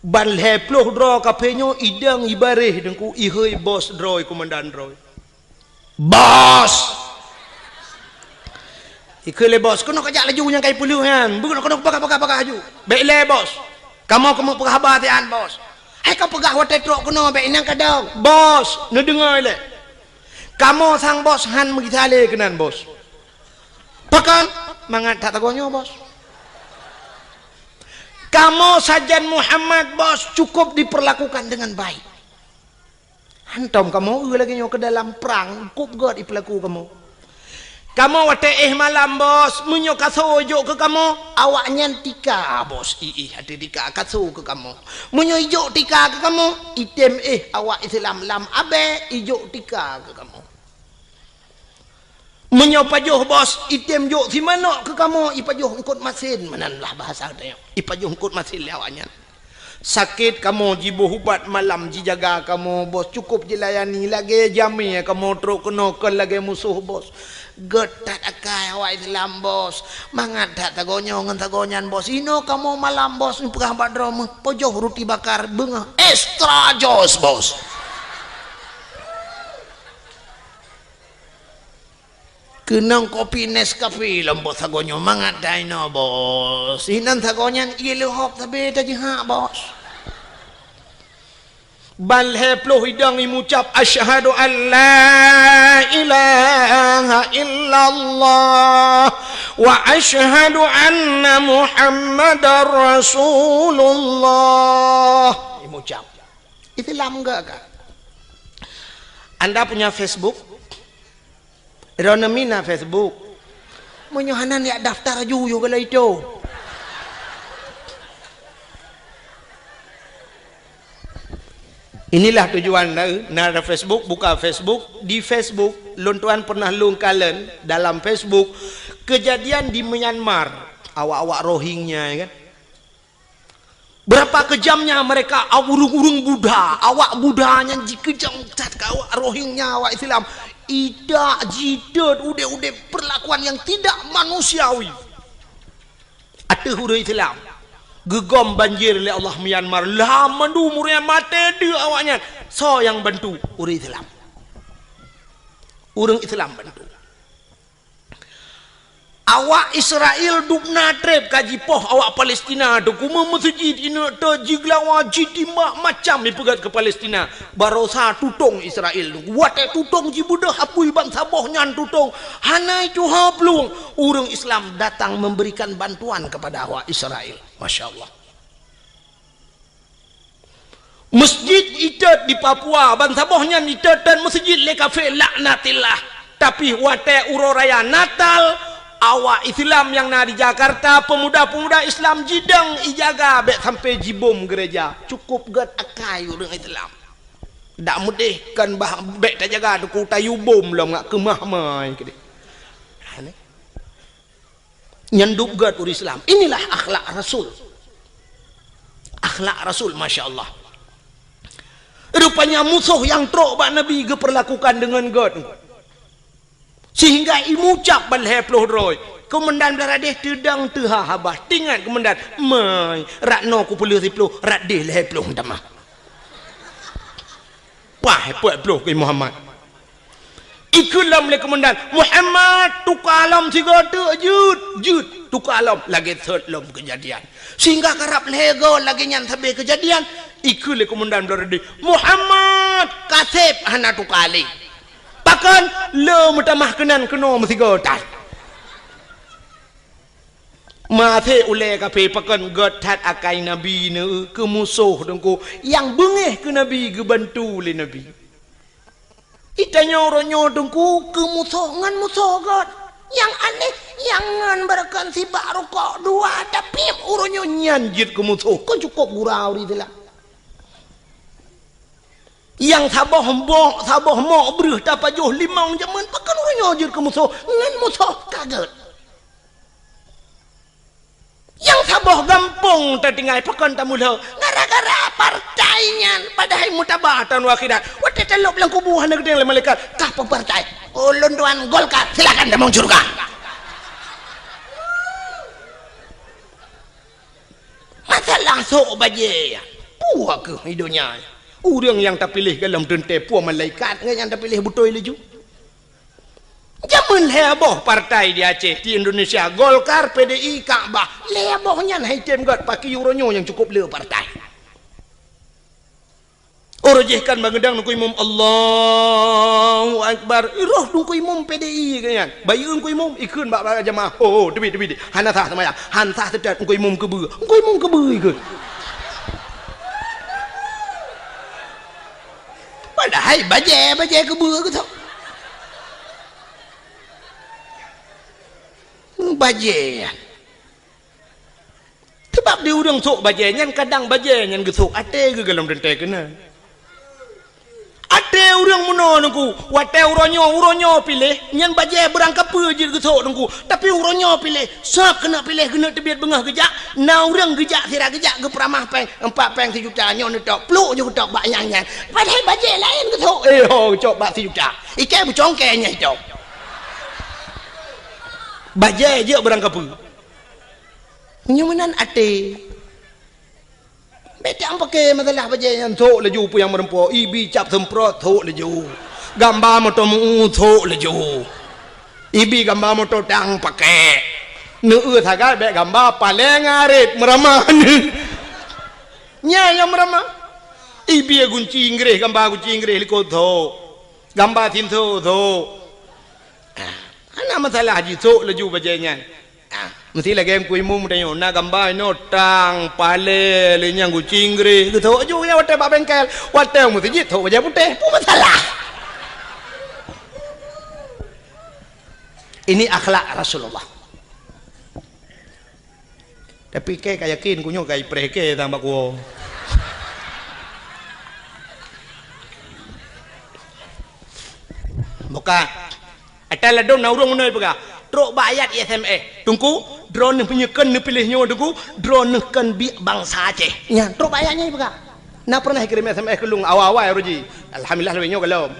Ban lhée ploh droe kafé nyoe idong ibaréh deungku ihôi bos droe, komandan droe. "Bos!" Ikheun lé bos, "Keunoe kajak laju nyang ka ipeuleueh nyan. Beuh, keunoe, keunoe, peugah, peugah, peugah laju." "Bèk ilèe, bos. Kamoe keumeung peugah haba siat, bos." "Hai kapeugah watèe trok keunoe, bèk inong kadang." "Bos, neudeungö ilèe. Kamoe sang bos han meugisa lé keunan, bos." "Pakon?" "Mangat that sagoe nyoe, bos. Kamoe sajan Muhammad, bos, cukup diperlakukan dengan baik. Hantom kamoe eu lagèe nyoe keu dalam prang, cukup gèt ipeulaku kamoe. Kamoe watèe éh malam, bos, meunyoe kasoe ijok keu kamoe, awaknyan tika, bos, iéh ateueh tika kasoe keu kamoe. Meunyoe ijok tika keu kamoe, itém éh awak Islam lam abèe ijok tika keu kamoe. Meunyoe pajoh, bos, itém jok simanok keu kamoe, ipajoh eungkôt masin, meunan lah bahasa geutanyoe. Ipajoh eungkôt masin lé awaknyan. Sakét kamoe jiboh ubat malam jijaga kamoe, bos, cukup jilayani, lagèe jamèe kamoe trok keunoe kon lagèe musoh, bos. Gèt that akai awak Islam, bos. Mangat that sagoe nyoe ngon sagoe nyan, bos. Inoe kamoe malam, bos, neupeugah bak droe meuh, pajoh ruti bakar, beungoh extra jos, bos. Keunong kopi Nescafe lom, bos, sagoe nyoe, mangat that inoe, bos. Inan sagoe nyan ié leuhop sabé tajihak, bos. Ban lhèe ploh idong imucap, "Asyhadu an la ilaha illallah wa asyhadu anna Muhammadar Rasulullah." Imucap. Islam gèt ka? Anda punya Facebook? Droeneuh mina Facebook. Meunyoe hana, jak daftar aju yue golom itu. Inilah tujuan na, na ada Facebook, buka Facebook. Di Facebook, lôn tuan pernah lôn kalon dalam Facebook, kejadian di Myanmar, awak-awak Rohingya, ya kan? Berapa kejamnya mereka, ureueng-ureueng Buddha, awak Buddha nyan jikeujam that keu awak Rohingya, awak Islam. Idak, jitot, udép-udép perlakuan yang tidak manusiawi ateueh ureueng Islam. Geugom banjir lé Allah Myanmar, lam mandum ureueng maté deuek awaknyan. Soe nyang bantu? Ureueng Islam. Ureueng Islam bantu. Awak Israel dubna trép ka jipoh awak Palestina tu, kumeung meuseujid ineuk teuk jigeulawa, jitimbak, macam ipeugèt keu Palestina. Barosa tutong Israel tu. Watèe tutong jibeudôh apui bansaboh nyan tutong, hana tuha plueng. Ureueng Islam datang memberikan bantuan kepada awak Israel. Masya Allah. Masjid itot di Papua, bansaboh nyan itot-tot masjid lé kafé, laknatillah. Tapi watèe uroe raya Natal, awak Islam nyang na di Jakarta, pemuda-pemuda Islam jidong ijaga bèk sampai jibom gereja. Cukup gèt akai ureueng Islam. Dak meudeh kan bah bèk tajaga teungku, tayue bom lom ngat keumah mai keudeh. Ha, ni. Nyan dub gèt ureueng Islam. Inilah akhlak Rasul. Akhlak Rasul, masya Allah. Rupanya musoh nyang trok bak Nabi geupeurlakukan deungon gèt. Sehingga imucap ban lhèe ploh droe. Keumandan Blaradeh teudong teuha haba. Tingat keumandan, "Mai, rot noe kupeuleueh siploh, rot deh lhèe ploh tamah." Pah, peuet ploh keu Muhammad. Ikheun lom lé keumandan, "Muhammad, tuka lom sigoe teuk, jeuet, jeuet, tuka lom." Lagèe thot lom keujadian. Sehingga karab lhèe goe lagèe nyan sabé keujadian, ikheun lé keumandan Blaradeh, "Muhammad, kaseb hana tuka lé." Pakon? Le meutamah keunan keunoe meusigoe that. Maté ulèe kafé pakon gèt that akai Nabi neu keu musoh teungku, nyang beungèh keu Nabi geubantu lé Nabi. Itanyoe uroe nyoe teungku keu musoh ngon musoh gèt. Nyang aneh, nyang ngon beureukan sibak rukok dua, tapi uroe nyoe nyan jeuet keu musoh, kon cukôp gura ureueng Islam. Nyang saboh mok, saboh mok breuh tapajoh limong jameun, pakon uroe nyoe jeuet keu musoh, ngon musoh ka gèt. Nyang saboh gampông tatinggai pakon tamulhô gara-gara partai nyan, padahai mutaba taun akhirat. Watèe talôb lam kubu hana geutanyong lé malaikat, "Kah peue partai?" "Ulôn tuan Golkar." "Silakan tamong syeuruga." Masalah sôk bajèe nyan, peue keuh i donya nyan? Ureueng nyang tapiléh golom teuntèe peue malaikat ngon nyang tapiléh beutôi laju. Jeuet Peuet lhée boh partai di Aceh, di Indonesia, Golkar, P D I, Kakbah. Lhée boh nyan hai tem gét, pakri uroe nyoe nyang cukup le partai. Uroe jih kan bangeudang Teungku Imum, "Allahu Akbar." Roh Teungku Imum P D I keu nyan. Bayeue Teungku Imum, ikheun bak, bak jamaah. "Oh, oh, teubiet, teubiet. Hana sah seumayang. Hana sah teutet Teungku Imum keubeue." Teungku Imum keubeue ikheun. Padahai bajée, bajée keubeue keu soe? Bajée nyan. Sabab di ureuëng sôk bajée nyan, kadang bajée nyan geusôk até geuh golom teuntée keunan. Até ureuëng meunoe Teungku, watée uroe nyoe, uroe nyoe piléh, nyan bajée beurangkapeue jeuet geusôk Teungku. Tapi uroe nyoe piléh, sab keuneuk piléh, keuneuk teubiet beungoh geujak, na ureuëng geujak sira geujak geupeuramah péng, empat péng sijuta, nyoe neutôb, pluek nyoe geutôb bak nyang nyan. Padahai bajée laén geusôk, eh, ho, geucok bak sijuta. Ikée beucongkée nyan itôb. Bajée jeuet beurangkapeue. Nyoe meunan até. Bék tapaké masalah bajée nyan, sôk laju peue nyang meureumpok, ibi cap seumprot, sôk laju. Gamba moto meu-ueh, sôk laju. Ibi gamba moto tang paké. Neueu sagai bék gamba paleng arit meuramah. Nyan nyang meuramah. Ibi gunci Inggréh, gamba gunci Inggréh likot, sôk. Gamba sinso, sôk. Ah, hana masalah jisôk laju bajée nyan. Ah, meusti lagée Teungku Imum tanyoe, na gamba inoe tang, palée, lé nyang gunci Inggréh. Geusôk laju nyan watée bak bengkel. Watée u meuseujid, sôk bajée putéh. Peue masalah? Ini akhlak Rasulullah. Tapi kée ka yakin, ku nyoe ka ipreh kée sang bak kuwoe. Buka. Ata ladôm na ureuëng meunoe peugah, trok bak ayat S M S. "Teungku, droeneuh meunyoe kön neupiléh nyoe Teungku, droeneuh kön biek bansa Aceh." Nyan, trok bak ayat nyan peugah. Na pernah ikirém S M S keu lôn awai-awai uroe jih. Alhamdulillah, lagée nyoe golom.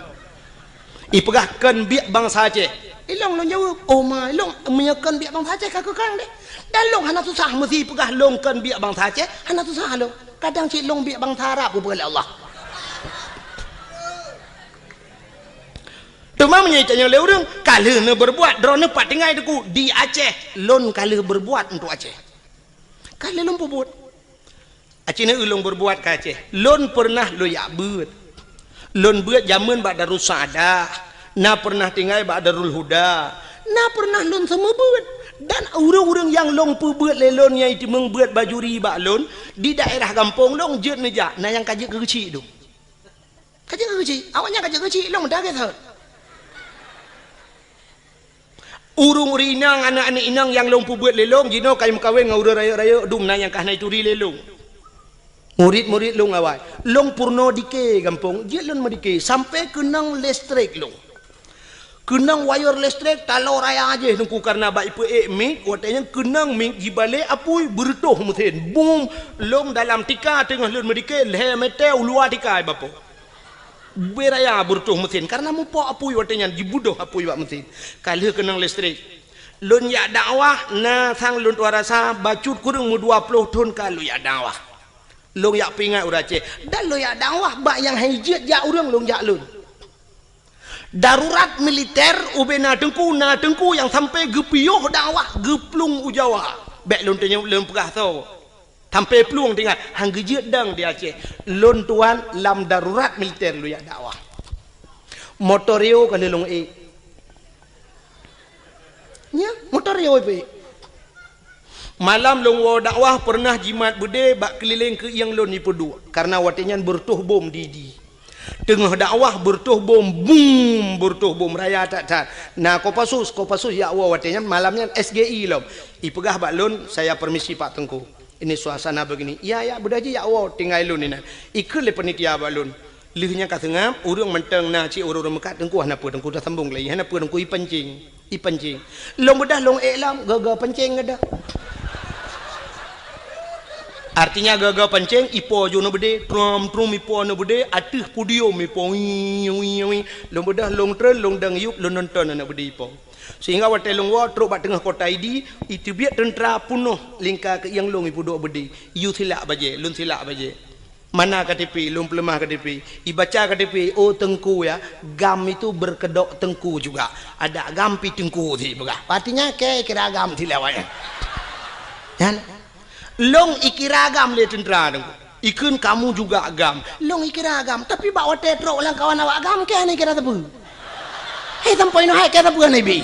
Ipeugah kön biek bansa Aceh. Ilong lôn jaweueb, "Oh ma, ilong meunyoe kön biek bansa Aceh ka keu kang deh." Dan lôn hana susah meusi peugah lôn kön biek bansa Aceh, hana susah lôn. Kadang cit lôn biek bansa Arab geupeugah lé Allah. Teuma meunyoe itanyong lé ureuëng, ka lheueh neubeurbuat, droeneuh pat tinggai Teungku di Aceh, lôn ka lheueh beurbuat untuk Aceh. Ka lheueh lôn peubuet. Aci neu lôn beurbuat ka Aceh. Lôn peureunah lôn jak beuet. Lôn beuet jameun bak Darussaada, na peureunah tinggai bak Darul Huda, na peureunah lôn seumeubeuet. Dan ureuëng-ureuëng nyang lôn peubeuet lé lôn nyang iteumeung beuet bajuri bak lôn, di daerah gampông lôn jeuet neujak, na nyang ka jeuet keu geuchik dum. Ka jeuet keu geuchik, awaknyan ka jeuet keu geuchik, lôn meudagai that. Ureuëng-ureuëng inong, aneuëk-aneuëk inong nyang lôn peubeuet lé lôn, jinoe ka meukawen ngon ureuëng rayeuk-rayeuk dum na nyang ka hana ituri lé lôn. Murit-murit lôn awai, lôn peurunoe dike gampông, jeuet lôn meudike, sampoe keunong listrik lôn. Keunong wayeur listrik taloe raya jih Teungku, kareuna bak ipeuék mik, watée nyan keunong mik jibalek apui beureutoh meusén. Bum! Lôn dalam tika teungoh lôn meudike, lhée meuté u luwa tika ibapoe. Beu raya beureutoh meusén, kareuna mupok apui watée nyan, jibeudôh apui bak meusén. Ka lheueh keunong listrik. Lôn jak dakwah, na sang lôn tuan rasa, bacut kureueng meudua ploh thon ka lôn jak dakwah. Lôn jak peuingat ureuëng Aceh. Dan lôn jak dakwah bak nyang hai jeuet jak ureuëng lôn jak lôn. Darurat militer ubena teungku, na teungku nyang sampoe geupiôh dakwah geuplueng u Jawa. Bék lôn teunyeb lôn peugah soe. Sampoe plueng tinggai, han geujeuet dong di Aceh. Lôn tuan lam darurat militer lôn jak dakwah. Motor Rio ka lheueh lôn ék. Nya, motor Rio ipeuék. Malam lôn woe dakwah peureunah jimat beudé bak keulileng keuieng lôn ipeuduek, kareuna watée nyan beureutoh bom di Idi. Teungoh dakwah beureutoh bom, bum, beureutoh bom raya that-that. Na Kopassus, Kopassus jak woe watée nyan, malam nyan S G I lom. Ipeugah bak lôn, "Saya permisi Pak Teungku. Ini suasana begini." "Iya, iya, beudôh jih jak woe, tinggai lôn inan." Ikheun lé panitia bak lôn. Lheueh nyan ka seungab, ureuëng mantong na cit ureuëng-ureuëng meukat, "Teungku hana peue, Teungku tasambong lagi, hana peue, Teungku ipancing." Ipancing. Lôn beudôh lôn ék lom, geuga pancing geuda. Artinya geuga pancing, ipo ju na beudé, trom-trom ipo na beudé, ateueh podium ipo, wii, wii, wii. Lôn beudôh lôn treun, lôn dong yup, lôn nonton na beudé ipo. Sehingga watée lôn woe trok bak teungoh kota Idi, iteubiet teuntra peunoh lingka keuieng lôn ipeuduek beudé. Yu silak bajée, lôn silak bajée. Mana K T P, lôn peuleumah K T P. Ibaca K T P, oh teungku ya, GAM itu berkedok teungku juga. Ada GAM pi teungku si peugah. Artinya ke kira GAM si lewat ya. Kan? Lôn ikira GAM lé tentara teungku. Ikheun kamu juga GAM. Lôn ikira GAM, tapi bak watèe trok lam kawan awak GAM ke hana ikira teupeu. Hei sampoe nyoe hai ke teupeu hana ibi.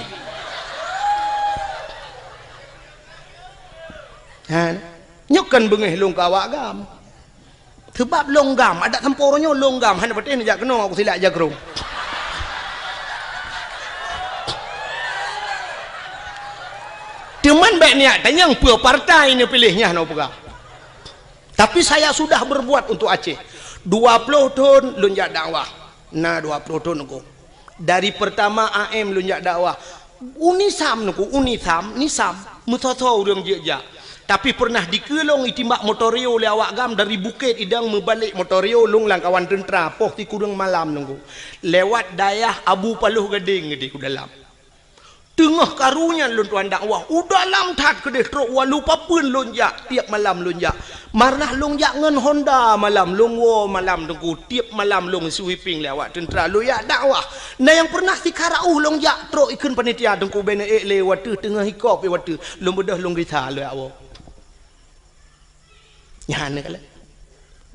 Ha. Nyoe kan beungéh lôn keu awak GAM. Seubab lôn GAM, adak sampoe uroe nyoe lôn GAM, hana patéh neujak keunoe aku silak jakrong. Teuma bèk niat tanyong peue partai neupiléh nyan, hana peugah. Tapi saya sudah berbuat untuk Aceh. Dua ploh thon lôn jak dakwah. Na dua ploh thon aku. Dari pertama A M lôn jak dakwah. UNISAM neuku, UNISAM, NISAM, meusoe-soe ureueng jeuet jak. Tapi pernah dikeue lôn itimbak motor rio lé awak GAM dari Bukét Idong meubalek motor rio lôn lam kawan teuntara poh sikureueng malam neuku. Lewat dayah Abu Paloh Gadeng di u dalam. Teungoh karu nyan lôn tuan dakwah, u dalam that keudeh trok walu papeuen lôn jak, tiep malam lôn jak. Marnah lôn jak ngon Honda malam, lôn woe malam teungku, tiep malam lôn sweeping lé awak teuntara lôn jak dakwah. Na nyang pernah sikara uh lôn jak trok ikheun panitia teungku bèk neuék lé watèe teungoh hikop watèe lôn beudôh lôn gisa lôn jak woe. Nyan keuh lé.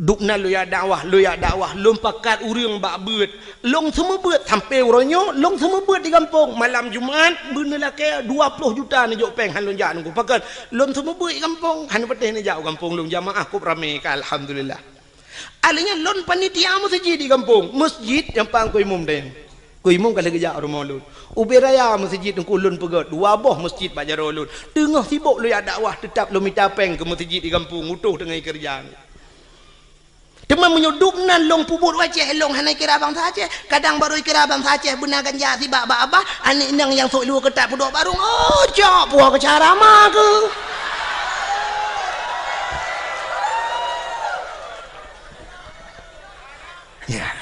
Dubna lôn jak dakwah, lôn jak dakwah, lôn pakat ureueng bak beuet. Lôn seumeubeuet sampoe uroe nyoe, lôn seumeubeuet di gampông. Malam Jumat, beuneulakèe dua ploh juta neujok pèng han lôn jak nunggu. Pakon lôn seumeubeuet di gampông, han patéh neujak u gampông lôn jamaah kôb ramé ka, alhamdulillah. Alèh nyan lôn panitia meuseujid di gampông, meuseujid nyang pang keu imum dayang. Keu imum ka lheueh geujak rumoh lôn. Ubé raya meuseujid teungku lôn peugöt, dua boh meuseujid bak jaroe lôn. Teungoh sibok lôn jak dakwah, teutab lôn mita pèng keu meuseujid di gampông, utoh teungoh keureuja. Teuma meunyoe dubnan lôn peubuet u Aceh, lôn hana kira bansa Aceh. Kadang barô kira bansa Aceh beuna ganja sibak bak abah, aneuk inong nyang sôk luweue keutat peuduek barông, oh, cok puwoe keu cara ma keuh. Ya.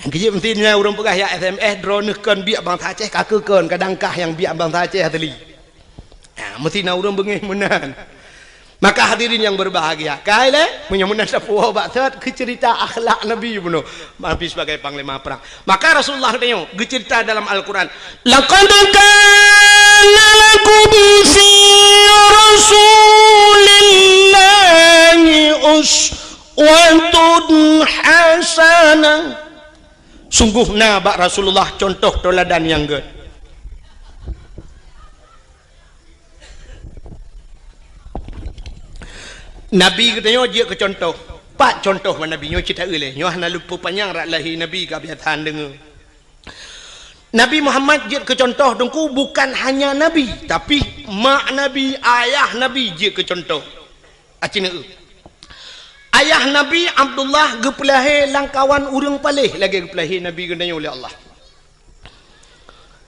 Keu jeuet meusti na ureueng peugah, "Ya S M S, droeneuh kon biek bansa Aceh, ka keuh kon, kadang kah nyang biek bansa Aceh asli." Ha, meusti na ureueng beungéh meunan. Maka hadirin yang berbahagia, kai lé, meunyoe meunan sapeue bak that keu ceurita akhlak Nabi bunoe, Nabi sebagai panglima perang. Maka Rasulullah geutanyoe geuceurita dalam Al-Quran, "Laqad kana lakum fi Rasulillahi uswatun hasanah." Sungguh na bak Rasulullah cuntoh teuladan nyang gèt. Nabi geutanyoe jeuet keu cuntoh. Pat cuntoh bak Nabi nyoe cit taeu lé. Nyoe hana lôn peupanyang rot lahé Nabi ka biasa deungoe. Nabi Muhammad jeuet keu cuntoh teungku bukan hanya Nabi, tapi mak Nabi, ayah Nabi jeuet keu cuntoh. Aci neueu. Ayah Nabi Abdullah geupeulahé lam kawan ureueng paléh lagèe geupeulahé Nabi geutanyoe lé Allah.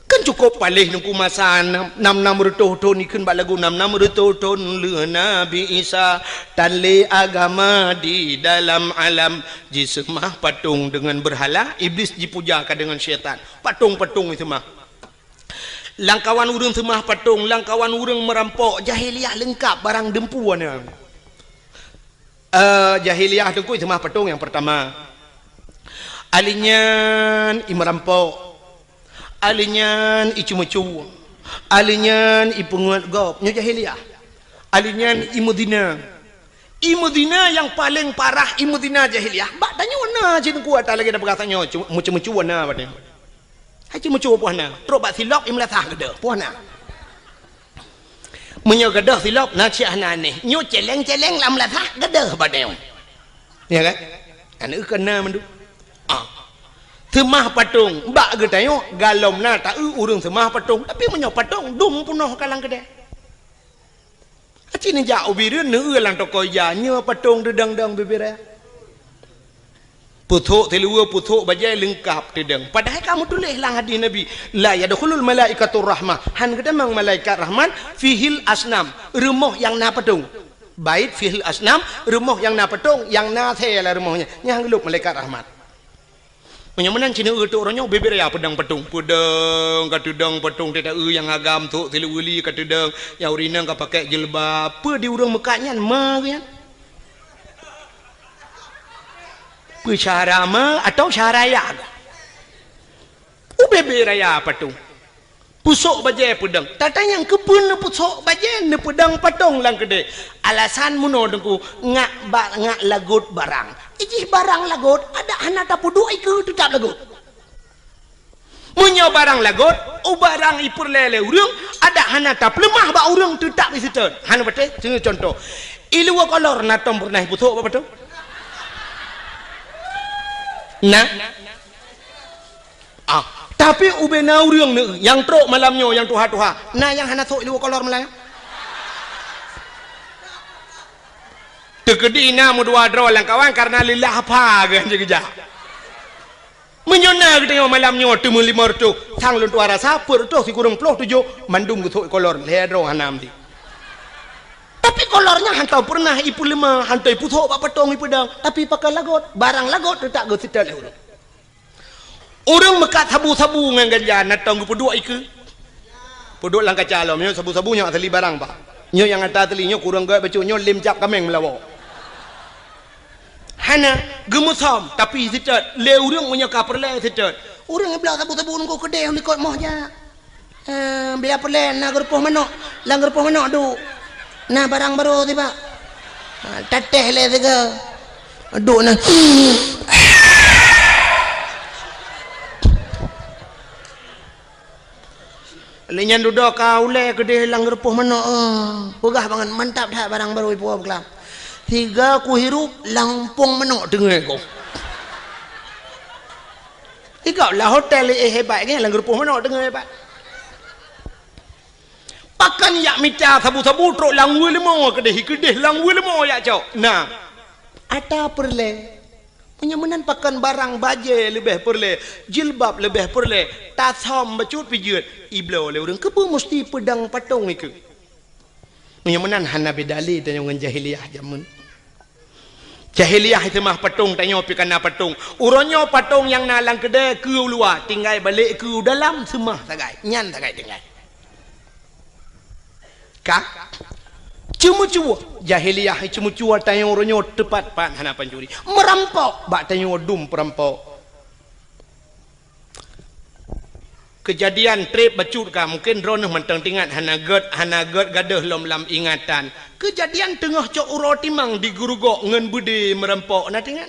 Kan cukôp paléh teungku masa nam, nam, nam reutôh thôn, ikheun bak lagu nam, nam reutôh thôn lheueh Nabi Isa, tan lé agama di dalam alam, jiseumah patong deungon beurhala, Iblis jipuja ka deungon syaitan. Patong-patong jiseumah. Lam kawan ureueng seumah patong, lam kawan ureueng meurampok, jahiliyah leungkap barang deumpu na. Eh, jahiliyah teungku seumah patong nyang peurtama. Alèh nyan imeurampok. Alèh nyan icumeucu. Alèh nyan ipeungeuet gob. Nyoe jahiliyah. Alèh nyan imeuzina. Imeuzina nyang paleng parah imeuzina jahiliyah. Bak tanyoe na cit teungku ata lagèe na peugah tanyoe, cu-, meucumeucu na bak tanyoe. Hai cumeucue poh na, trok bak silop imeulasah geudoh, poh na. Meunyoe geudoh silop na cit hana anéh, nyoe celeng-celeng lam lasah geudoh bak tanyoe. Ya kan? Aneuk keu na mandum. Ah. Seumah patong, bak geutanyoe galom na taeu ureueng seumah patong, tapi meunyoe patong dum peunoh ka lam keudè. Aci neujak u Bireuen neueu lam toko ija, nyoe patong teudong-dong bibiré. Pusok siluweue, pusok bajèe leungkap teudong. Padahai ka meutuléh lam hadih Nabi, "La yadkhulul malaikatur rahmah." Han geutamong malaikat rahmat, "fihil asnam," rumoh nyang na patong. Bait fihil asnam, rumoh nyang na patong, nyang na asèe lam rumoh nyan. Nyan han geulôp malaikat rahmat. Meunyoe meunan cit neueu teuk uroe nyoe bibiré peudong patong. Peudong ka teudong patong teuh taeu nyang agam sok siluweue li ka teudong, nyang ureueng inong ka pakèk jilbab. Peue di ureueng meukat nyan ma geuh nyan? Syahara ma atau syahara ya? Ubé-bé raya patong. Pusok bajée peudong. Tatanyong keupeue neupeusok bajée neupeudong patong lam keudée. Alasan meunoe Teungku, ngak ba-, ngak lagot barang. Ijih barang lagot, adak hana tapeuduek ikeue teutap lagot. Meunyoe barang lagot, u barang ipeureulée lé ureuëng, adak hana tapeuleumah bak ureuëng teutap iseutôt. Hana patéh, seuneu contoh. Iluwa kolor na tom peureunah ipusok bak patong? Na? Ah, tapi ubé na ureuëng neu nyang trok malam nyoe nyang tuha-tuha, na nyang hana sok iluwa kolor malam nyoe? Teukeudi na meudua droe lam kawan karena lillah apa geuh jeugeujak. Meunyoe na geutanyoe malam nyoe teumeulimong reutôh, sang lôn tuha rasa peuet reutôh sikureueng ploh tujoh mandum geusok ikolor, lhée droe hana meuti. Tapi kolor nyan hantom peureunah ipeuleumah, hantom ipusok bak patong ipeudong, tapi pakon lagot, barang lagot teutap geuseutôt lé ureuëng. Ureuëng meukat sabu-sabu ngon ganja na tom geupeuduek ikeue. Peuduek lam kaca lom, nyoe sabu-sabu nyoe asli barang, Pak. Nyoe nyang ata asli, nyoe kureueng gét bacut, nyoe lem cap kaméng meulawa. Hana, geumeusom, tapi seutôt. Lé ureuëng meunyoe ka peureulée seutôt. Ureuëng bloe sabu-sabu nunggu keudeh likot moh jak. Eh, biar peureulée na geurupoh manok, lam geurupoh manok duek. Na barang barô tibak. Ha, tatéh lé siga. Duek na. Lé nyan dudoe ka ulée keudeh lam geurupoh manok, eh, peugah bangat mantap that barang barô ipuwoe beukelam. Siga kuhirup lam umpung manok teungoh ko. Ikau lah hotel, eh, hebat kan, lam geurupoh manok teungoh hebat. Pakon yak mita sabu-sabu trok lam weuleumô keudeh, keudeh lam weuleumô yak cok. Nah, ata peureulée. Meunyoe meunan pakon barang bajée leubeh peureulée, jilbab leubeh peureulée, tasam bacut pijeut, ibloe lé ureuëng keupeue musti peudong patong ikeue. Meunyoe meunan hana beda lé tanyoe ngon jahiliyah jameun. Jahiliyah seumah patong, tanyoe pih kana patong. Uroe nyoe patong nyang na lam keudée keu u luwa, tinggai balek keu u dalam seumah sagai, nyan sagai tinggai. Ka? Ceumeucue. Jahiliyah ceumeucue tanyoe uroe nyoe teupat-pat hana pancuri. Meurampok bak tanyoe dum peurampok. Keujadian treb bacut ka, mungken droeneuh mantong teuingat, hana gét, hana gét gadôh lom lam ingatan. Keujadian teungoh cok uroe timang di Geurugok ngon beudé meurampok, na teuingat?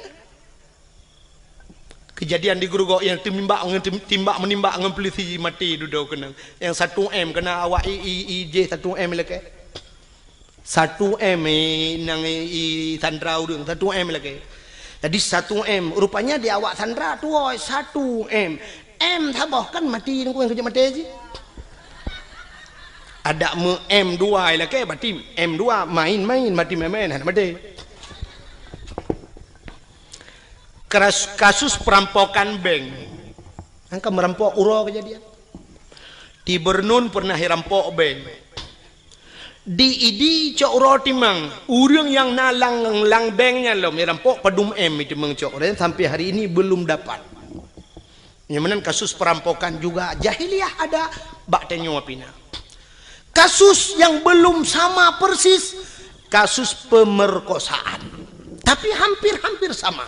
Keujadian di Geurugok nyang teumimbak ngon tim-, timbak meunimbak ngon peulisi maté dudoe keunong. Nyang satu M keuna awak i, i, i jih satu M ilakée. Satu M, eh, nang, eh, i sandra ureuëng, satu M lagée. Jadi satu M, rupanya di awak sandra tuwoe satu M. M saboh kan mati nungku nyang keujeuet maté jih. Adak meu M dua lagée, berarti M dua main-main, mati main-main, hana maté. Keras-, kasus perampokan bank. Angka merampok uroe kejadian. Di Bernun pernah irampok bank. Di Idi cok uroe timang, ureuëng nyang na lam, lam bank nyan lom irampok padum M iteumang cok, dan sampai hari ini belum dapat. Nyang meunan kasus perampokan juga jahiliyah ada bak tanyoe pih na. Kasus yang belum sama persis, kasus pemerkosaan. Tapi hampir-hampir sama.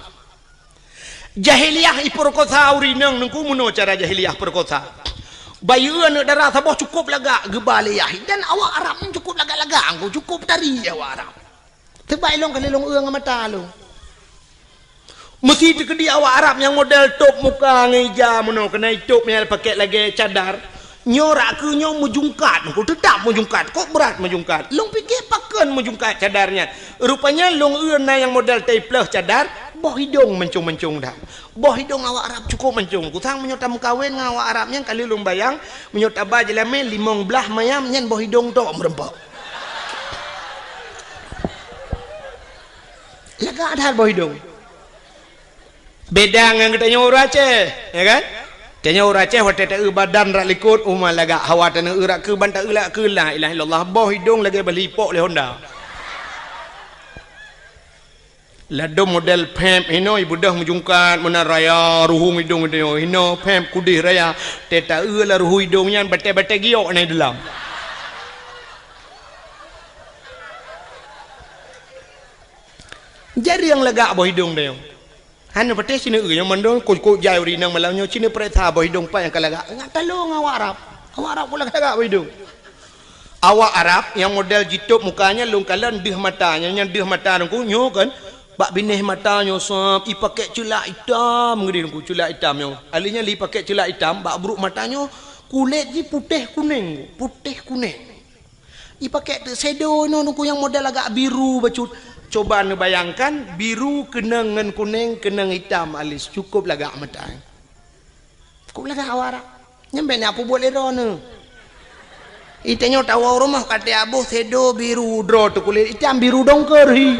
Jahiliyah ipeurekosa ureuëng inong nungku meunoe cara jahiliyah peurekosa. Bayeue aneuëk dara saboh cukôp lagak geuba lé yah, dan awak Arab nyan cukôp lagak-lagak, angku cukôp tari awak Arab. Teubai lôn kali lôn eu ngon mata lôn. Meusi teukeudi awak Arab nyang model tôb muka ngon ija meunoe, keunan tôb nyang pakèk lagèe cadar. Nyoe rak keu nyoe meujungkat, nyoe teutap meujungkat, kok brat meujungkat. Lôn pike pakon meujungkat cadar nyan. Rupanya lôn eu na nyang model taipleuh cadar, boh idong mancong-mancong that. Boh idong awak Arab cukôp mancong. Kusang meunyoe tameukawen ngon awak Arab nyan, kali lôn bayang, meunyoe taba jeulamé limong blaih mayam nyan boh idong tok meureumpok. Lagak that boh idong. Beda ngon geutanyoe ureuëng Aceh, ya kan? Tanyoe ureuëng Aceh watèe taeu badan rak likot, uma lagak hawa tanyoe eu rak keu ban taeu rak keu la ilaha illallah, boh idong lagèe bali ipok lé honda. Ladom model pep hinoe ibeudôh meujungkat meunan raya ruhueng idong geutanyoe, hinoe pep kudeh raya, teuh taeu lam ruhueng idong nyan batèe-batèe giok na i dalam. Jareueng lagak boh idong tanyoe. Hana patéh sineuk nyang mandum kok-kok jai ureueng inong malam nyoe, sineuk peuriksa boh idong pat nyang ka lagak. Ngat talong awak Arab. Awak Arab kok lagak-lagak boh idong. Awak Arab nyang model jitôb muka nyan lôn kalon deuh mata, nyang, nyang deuh mata Teungku nyoe kan, bak binéh mata nyoe sab, ipakék ceulak itam, geudeh Teungku, ceulak itam nyoe. Akhé nyan lé ipakék ceulak itam, bak brôk mata nyoe kulét jih putéh kunéng, putéh kunéng. Ipakék teuk shadow nyoe Teungku nyang model agak biru bacut. Coba neubayangkan, biru keunong ngon kunéng, keunong itam alis, cukôp lagak mata. Cukôp lagak awak Arab. Nyan bèk na peubuet lé droeneuh. Itanyoe tawoe u rumoh ka teuaboh shadow biru, droe teuh kulét itam biru dongker hi.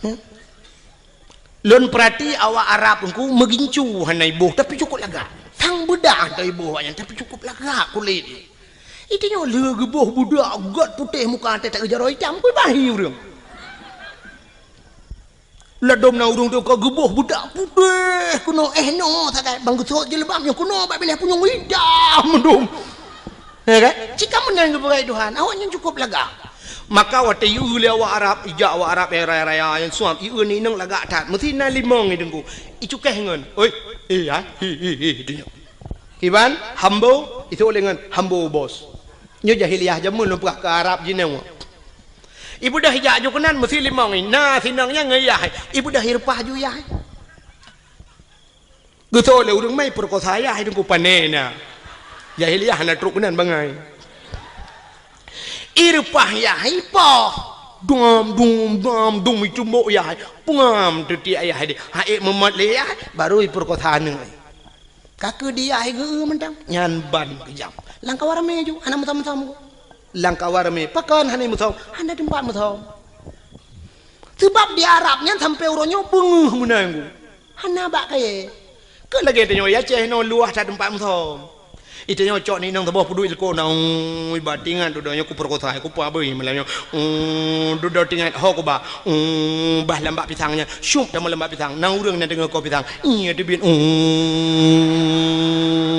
Hmm? Lôn peurati awak Arab Teungku meugincu hana iboh, tapi cukôp lagak. Sang beudah hana iboh awaknyan, tapi cukôp lagak kulét. Itanyoe lheueh geuboh budak gèt putéh muka até tak geujaroe itam, beubahi ureueng. Ladôm na ureueng teuka geuboh budak putéh keunoe, eh, noe sagai, ban geusôk jilbab nyoe keunoe bak binéh punyueng itam dum. Ya kan? Cit ka meunan geupeugah Tuhan, awaknyan cukôp lagak. Maka watèe ieu lé awak Arab, ijak awak Arab nyang raya-raya nyang suam, ieu ni inong lagak that. Meusti na limong i Teungku. Icukéh ngon, "Oi, eh, ha, hi, hi, hi," di nyoe. Kiban, hambo, isôk lé ngon, "Hambo, bos." Nyoe jahiliyah jameun lôn peugah keu Arab jinoe. Ibeudôh ijak ju keunan meusti limong i. Na sinong nyan ngon yah. Ibeudôh ireupah ju yah. Geutôh lé ureueng mai peurekosa yah, hai Teungku, pané na. Jahiliyah hana trôk keunan bangai. Ireupah yah, ipoh. Dum, dum, dum, dum, icumbôk yah. Peungam teutiek yah deh. Hai meumat lé yah, baru ipeurekosa aneuk. Ka keu di yah geu mantong. Nyan ban keujam. Lam kawan ramé ju, hana meusom-som. Lam kawan ramé, pakon hana meusom? Hana teumpat meusom. Seubab di Arab nyan sampoe uroe nyoe beungeuh meunan. Hana bak kayèe. Keu lagèe tanyoe i Aceh nyoe luwah that teumpat meusom. Itanyoe cok ni inong saboh peuduek ileko na, ui, bah tingat dudoe nyoe kupeurekosa, kupeuabui malam nyoe. Ui, dudoe tingat ho kuba. Ui, bah lam bak pisang nyan. Syup tamong lam bak pisang. Na ureueng na deungoe ko pisang. Iya teubiet. Ui,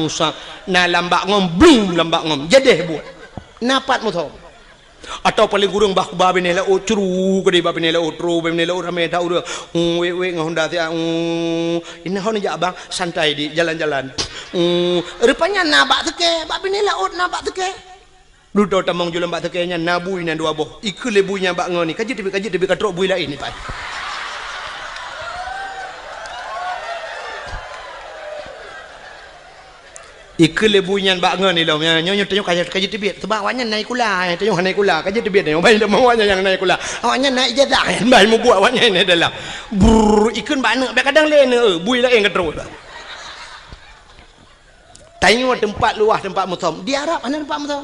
sa. Na lam bak ngom, blum lam bak ngom. Jadeh buet. Na pat meusom. Atawa paleng kureueng bah kuba binéh laôt, cru keudéh bah binéh laôt, tro bah binéh laôt ramé that ureueng. Ui, wék-wék ngon honda siat. Ui, inong ho neujak bang, santai di jalan-jalan. Ui, rupanya na bak seukée, bak binéh laôt na bak seukée. Dudoe tamong ju lam bak seukée nyan na bui na dua boh. Ikheun lé bui nyan bak ngon ni, ka jeuet teubiet, ka jeuet teubiet, ka trok bui laén ni pai. Ikheun lé bui nyan bak ngon ilom, nyoe, nyoe, nyoe tanyoe ka, ka jeuet teubiet. Seubab awaknyan na ikula, eh, tanyoe hana ikula, ka jeuet teubiet tanyoe. Bai tamong awaknyan nyang na ikula. Awaknyan na ijazah, eh, bai mubuet awaknyan na dalam. Brrr, ikheun bak aneuk, bèk kadang lé aneuk, eh, bui laén ka trok. Tanyoe teumpat luwah, teumpat meusom. Di Arab hana teumpat meusom.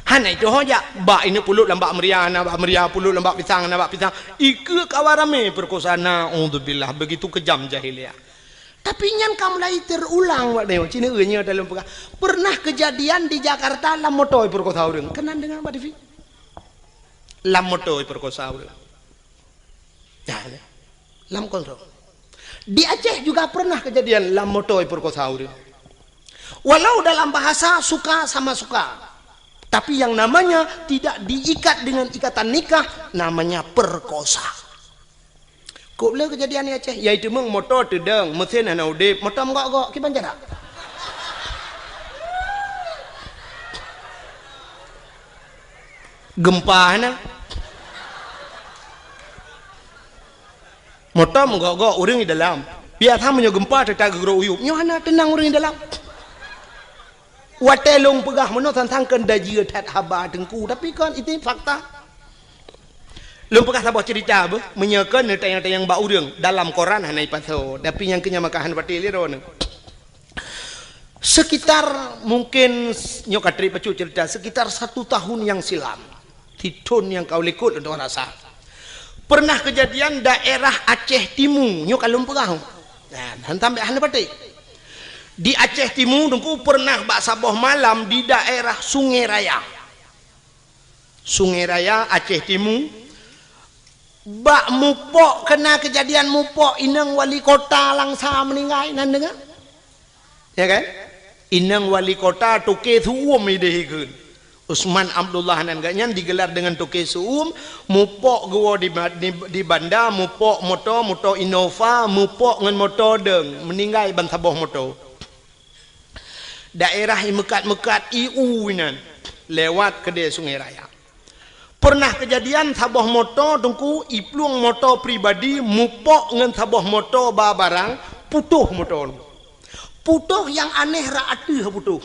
Hana itu ho jak. Bak ineuk pulop lam bak meuria, na bak meuria, pulop lam bak pisang, na bak pisang. Ikheun kawan ramé peurekosa, naudzubillah. Begitu keujam jahiliyah. Tapi nyan ka mulai teurulang, Pak Neo. Cina nyoe dalam peugah. Pernah kejadian di Jakarta lam moto peurekosa ureueng. Keunan deungoe bak T V. Lam moto peurekosa ureueng. Nah, lam kontrol. Di Aceh juga pernah kejadian lam moto peurekosa ureueng. Walau dalam bahasa suka sama suka, tapi yang namanya tidak diikat dengan ikatan nikah, namanya perkosa. Kok le kejadian di Aceh, yaitu meng moto teudong, mesin hana udeb, moto menggok-gok, kiban jarak. Gempa hana. Moto menggok-gok ureueng di dalam. Biasa meunyoe gempa teutap geugrok uyueb, nyoe hana teunang ureueng di dalam. Watèe lôn peugah meunoe sang-sang kheun dajieue that haba Teungku, tapi kon itu fakta. Lôn peugah saboh cerita beuh, meunyoe kon neutanyong-tanyong bak ureueng, dalam koran hana ipasoe, tapi nyang keu nyan maka hana patéh lé droeneuh. Sekitar mungkin nyoe ka trép bacut cerita, sekitar satu tahun yang silam, sithon nyang ka likot untuk rasa. Pernah kejadian daerah Aceh Timu, nyoe ka lôn peugah. Nah, han sampai hana patéh. Di Aceh Timu Teungku pernah bak saboh malam di daerah Sungai Raya. Sungai Raya, Aceh Timu. Bak mupok, kena kejadian mupok, inong wali kota Langsa meuninggai, nan deungoe? Ya kan? Inong wali kota toke su'uem ideh ikheun. Usman Abdullah nan geuh nyan digelar deungon toke seuuem, mupok geuwoe di ba-, di, di banda, mupok moto, moto Innova, mupok ngon moto deung, meuninggai ban saboh moto. Daerah i meukat-meukat i u inan, lewat keudeh Sungai Raya. Pernah keujadian saboh moto Teungku i plueng moto pribadi mupok ngon saboh moto ba barang, putôh moto nyoe. Putôh nyang aneh rot ateueh putôh.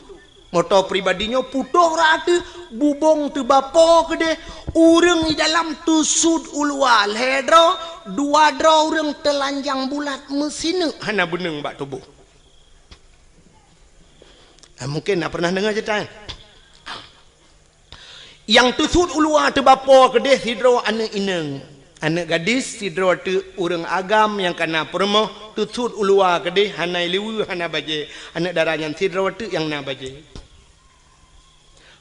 Moto pribadi nyoe putôh rot ateueh, bubông teubapo keudeh, ureuëng i dalam teusut u luwa lhée droe, dua droe ureuëng teulanjang bulat meusineuk hana beuneueng bak tuboh. Nah, mungkin na pernah deungoe ceurita nyan. Nyang teusut u luwa teubapo keudeh sidroe aneuëk inong, aneuëk gadis sidroe teuk ureuëng agam nyang kana peurumoh, teusut u luwa keudeh hana ileue hana bajée, aneuëk dara nyan sidroe teuk nyang na bajée.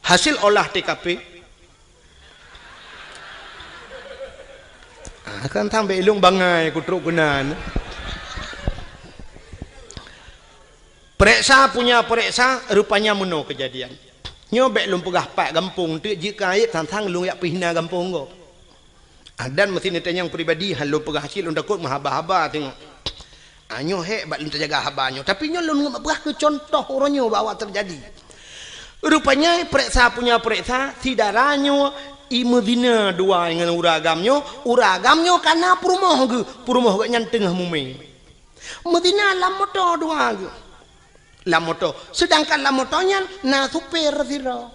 Hasil olah T K P, ah, kan sampai ilong bangai kutrok keunan. Pereksa punya pereksa, rupanya meunoe keujadian. Nyoe bék lôn peugah pat gampông teuk jeuet keu aib, sang-sang lôn jak peuhina gampông gob. Ah, dan meusi neutanyong pribadi, han lôn peugah cit lôn takot meuhaba-haba teungoh. Ah, nyoe hék bak lôn teujaga haba nyoe. Tapi nyoe lôn peugah keu contoh uroe nyoe bak awak teujadi. Rupanya pereksa punya pereksa, si dara nyoe i meuzina dua ngon ureuëng agam nyoe, ureuëng agam nyoe kana peurumoh geuh, peurumoh geuh nyan teungoh mumé. Meuzina lam moto dua geuh. Lam moto. Sedangkan lam moto nyan na supir sidroe.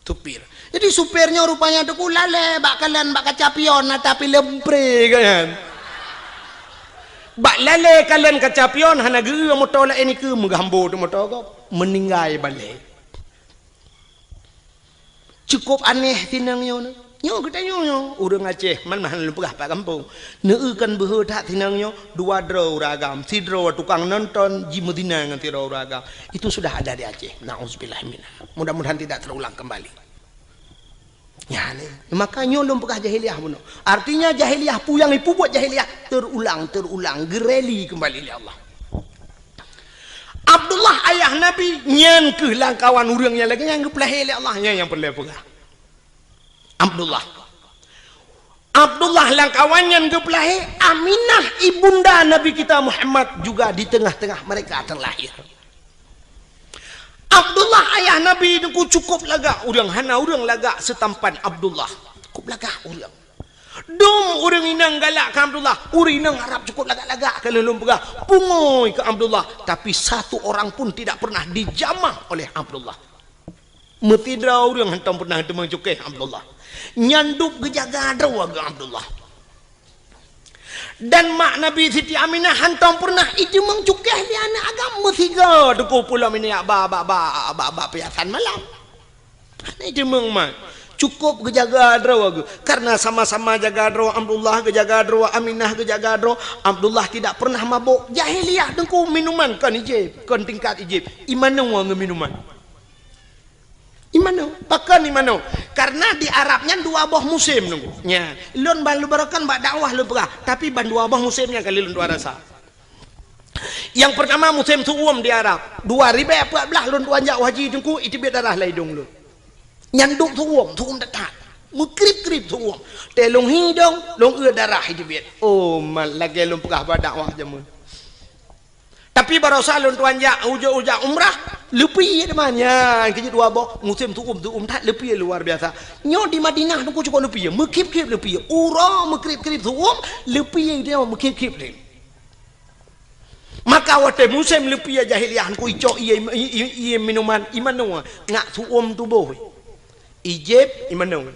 Supir. Jadi supir nyoe rupanya Teungku lalée bak kalon bak kaca pion na tapi leumpre kan. Bak lalée kalon kaca pion hana geu moto laén nikeue meugambo teuh moto gob. Meuninggai balée. Cukup aneh sinong nyoe. Nyoe geutanyoe nyoe, ureuëng Aceh, man meuhan lôn peugah pat gampông. Neu-eu kan beuhe that sinong nyoe, dua droe ureuëng agam, sidroe tukang nonton jimeuzina ngon sidroe ureuëng agam. Itu sudah ada di Aceh. Nauzubillah minha. Mudah-mudahan tidak terulang kembali. Ya, ni. Maka nyoe lôn peugah jahiliyah bunoe. Artinya jahiliyah, peue nyang ipubuet jahiliyah, terulang, terulang, geureli kembali lé Allah. Abdullah ayah Nabi, nyan keuh lam kawan ureuëng nyang lagée nyang geupeulahé lé Allah, nyan nyang peureulée peugah. Abdullah. Abdullah lam kawan nyan geupeulahé, Aminah ibunda Nabi kita Muhammad juga di tengah-tengah mereka terlahir. Abdullah ayah Nabi Teungku cukup lagak ureuëng, hana ureuëng lagak seutampan Abdullah. Cukup lagak ureuëng. Dum ureuëng inong galak keu Abdullah, ureuëng inong Arab cukup lagak-lagak keu lôn peugah, pungui keu Abdullah, tapi satu orang pun tidak pernah dijamah oleh Abdullah. Meusidroe ureuëng hantom pernah teumeung cukéh Abdullah. Nyan dub geujaga droe geuh Abdullah. Dan mak Nabi Siti Aminah hantom pernah iteumeung cukéh lé aneuëk agam meusigoe Teungku pulo minyeuk ba, ba, ba, ba, ba piasan malam. Hana iteumeung mak. Cukup geujaga droe geuh. Karena sama-sama jaga droe Abdullah, geujaga droe Aminah, geujaga droe. Abdullah tidak pernah mabok. Jahiliyah Teungku minuman kon ijép, kon tingkat ijép. Imanoe ngon minuman. Imanoe, pakon imanoe? Karena di Arab nyan dua boh musém Teungku. Nya, lôn ban lôn barokan bak dakwah lôn peugah, tapi ban dua boh musém nyang kali lôn tuan rasa. Nyang pertama musém seuuem di Arab. Dua ribèe peuet blah lôn tuan jak haji Teungku, iteubiet darah lam idong lôn. Nyan dub seuuem, seuuem that-that. Meukrib-krib seuuem. Teuh lôn hi idong, lôn eu darah iteubiet. Oh, ma lagée lôn peugah bak dakwah jameun. Tapi barosa lôn tuan jak, ujoe-ujoe umrah, leupie teuma nyan, keujeuet dua boh, musém seuuem, seuuem that leupie luar biasa. Nyoe di Madinah Teungku cukup leupie, meukrib-krib leupie. Uroe meukrib-krib seuuem, leupie dia meukrib-krib lé. Maka watée musém leupie jahiliyah Teungku icok ié, ié, ié minuman, imanoe, ngat seuuem tuboh. Ijép imanoe.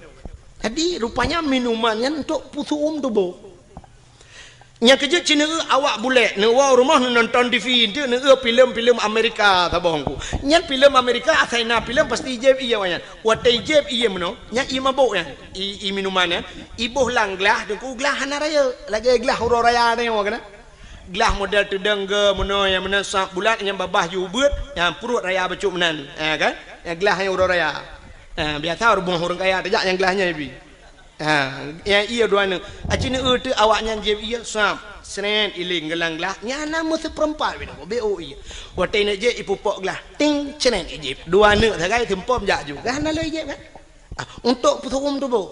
Jadi rupanya minuman nyan untuk peuseuuem tuboh. Nyang keujeuet cit neu awak bulek, neuwoe rumoh neunonton T V, enteuk neu filem-filem Amerika saboh Teungku. Nyan filem Amerika, asai na filem pasti ijép ié awaknyan. Watée ijép ié meunoe, nyan ié mabok nyan, ié, ié minuman nyan, iboh lam glah, Teungku glah hana rayeuk, lagée glah uroe raya nyoe keunan. Glah model teudong ge meunoe nyang meunan sab bulat nyang babah ju ubeuet, nyang pruet raya bacut meunan. Ha kan? Nyang glah nyang uroe raya. Ha, biasa ureuëng ureuëng kaya tajak nyang glah nyan ibi. Ha, nyang ié dua neu. Aci neu teuk awaknyan jép ié sab. Sret iling geulang glah. Nyan na meuseupeurempat binoe. B O ié. Watée neuk jép ipupok glah. Ting cret ijép. Dua neu sagai seumpom jak ju. Kan na lé ijép kan? Ah, untuk peusurum tuboh.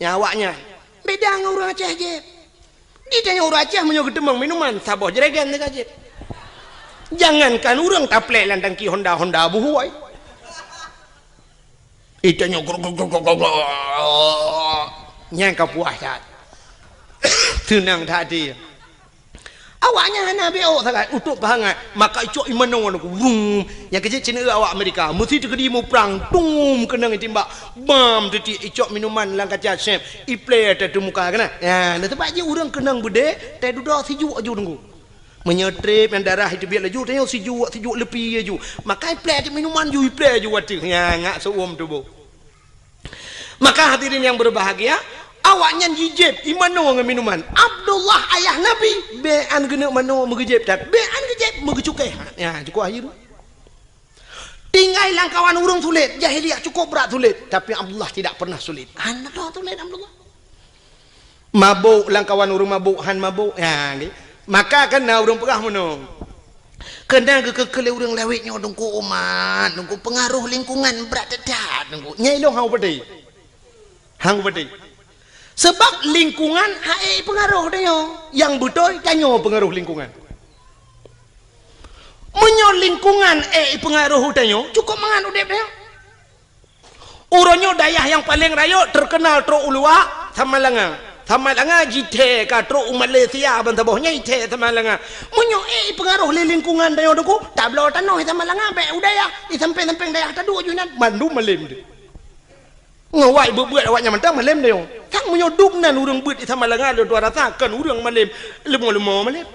Nyan awaknyan. Beda ngon ureuëng Aceh jép. Di tanyoe ureuëng Aceh meunyoe geuteumeung minuman, saboh jerigen teuka jép. Jangankan ureuëng taplek lam tangki Honda, Honda buhôi. Di tanyoe grok, grok, grok, grok, grok. Nyan ka puas that. Seunang that até. Awaknyan hana beok sagai, utôp peuhangat, maka icok ié manoe ngon aku, wum. Nyang keuh jeuet ceuneuk awak Amerika, meusi teukeudi muprang, tum, keunong itimbak, bam, teutiek, icok minuman lam kaca sép, iplé ateueh muka keunan. Nyan, na sabab jih ureuëng keunong beudé, teududoe sijuek laju teungku. Meunyoe trép nyang darah iteubiet laju, tanyoe sijuek, sijuek leupie laju. Maka iplé ateueh minuman ju, iplé laju ateueh. Nyan, ngak seuuem tuboh. Maka hadirin yang berbahagia, awaknyan jijép ié manoe ngon minuman. Abdullah ayah Nabi, bèk an geuneuk manoe meugeujép that, bèk an geujép meugeucukéh. Ya, cukup akhir. Tinggai lam kawan ureuëng sulet, jahiliyah cukup brat sulet, tapi Abdullah tidak pernah sulit. Hana droe sulet Abdullah. Mabök lam kawan ureuëng mabök, han mabök. Ya, nggih. Maka kan na ureuëng peugah meunoe. Keunan geukeu-keu lé ureuëng lawét nyoe teungku umat, teungku peungaroh lingkungan brat that-that teungku. Nyan ilôn han kupatéh. Han kupatéh. Sabab lingkungan han ék peungaroh tanyoe. Nyang beutôi tanyoe peungaroh lingkungan. Meunyoe lingkungan ék peungaroh tanyoe, cukup mangat udép tanyoe. Uroe nyoe dayah nyang paleng rayeuk teukeunal trok u luwa, Samalanga. Samalanga jithèe ka trok u Malaysia ban saboh nyan jithèe Samalanga. Meunyoe ék peungaroh lé lingkungan tanyoe teungku, tabloe tanoh i Samalanga bèk u dayah, i sampéng-sampéng dayah taduek ju inan, mandum malém teuh. Ngon wai beuet-beuet awaknyan mantong malém tanyoe. Sang meunyoe dum nan ureuëng beuet i Samalanga lôn tuan rasa kon ureuëng malém, leumo-leumo malém.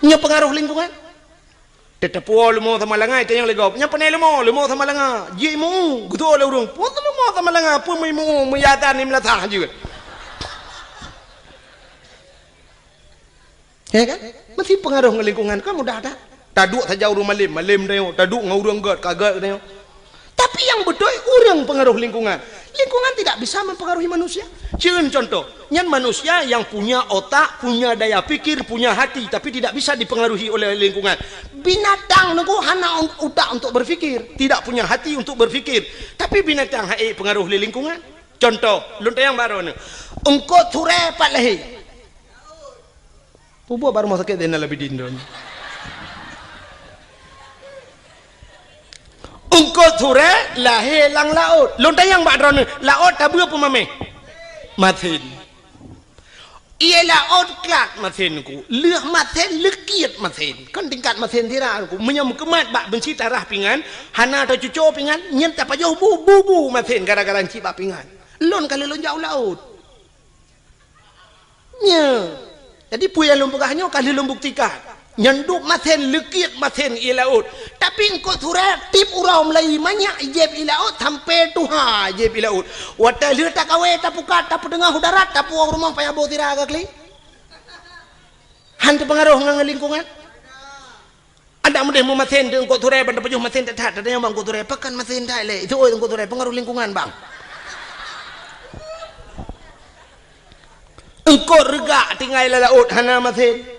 Nyoe peungaroh lingkungan. Teuteupeue leumo Samalanga, itanyong lé gob, "Nyan pane leumo?" "Leumo Samalanga." Jimeu, geutô lé ureuëng, "Peue leumo Samalanga? Peue meuimu, meuyatan, meulasah jeuet." Ya kan? Meusti peungaroh ngon lingkungan, kan mudah that. Taduek saja ureuëng malém, malém tanyoe. Taduek ngon ureuëng gét, ka gét tanyoe. Tapi nyang beutôi ureuëng peungaroh lingkungan. Lingkungan tidak bisa mempengaruhi manusia. Cen contoh, nyan manusia yang punya otak, punya daya pikir, punya hati, tapi tidak bisa dipengaruhi oleh lingkungan. Binatang teungku hana un-, utak untuk berpikir, tidak punya hati untuk berpikir. Tapi binatang han ék peungaroh lé lingkungan. Contoh, lôn tanyong baroe nyoe. Eungkôt surée pat lahé? Peue buet bak rumoh sakét Zainal Abidin tu? Eungkôt surée lahé lam laôt. Lôn tanyong bak droeneuh, laôt tabeue peue maméh? Masen. Ié laôt klat masen ku. Lheueh masen, leukiet masen. Kon tingkat masen sira ku. Meunyoe meukeumat bak beunci tarah pingan, hana tacuco pingan, nyan tapajoh bu, bu, bu masen gara-gara ncit bak pingan. Lôn ka lheueh lôn jak u laôt. Nyoe. Jadi, peue nyang lôn peugah nyoe ka lheueh lôn buktikan. Nyan duek masen, leukiet masen ié laôt. Tapi eungkôt surée tiep uroe meulayeue manyak ijép ié laôt, sampoe tuha ijép ié laôt. Watée lheueh takawé, tapukat, tapeuteungoh u darat, tapuwoe u rumoh payah boh sira ka kli. Han teupeungaroh ngon lingkungan. Adak meudeh meumasen teuh eungkôt surée ban tapajoh masen that-that, tatanyong bak eungkôt surée, "Pakon masen that lé?" Itu, "Oi, eungkôt surée, peungaroh lingkungan, bang." Eungkôt reugak tinggai lam laôt hana masen.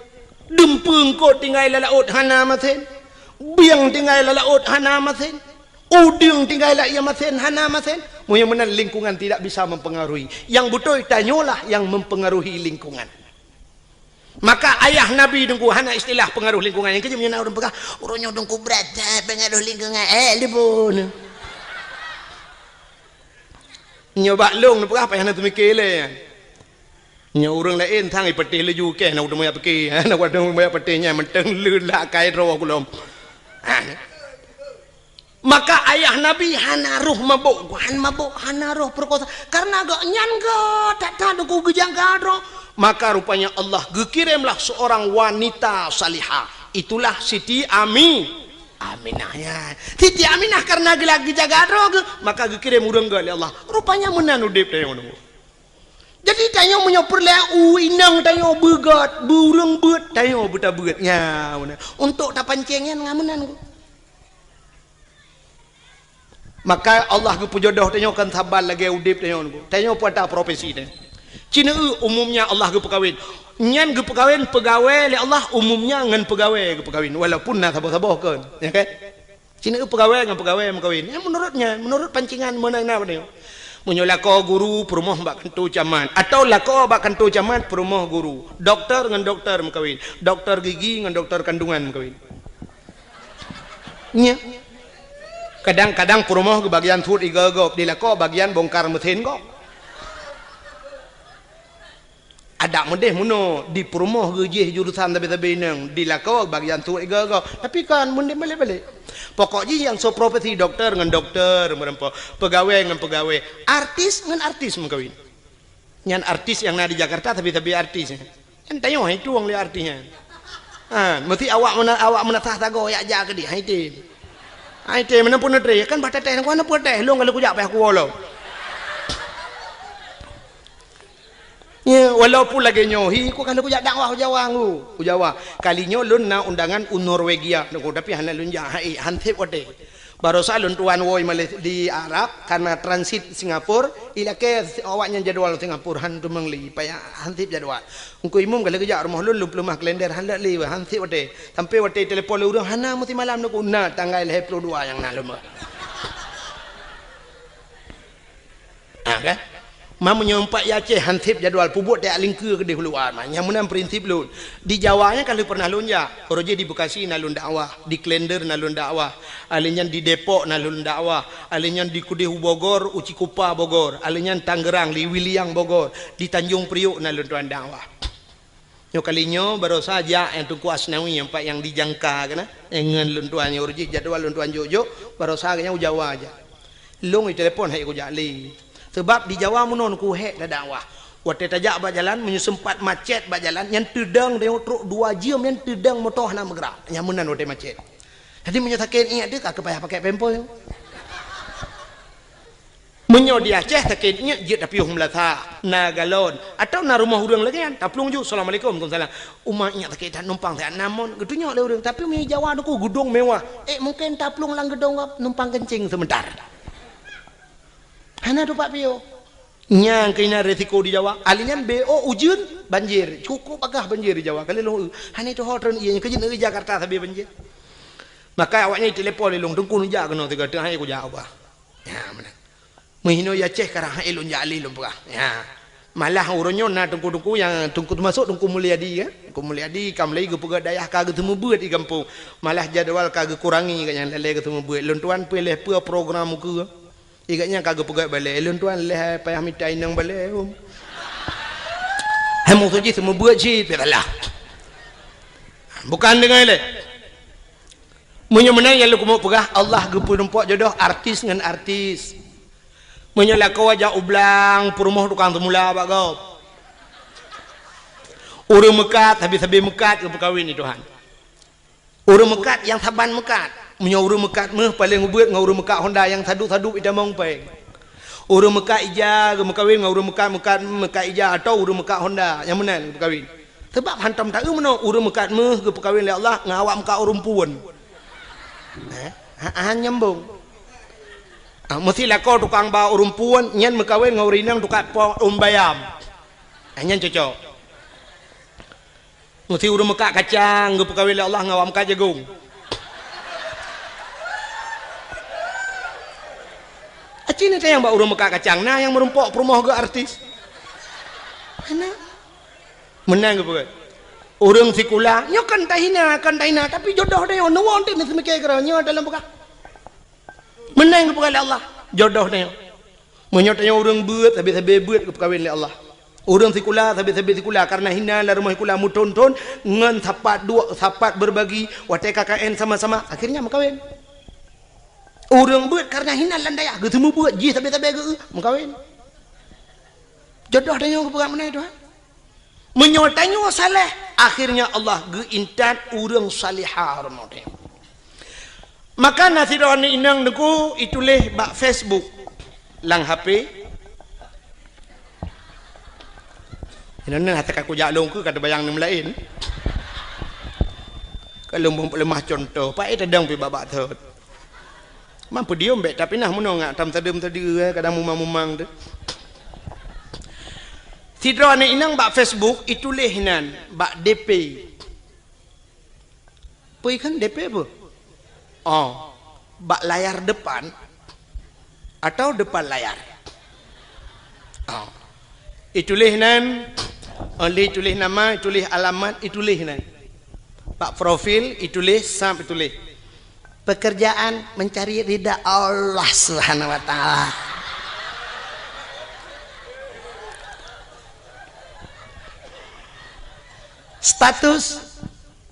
Dumpeue eungkôt tinggai lam laôt hana masen. Bieng tinggai lam laôt hana masen. Udeueng tinggai lam ié masen hana masen. Meunyoe meunan lingkungan tidak bisa mempengaruhi. Nyang beutôi tanyoe lah nyang mempengaruhi lingkungan. Maka ayah Nabi teungku hana istilah pengaruh lingkungan. Nyang keujeuet meunyoe na ureuëng peugah, "Uroe nyoe teungku brat that pengaruh lingkungan." Eh, leumo. Nyoe bak lôn neupeugah payah na teumike lé. Nyoe ureuëng laén sang ipatéh laju keh na udeueng meuyak pike. Na udeueng meuyak patéh nyan mantong leulat kai droe kulom. Ah. Maka ayah Nabi hana roh mabök, han mabök, hana roh peurekosa. Karena gobnyan gét that-that teungku geujaga droe. Maka rupanya Allah geukiremlah seorang wanita salihah. Itulah Siti Ami-, Aminah nyan. Siti Aminah karena geula geujaga droe geuh, maka geukirem ureuëng gét lé Allah. Rupanya meunan udép tanyoe nyoe. Jadi tanyoe meunyoe peureulée u inong tanyoe beugét, beu ureuëng beuet, tanyoe beutabeuet. Nya, meunan. Untuk tapancéng nyan ngon meunan. Maka Allah geupeujodoh tanyoe kon saban lagée udép tanyoe nyoe. Tanyoe peue ata profesi tanyoe. Cina umumnya Allah geupeukawen. Nyan geupeukawen peugawée lé Allah umumnya ngon peugawée geupeukawen. Walaupun na saboh-saboh kon. Ya kan? Cina peugawée ngon peugawée meukawen. Nyan meunurot nyan, meunurot pancingan meunan na nyoe. Meunyoe lakoe guru peurumoh bak kantô camat, atawa lakoe bak kantô camat peurumoh guru, dokto ngon dokto meukawen, dokto gigi ngon dokto kandungan meukawen. Nya. Kadang-kadang peurumoh geubagian suet igoe gob, di lakoe bagian bongkar meusén gob. Adak meudeh meunoe, di peurumoh geujih jurusan sabe-sabe inong, di lakoe bagian suet igoe gob. Tapi kan meudeh balek-balek. Pokok jih nyang soe profesi dokto ngon dokto meureumpok, peugawée ngon peugawée, artis ngon artis meukawen. Nyan artis nyang na di Jakarta sabe-sabe artis. Nyan tanyoe hai tueng lé artis nyan. Ha, meusti awak meuna-, awak meunasah sagoe yak ja keudeh, hai tem. Hai tem, meunan pun neutre, kan bah teuteh, ngon pun teh, lôn ka lheueh kujak payah kuwoe lom. Ya, walaupun lagée nyoe, hi, ku ka lheueh kujak dakwah u Jawa ngu, u Jawa. Kali nyoe lôn na undangan u Norwegia, nunggu, tapi hana lôn jak, hai, han sép watée. Barosa lôn tuan woe Malay-, di Arab, karena transit Singapura, ilakée awak nyan jadwal Singapura, han teumeung lé, payah han sép jadwal. Engku Imum ka lheueh geujak rumoh lôn, lôn peuleumah kalender, han lé, han sép watée. Sampai watée telepon lé ureuëng, hana meusimalam nunggu, na tanggai lhée ploh dua nyang na lôn. Ah, kan? Ma meunyoe umpat i Aceh han sép jadwal, peubuet tajak lingkeue keudeh u luwa, ma. Nyang meunan prinsip lôn. Di Jawa nyan ka lheueh pernah lôn jak. Uroe jih di Bekasi na lôn dakwah, di Klender na lôn dakwah, alheuh nyan di Depok na lôn dakwah, alheuh nyan di keudeh u Bogor, u Cikupa Bogor, alheuh nyan Tangerang, di Wiliang Bogor, di Tanjung Priok na lôn tuan dakwah. Nyoe kali nyoe barosa jak nyang Teungku Asnawi, nyang pat nyang dijangka keunan, nyang ngon lôn tuan nyoe, uroe jih jadwal lôn tuan jok-jok, barosa geuhnyan u Jawa jak. Lôn itelepon hai kujak lé. Sabab di Jawa meunoe ku hék dakwah. Watée tajak bak jalan, meunyoe seumpat macet bak jalan, nyan teudong tanyoe trok dua jeuem, nyan teudong moto hana meugerak. Nyan meunan watée macet. Jadi meunyoe sakét iék teuh ka payah pakai pempers. Meunyoe di Aceh sakét iék jeuet tapiôh meulasa, na galon, atawa na rumoh ureuëng lagée nyan, taplueng ju, "Assalamualaikum." "Waalaikumsalam." "Uma iék sakét that, numpang siat nam mon." Geutunyok lé ureuëng, tapi meunyoe Jawa nyoe ku geudong mewah, eh, mungken taplueng lam geudong numpang keuncing seumeutar. Hana tupat piôh. Nyang keunan resiko di Jawa. Alheuh nyan B O ujeuen, banjir. Cukup bagah banjir di Jawa. Kali lôn, hana tuho treun ié, keu jeuet Jakarta sabe banjir. Maka awaknyan telepon lé lôn, "Teungku neujak keunoe sigoe, teungoh hai kujak ubah." Ya, meunan. Meuhinoe ya Aceh karang hai lôn jak lé lôn peugah. Ya. Malah uroe nyoe na teungku-teungku nyang teungku teumasok Teungku Mulyadi, ya. Teungku Mulyadi ka mulai geupeugah dayah ka geuseumeubeuet di gampông. Malah jadwal ka geukurangi gobnyan lalée geuseumeubeuet. Lôn tuan peue lheuh peue program ukeue. Igat nyan ka geupeugét balée, "Lôn tuan lheueh payah mita inong balée, um." Hai musoh jih seumeubeuet cit, pih salah. Bukan deungon lé. Meunyoe meunan nyang lôn keumeung peugah, Allah geupeurumpok jodoh artis ngon artis. Meunyoe lakoe jak u blang, peurumoh tukang seumula bak gob. Ureuëng meukat, sabe-sabe meukat geupeukawen di Tuhan. Ureuëng meukat nyang saban meukat. Meunyoe ureuëng meukat méuh paleng ubeuet ngon ureuëng meukat honda nyang sadup-sadup itamong péng. Ureuëng meukat ija geumeukawen ngon ureuëng meukat, meukat, meukat ija atawa ureuëng meukat honda nyang meunan geumeukawen. Sabab hantom taeu meunoe ureuëng meukat méuh geupeukawen lé Allah ngon awak meukat ureuëng puon. Eh, ha, ha, nyambung. Ah, meusi lakoe tukang ba ureuëng puon nyan meukawen ngon ureuëng inong tukang po ureuëng bayam. Ah, nyan cocok. Meusti ureuëng meukat kacang geupeukawen lé Allah ngon awak meukat jagong. Aci na tayang bak ureuëng meukat kacang, na nyang meurumpok peurumoh geuh artis. Hana. Meunan geupeugah. Ureuëng sikula, nyoe kan tahina, kan tahina, tapi jodoh tanyoe, neuwoe teuk meuseumiké keudroe, nyoe dalam peugah. Meunan geupeugah lé Allah, jodoh tanyoe. Meunyoe tanyoe ureuëng beuet, sabe-sabe beuet geupeukawen lé Allah. Ureuëng sikula, sabe-sabe sikula, kareuna hina lam rumoh sikula meuthon-thon ngon sapat duek, sapat berbagi, watée K K N sama-sama, akhirnya meukawen. Ureuëng beuet kareuna hina lam dayah, geuseumeubeuet jih sabe-sabe geu-, meukawen. Jodoh tanyoe geupeugah meunan, Tuhan. Meunyoe tanyoe saleh, akhirnya Allah geuintat ureuëng salihah rumoh tanyoe. Maka na sidroe aneuk inong Teungku ituléh bak Facebook lam H P. Inong nang hata ka kujak lôn keu ka teubayang nyang laén. Ka lôn beuleumah cuntoh, paét tadong pih babah thot. Mampu diom bék, tapi nah meunoe ngak tam tadeuem tadi, eh, kadang mumang-mumang tu. Sidroe aneuk inong bak Facebook ituléh nan bak D P. Peue kan D P peue? Oh. Bak layar depan atau depan layar? Oh. Ituléh nan, oh, lé ituléh nama, ituléh alamat, ituléh nan. Bak profil, ituléh, sab ituléh. Pekerjaan mencari ridha Allah Subhanahu wa Ta'ala. Status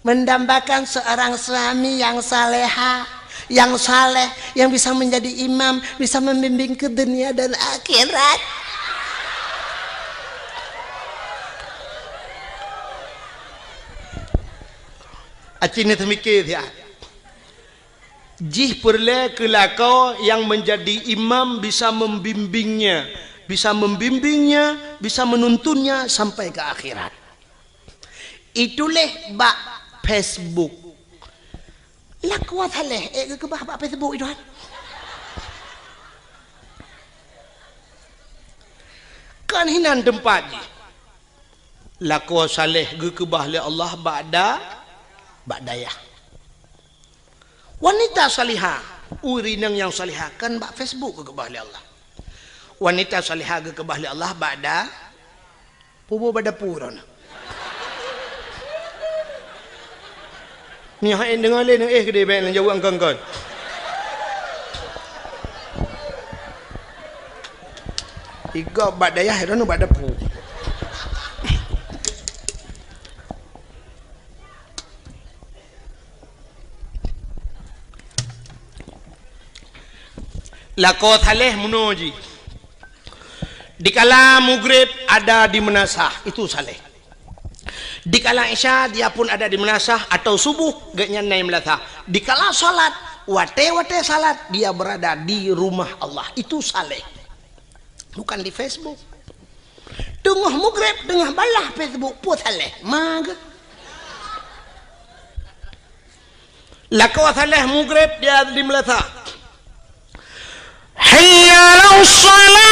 mendambakan seorang suami yang saleha, yang saleh, yang bisa menjadi imam, bisa membimbing ke dunia dan akhirat. Aci ni teumikir siat. Jih peureulée keu lakoe nyang meunjadi imam bisa membimbingnya, bisa membimbingnya, bisa menuntunnya sampai ke akhirat. Ituléh bak Facebook. Lakoe saléh, ék geukeubah bak Facebook itu kan? Kan hinan teumpat jih. Lakoe saléh geukeubah lé Allah bak da-, bak dayah. Wanita salihah, ureuëng inong nyang salihah kan bak Facebook geukeubah lé Allah. Wanita salihah geukeubah lé Allah bak da-, puboh bak dapu droeneuh. Nyoe hai deungoe lé neuéh keudeh bék neujaweueb kon-kon. Igob bak dayah droeneuh bak dapu. Lakoe saléh meunoe jih. Dikala mugreb ada di meunasah, itu saléh. Dikala isya dia pun ada di meunasah atau subuh gobnyan na i meunasah. Dikala salat, watée-watée salat dia berada di rumah Allah, itu saléh. Bukan di Facebook. Teungoh mugreb, teungoh balah Facebook, peue saléh. Mage. Lakoe saléh mugreb dia di meunasah. Hayya 'alas shalah.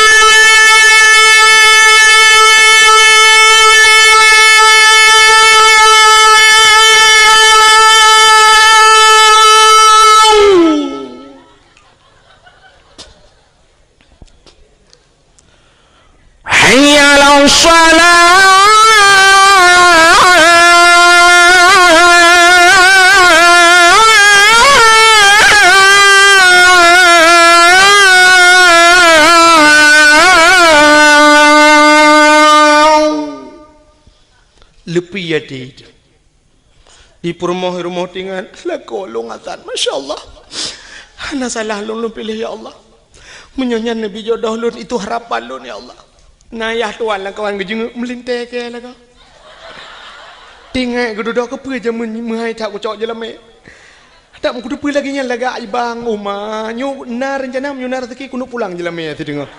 Hayya 'alas shalah. Leupie até. Di peurumoh-rumoh tingan, lakoe lôn azan. Masya Allah. Hana salah lôn, lôn piléh, ya Allah. Meunyoe nyan neubi jodoh lôn, itu harapan lôn, ya Allah. Na yah tuan lam kawan geujeungeuek meulintée keu lakoe. Tinggai geududoe keupeue jameun meuhai that kucok jeulamé. That meukuteupeue lagée nyan lagak ibang uma. Nyoe na reuncana meunyoe na raseuki keuneuk pulang jeulamé sideungoe.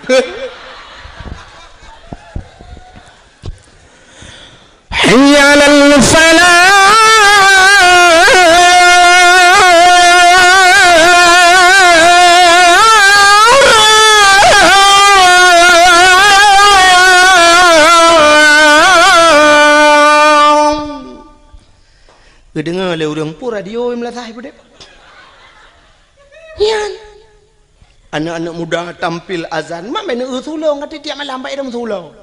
Hayya 'alal falah. Geudeungoe lé ureuëng peue radio i meulasah i peudeh. Nyan. Aneuk-aneuk muda tampil azan, mak meuneuk eu tulông ka tiep malam bak idong tulông.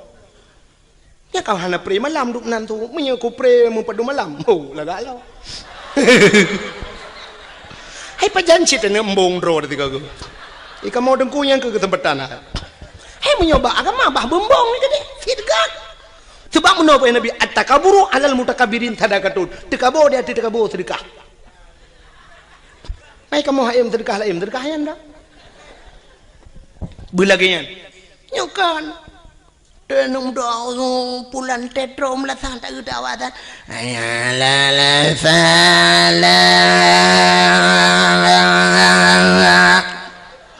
Nyan ka hana pré malam duek nan tu. Meunyoe ku pré meupadum malam, oh, lagak lom. Hai pajan cit aneuk embong droe di tiga go. Ika mau dengku nyang keu keuseumpatan hai. Hai meunyoe bak agama bah beumbong ni jadi. Fitnah. Sebab meunoe Nabi, "At-takaburu 'alal mutakabbirin sadaqatun." Teukabo di ateueh teukabo seudeukah. Mai kamoe hai seudeukah laén, seudeukah nyan dah. Beulagée nyan. Nyoe kan. Teunong doa pulan tetro meulasang tak geuda awak tan. Hayya 'alal falah.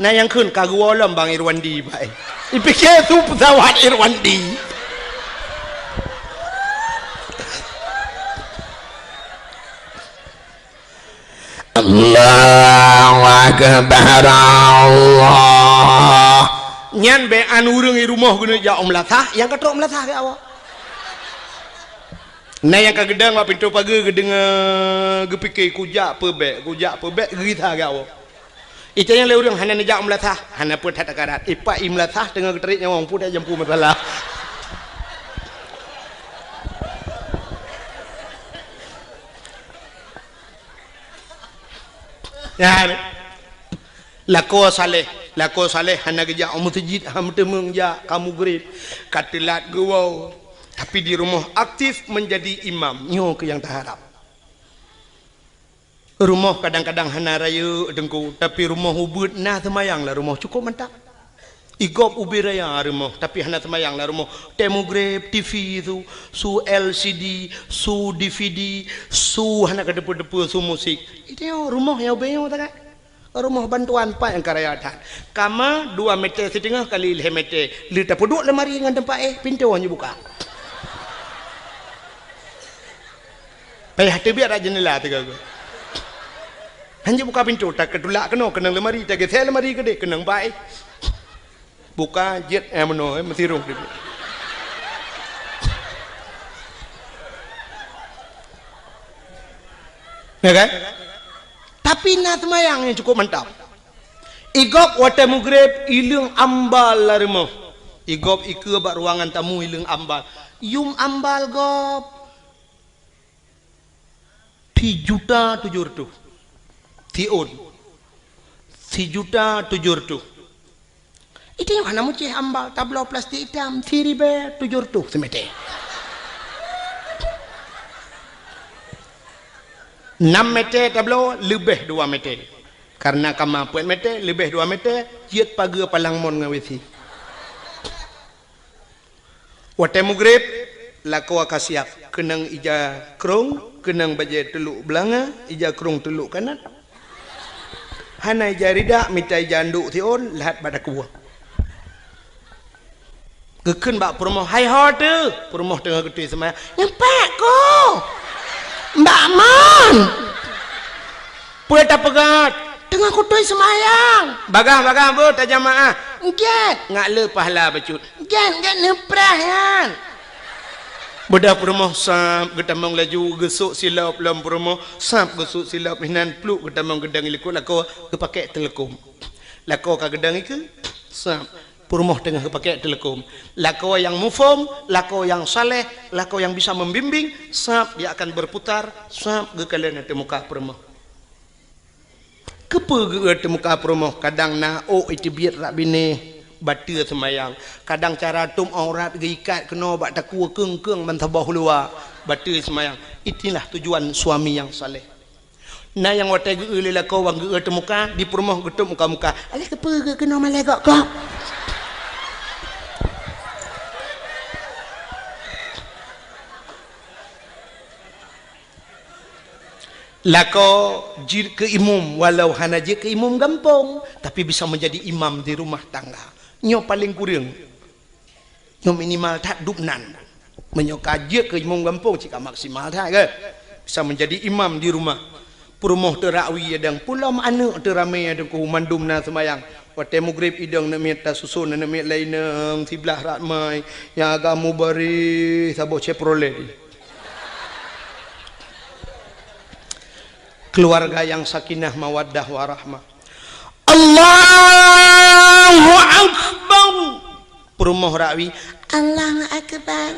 Na nyang kheun ka geuwoe lom bang Irwandi bai. Ipike su pesawat Irwandi. Allahu Akbar, Allah. Nyan bék an ureuëng i rumoh geuneuk jak u meulasah, nyang ka trok meulasah keu awak. Na nyang ka geudong bak pintoe pageue geudeungoe geupike kujak peubék, kujak peubék geurita keu awak. Itanyong lé ureuëng hana neujak meulasah, hana peue that takarat. Ipak i meulasah teungoh geutrek nyawöng, peue that jampu masalah. Ya, ni. Lakoe saleh, lakoe saleh hana geujak u meuseujid, hana meuteumé jak ka mugreb, ka teulat geuwoe. Tapi di rumoh aktif meunjadi imam, nyoe keuh nyang taharab. Rumoh kadang-kadang hana rayeuk teungku, tapi rumoh ubeuet na seumayang lam rumoh cukôp mantap. Igob ubé raya rumoh, tapi hana seumayang lam rumoh. Watée mugreb, T V su, su L C D, su D V D, su hana ka deupeu-deupeu su musik. Itu rumoh nyang ubé nyoe takat. Rumoh bantuan pat nyang ka raya that. Kama dua meter siteungoh kali lhée meter. Le tapeuduek lemari ngon teumpat éh, pintoe hana buka. Payah teubiet rak jeundela tiga go. Hana buka pintoe, takeutulak keunoe, keunong lemari, tageusée lemari keudeh, keunong bak éh. Buka jeuet, eh, meunoe, eh, meutirong teubiet. Ya kan? Tapi na seumayang nyang cukôp mantap. Igob watée mugreb, ileueng ambal lam rumoh. Igob ikeue bak ruangan tamu ileueng ambal. Yum ambal gob. Sijuta tujoh reutôh. Siôn. Sijuta tujoh reutôh. Itu nyang hana mucéh ambal, tabloe plastik itam, siribée tujoh reutôh simeter. Nam meter tabloe, leubeh dua meter. Karena kama peuet meter, leubeh dua meter, jeuet pageue palang mon ngon W C. Watée mugreb, lakoe ka siab, keunong ija krong, keunong bajée teulok beulanga, ija krong teulok kanan. Hana ija ridak, mita ija andok siôn, lhat bak dakue. Geukheun bak peurumoh, "Hai ho teuh?" Peurumoh teungoh geutôi seumayang. "Nyan pat, Ko." "Bak mon?" "Peue tapeugét?" "Teungoh kutôi seumayang." "Bagah-bagah beuh tajamaah." "Gét." "Ngat le pahala bacut." "Gét, gét neuprah nyan." Beudah peurumoh sab geutamong laju geusok silop lom peurumoh, sab geusok silop hinan pluk geutamong geudang likot lakoe geupakée teuleukom. Lakoe ka geudang ikeue, sab peurumoh teungoh geupakée teuleukom. Lakoe nyang muphom, lakoe nyang saleh, lakoe nyang bisa membimbing, sab dia akan berputar, sab geukalon ateueh muka peurumoh. Keupeue geu-eu teumuka peurumoh, kadang na ôk iteubiet rak binéh, bateue seumayang. Kadang cara tôb aurat geuikat keunoe bak takue keung-keung ban saboh luwa, bateue seumayang. Itulah tujuan suami nyang saleh. Na nyang watée geu-eu lé lakoe wan geu-eu teumuka, di peurumoh geutôb muka-muka. Alah keupeue geu-eu keunoe malée gok-gok? Lakoe jeuet keu imum, walau hana jeuet keu imum gampông, tapi bisa menjadi imam di rumah tangga. Nyoe paleng kureueng. Nyoe minimal that dubnan. Meunyoe ka jeuet keu imum gampông, cit ka maksimal that, kan? Bisa menjadi imam di rumah. Peurumoh teurakwi adang, pulom aneuëk teuramé adang, ku mandum na seumayang. Watée mugreb idong neuk miet tasuson, neuk miet laineueng siblah rak mai, nyang agam mubareh saboh Chevrolet. Keluarga yang sakinah, mawaddah, warahmah. Allahu Akbar. Peurumoh rakwi, Allahu Akbar.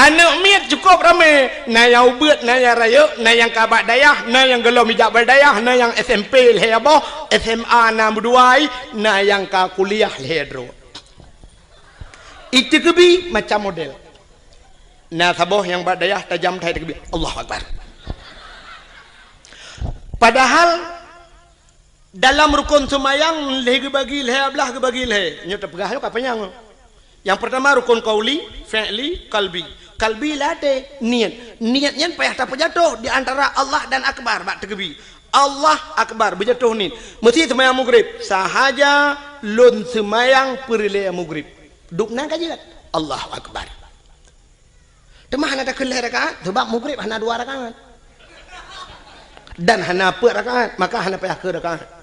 Aneuëk miet cukôp ramé, na nyang ubeuet, na nyang rayeuk, na nyang ka bak dayah, na nyang gohlom ijak bak dayah, na nyang S M P lhée boh, S M A na meudua, na nyang ka kuliah lhée droe. Iteukeubie macam model. Na saboh nyang bak dayah tajam that teukeubie, Allahu Akbar. Padahal dalam rukon seumayang lhée geubagi lhée, blah geubagi lhée. Nyoe teupeugah nyoe ka panyang. Nyang peurtama rukon qauli, fi'li, qalbi. Qalbi lam até, niet. Niet nyan payah tapeujatoh di antara Allah dan Akbar bak teukeubie. Allah Akbar, beujatoh niet. Meusi seumayang mugreb, sahaja lôn seumayang peureulée mugreb. Dubnan ka jeuet. Allahu Akbar. Teuma hana takheun lhée rakaat, sabab mugreb hana dua rakaat. Dan hana peuet rakaat, maka hana payah keu rakaat.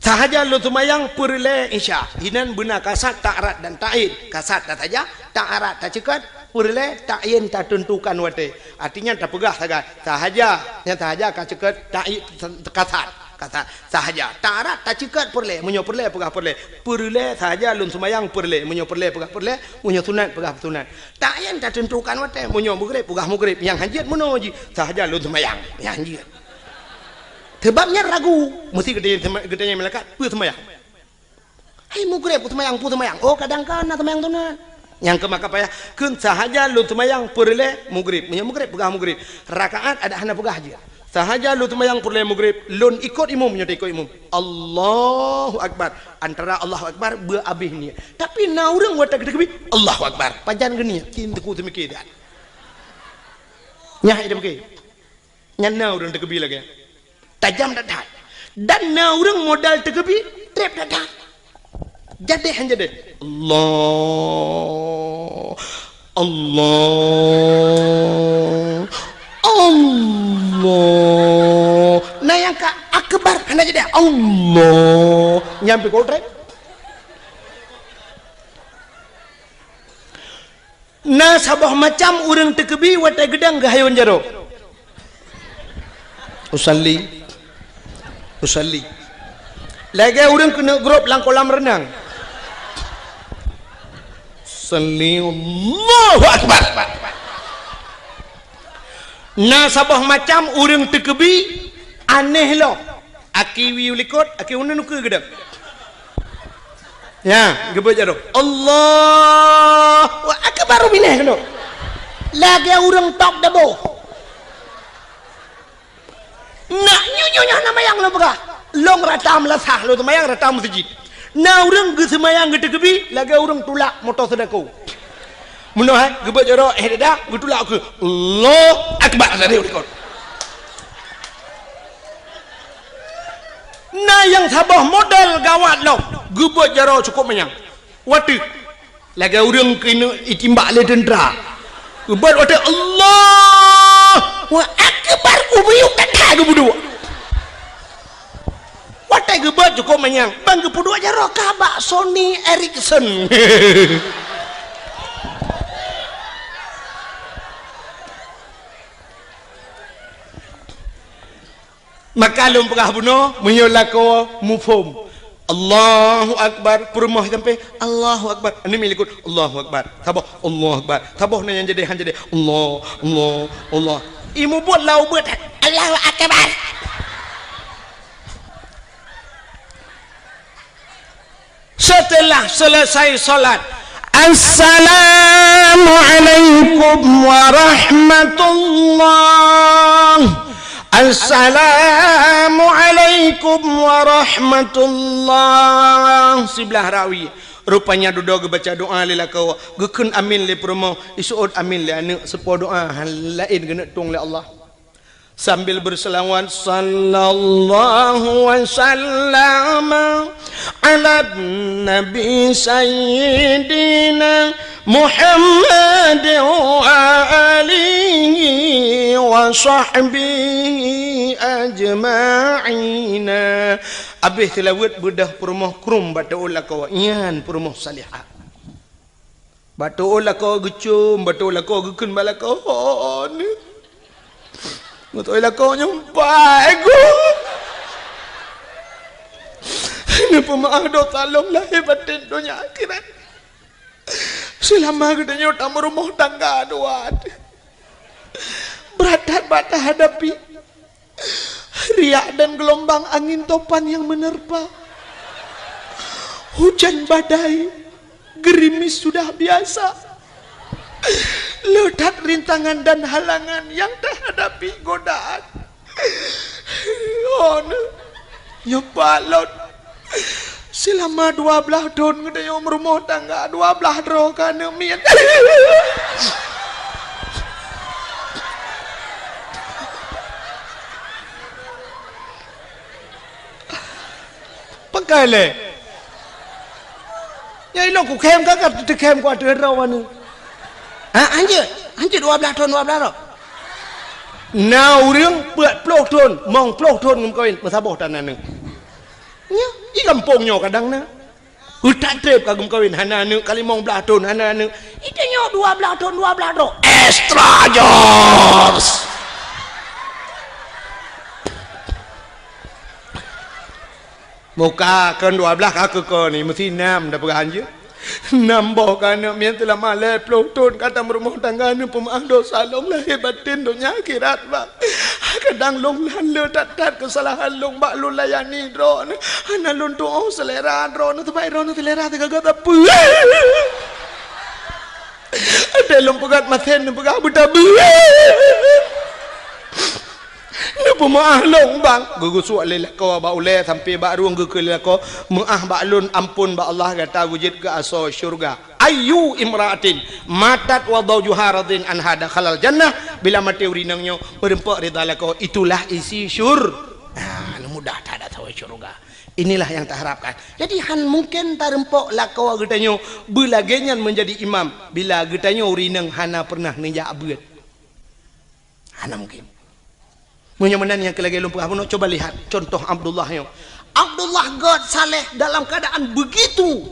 Sahaja lôn seumayang peureulée Isya, inan beuna kasat ta'arat dan ta'khir, kasat tasaja, ta'arat taceukat, Peureulée tayin tateuntukan watée. Artinya tapeugah sagai. Sahaja. Nyang sahaja ka ceukeut tayin kasat. Kasat. Sahaja. Tarat taceukeut peureulée. Meunyoe peureulée peugah peureulée. Peureulée sahaja lôn seumayang peureulée. Meunyoe peureulée peugah peureulée. Meunyoe sunat peugah sunat. Tayin tateuntukan watée. Meunyoe mugréb peugah mugréb. Nyang hanjeuet meunoe jih. Sahaja lôn seumayang. Nyang hanjeuet. Sebab nyan ragu. Meusti geutanyong, geutanyong malaikat. Peue seumayang? Hai mugréb, peue seumayang, peue seumayang. Oh, kadang kan na seumayang sunat. Nyang keu maka payah, kheun sahaja lôn seumayang peureulée mugréb. Meunyoe mugréb, peugah mugréb. Rakaat adak hana peugah jeuet. Sahaja lôn seumayang peureulée mugréb, lôn ikot imum, meunyoe ikot imum. Allahu Akbar. Antara Allahu Akbar, beu abéh niet. Tapi na ureuëng watée geuteukeubi, Allahu Akbar. Pajan geuniet, cit teungku teumike that. Nyan hai teumike. Nyan na ureuëng teukeubi lagée nyan. Tajam that-that. Dan na ureuëng modal teukeubi, treb that-that. Jadéh han jadéh. Allah. Allah. Allah. Na nyang ka akbar hana jadéh. Allah. Nyan pih kok treb. Na saboh macam ureuëng teukeubi watée geudang geuhayôn jaroe. Usalli. Usalli. Lagée ureuëng keuneuk grob lam kolam reunang. Usalli, Allahu Akbar. Na saboh macam ureuëng teukeubi aneh lom. Aki wiyeue likot, aki uneun ukeue geudang. Ya, geubeuet jaroe. Allahu Akbar, binéh keunoe. Lagée ureuëng tok dabo. Nak nyoe-nyoe nyoe na mayang lôn peugah. Lôn rata meulasah, lôn seumayang rata meuseujid. Na ureuëng geuseumayang geuteukeubi, lagée ureuëng tulak moto seudako. Meunoe hai, geubeuet jaroe, eh, dada, geutulak ukeue. Allahu Akbar, dari likot. Na nyang saboh model gawat lom, geubeuet jaroe cukôp manyang. Watée, lagée ureuëng keuneuk itimbak lé teuntra. Geubeuet watée, Allahu Akbar, ubiyuk that-that geupeuduek. Watée geubeuet cukôp manyang, ban geupeuduek jaroe ka bak Sony Ericsson. Maka lôn peugah bunoe, meunyoe lakoe muphom, Allahu Akbar, peurumoh sampai, Allahu Akbar. Aneuk miet likot, Allahu Akbar. Saboh, Allahu Akbar. Saboh na nyang jadéh, han jadéh. Allah, Allah, Allah. Imeubeuet lam ubeut, Allahu Akbar. Setelah selesai salat, "Assalamualaikum warahmatullah. Assalamualaikum warahmatullah." Siblah rawi. Rupanya dudoe geubaca doa lé lakoe, geukheun amin lé peurumoh, iseuôt amin lé aneuk, seupôt doa laén geuneuk tueng lé Allah. Sambil berselawat, "Sallallahu wa sallama ala nabi sayyidina Muhammad wa alihi wa sahbihi ajma'ina." Abéh seulaweuet beudôh peurumoh krueng bak teuôt lakoe, nyan peurumoh salihah. Bak teuôt lakoe geucôm, bak teuôt lakoe geukheun bak lakoe, "Ho, nyoe." Bak teuôt lakoe nyumpat, "Hai Guru, neupeumaáh dosa lôn lahé batén donya akhirat. Seulama geutanyoe tameurumoh tangga dua, brat that bak tahadapi." Riak dan gelombang angin topan yang menerpa. Hujan badai, gerimis sudah biasa. Le that rintangan dan halangan yang tahadapi, godaan. Oh, nyoe pat lôn. Seulama dua blaih thon geutanyoe meurumoh tangga, dua blaih droe ka aneuk miet. Pakai lé. Nyang ilong kukhém ka, ka teukhém ku ateueh droe aneuk. Ha, hanjeuet. Hanjeuet dua blaih thon, dua blaih droe. Na ureuëng peuet ploh thon, mong ploh thon ngon kawin, meusaboh tan aneuk. Nyoe, di gampông nyoe kadang na. Utak treb ka geumeukawen, hana aneuk, ka limong blaih thon hana aneuk. Itu nyoe dua blaih thon, dua blaih droe. Extra jobs. Muka kon dua blaih ka keuko ni, meusi nam dah peugah anjeuk. Nam boh ka aneuk miet teulama lhèe ploh thon ka tameurumoh tangga, neupeumeu'ah dosa lôn lahé batén donya akhirat, Bang. Kadang lôn lheueh that-that keusalahan lôn bak lôn layani droeneuh. Hana lôn tu'oh seulera droeneuh, teuma droeneuh seulera teuga-ga sapeue. Até lôn peugah masen neupeugah beutabeue. Neupeumeu'ah lôn, Bang. Geugusok lé lakoe bak ulèe sampoe bak rueng, geukheun lé lakoe, "Meu'ah bak lôn, amphon bak Allah, gata geujeuet keu asoe syeuruga." Ayyu imra'atin matat wa zaujuha radin anha dakhalal jannah, bila maté ureueng inong nyoe meureumpok ridha lakoe, itulah isi syur-, ah, mudah that asoe syeuruga. Inilah yang taharapkan. Jadi, han mungken tareumpok lakoe geutanyoe beulagèe nyan meunjadi imam bila geutanyoe ureueng inong hana peureunah neujak beuet. Hana mungken. Meunyoe meunan nyang keu lagèe lôn peugah bunoe, coba lihat contoh Abdullah nyoe. Abdullah gèt saleh dalam keadaan begitu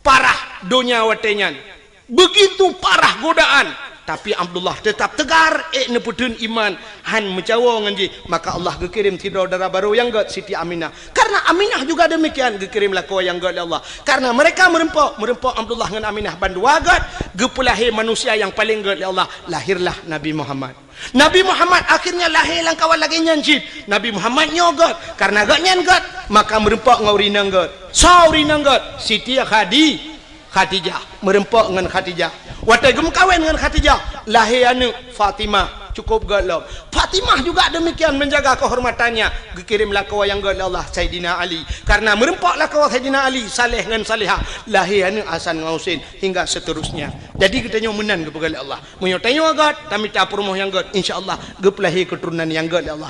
parah donya watèe nyan, begitu parah godaan, tapi Abdullah tetap tegar, ék neupeutheun iman, han meucawoe ngon jih. Maka Allah geukirém sidroe dara barô nyang gèt, Siti Aminah. Karena Aminah juga demikian, geukirém lakoe nyang gèt lé Allah. Karena mereka meureumpok, meureumpok Abdullah ngon Aminah bandua gèt, geupeulahé manusia nyang paleng gèt lé Allah, lahirlah Nabi Muhammad. Nabi Muhammad akhirnya lahé lam kawan lagèe nyan cit. Nabi Muhammad nyoe gèt, karena gobnyan gèt, maka meureumpok ngon ureueng inong gèt. Soe ureueng inong gèt? Siti Khadi-, Khadijah. Meureumpok ngon Khadijah. Watèe geumeukawen ngon Khadijah, lahé aneuk Fatimah, cukup gèt lom. Fatimah juga demikian menjaga kehormatannya, geukirém lakoe nyang gèt lé Allah, Saidina Ali. Karena meureumpok lakoe Saidina Ali, saleh ngon salehah, lahé aneuk Hasan ngon Husein, hingga seterusnya. Jadi geutanyoe meunan geupeugah lé Allah. Meunyoe tanyoe gèt, tamita peurumoh nyang gèt, insya Allah geupeulahé keuturonan nyang gèt lé Allah.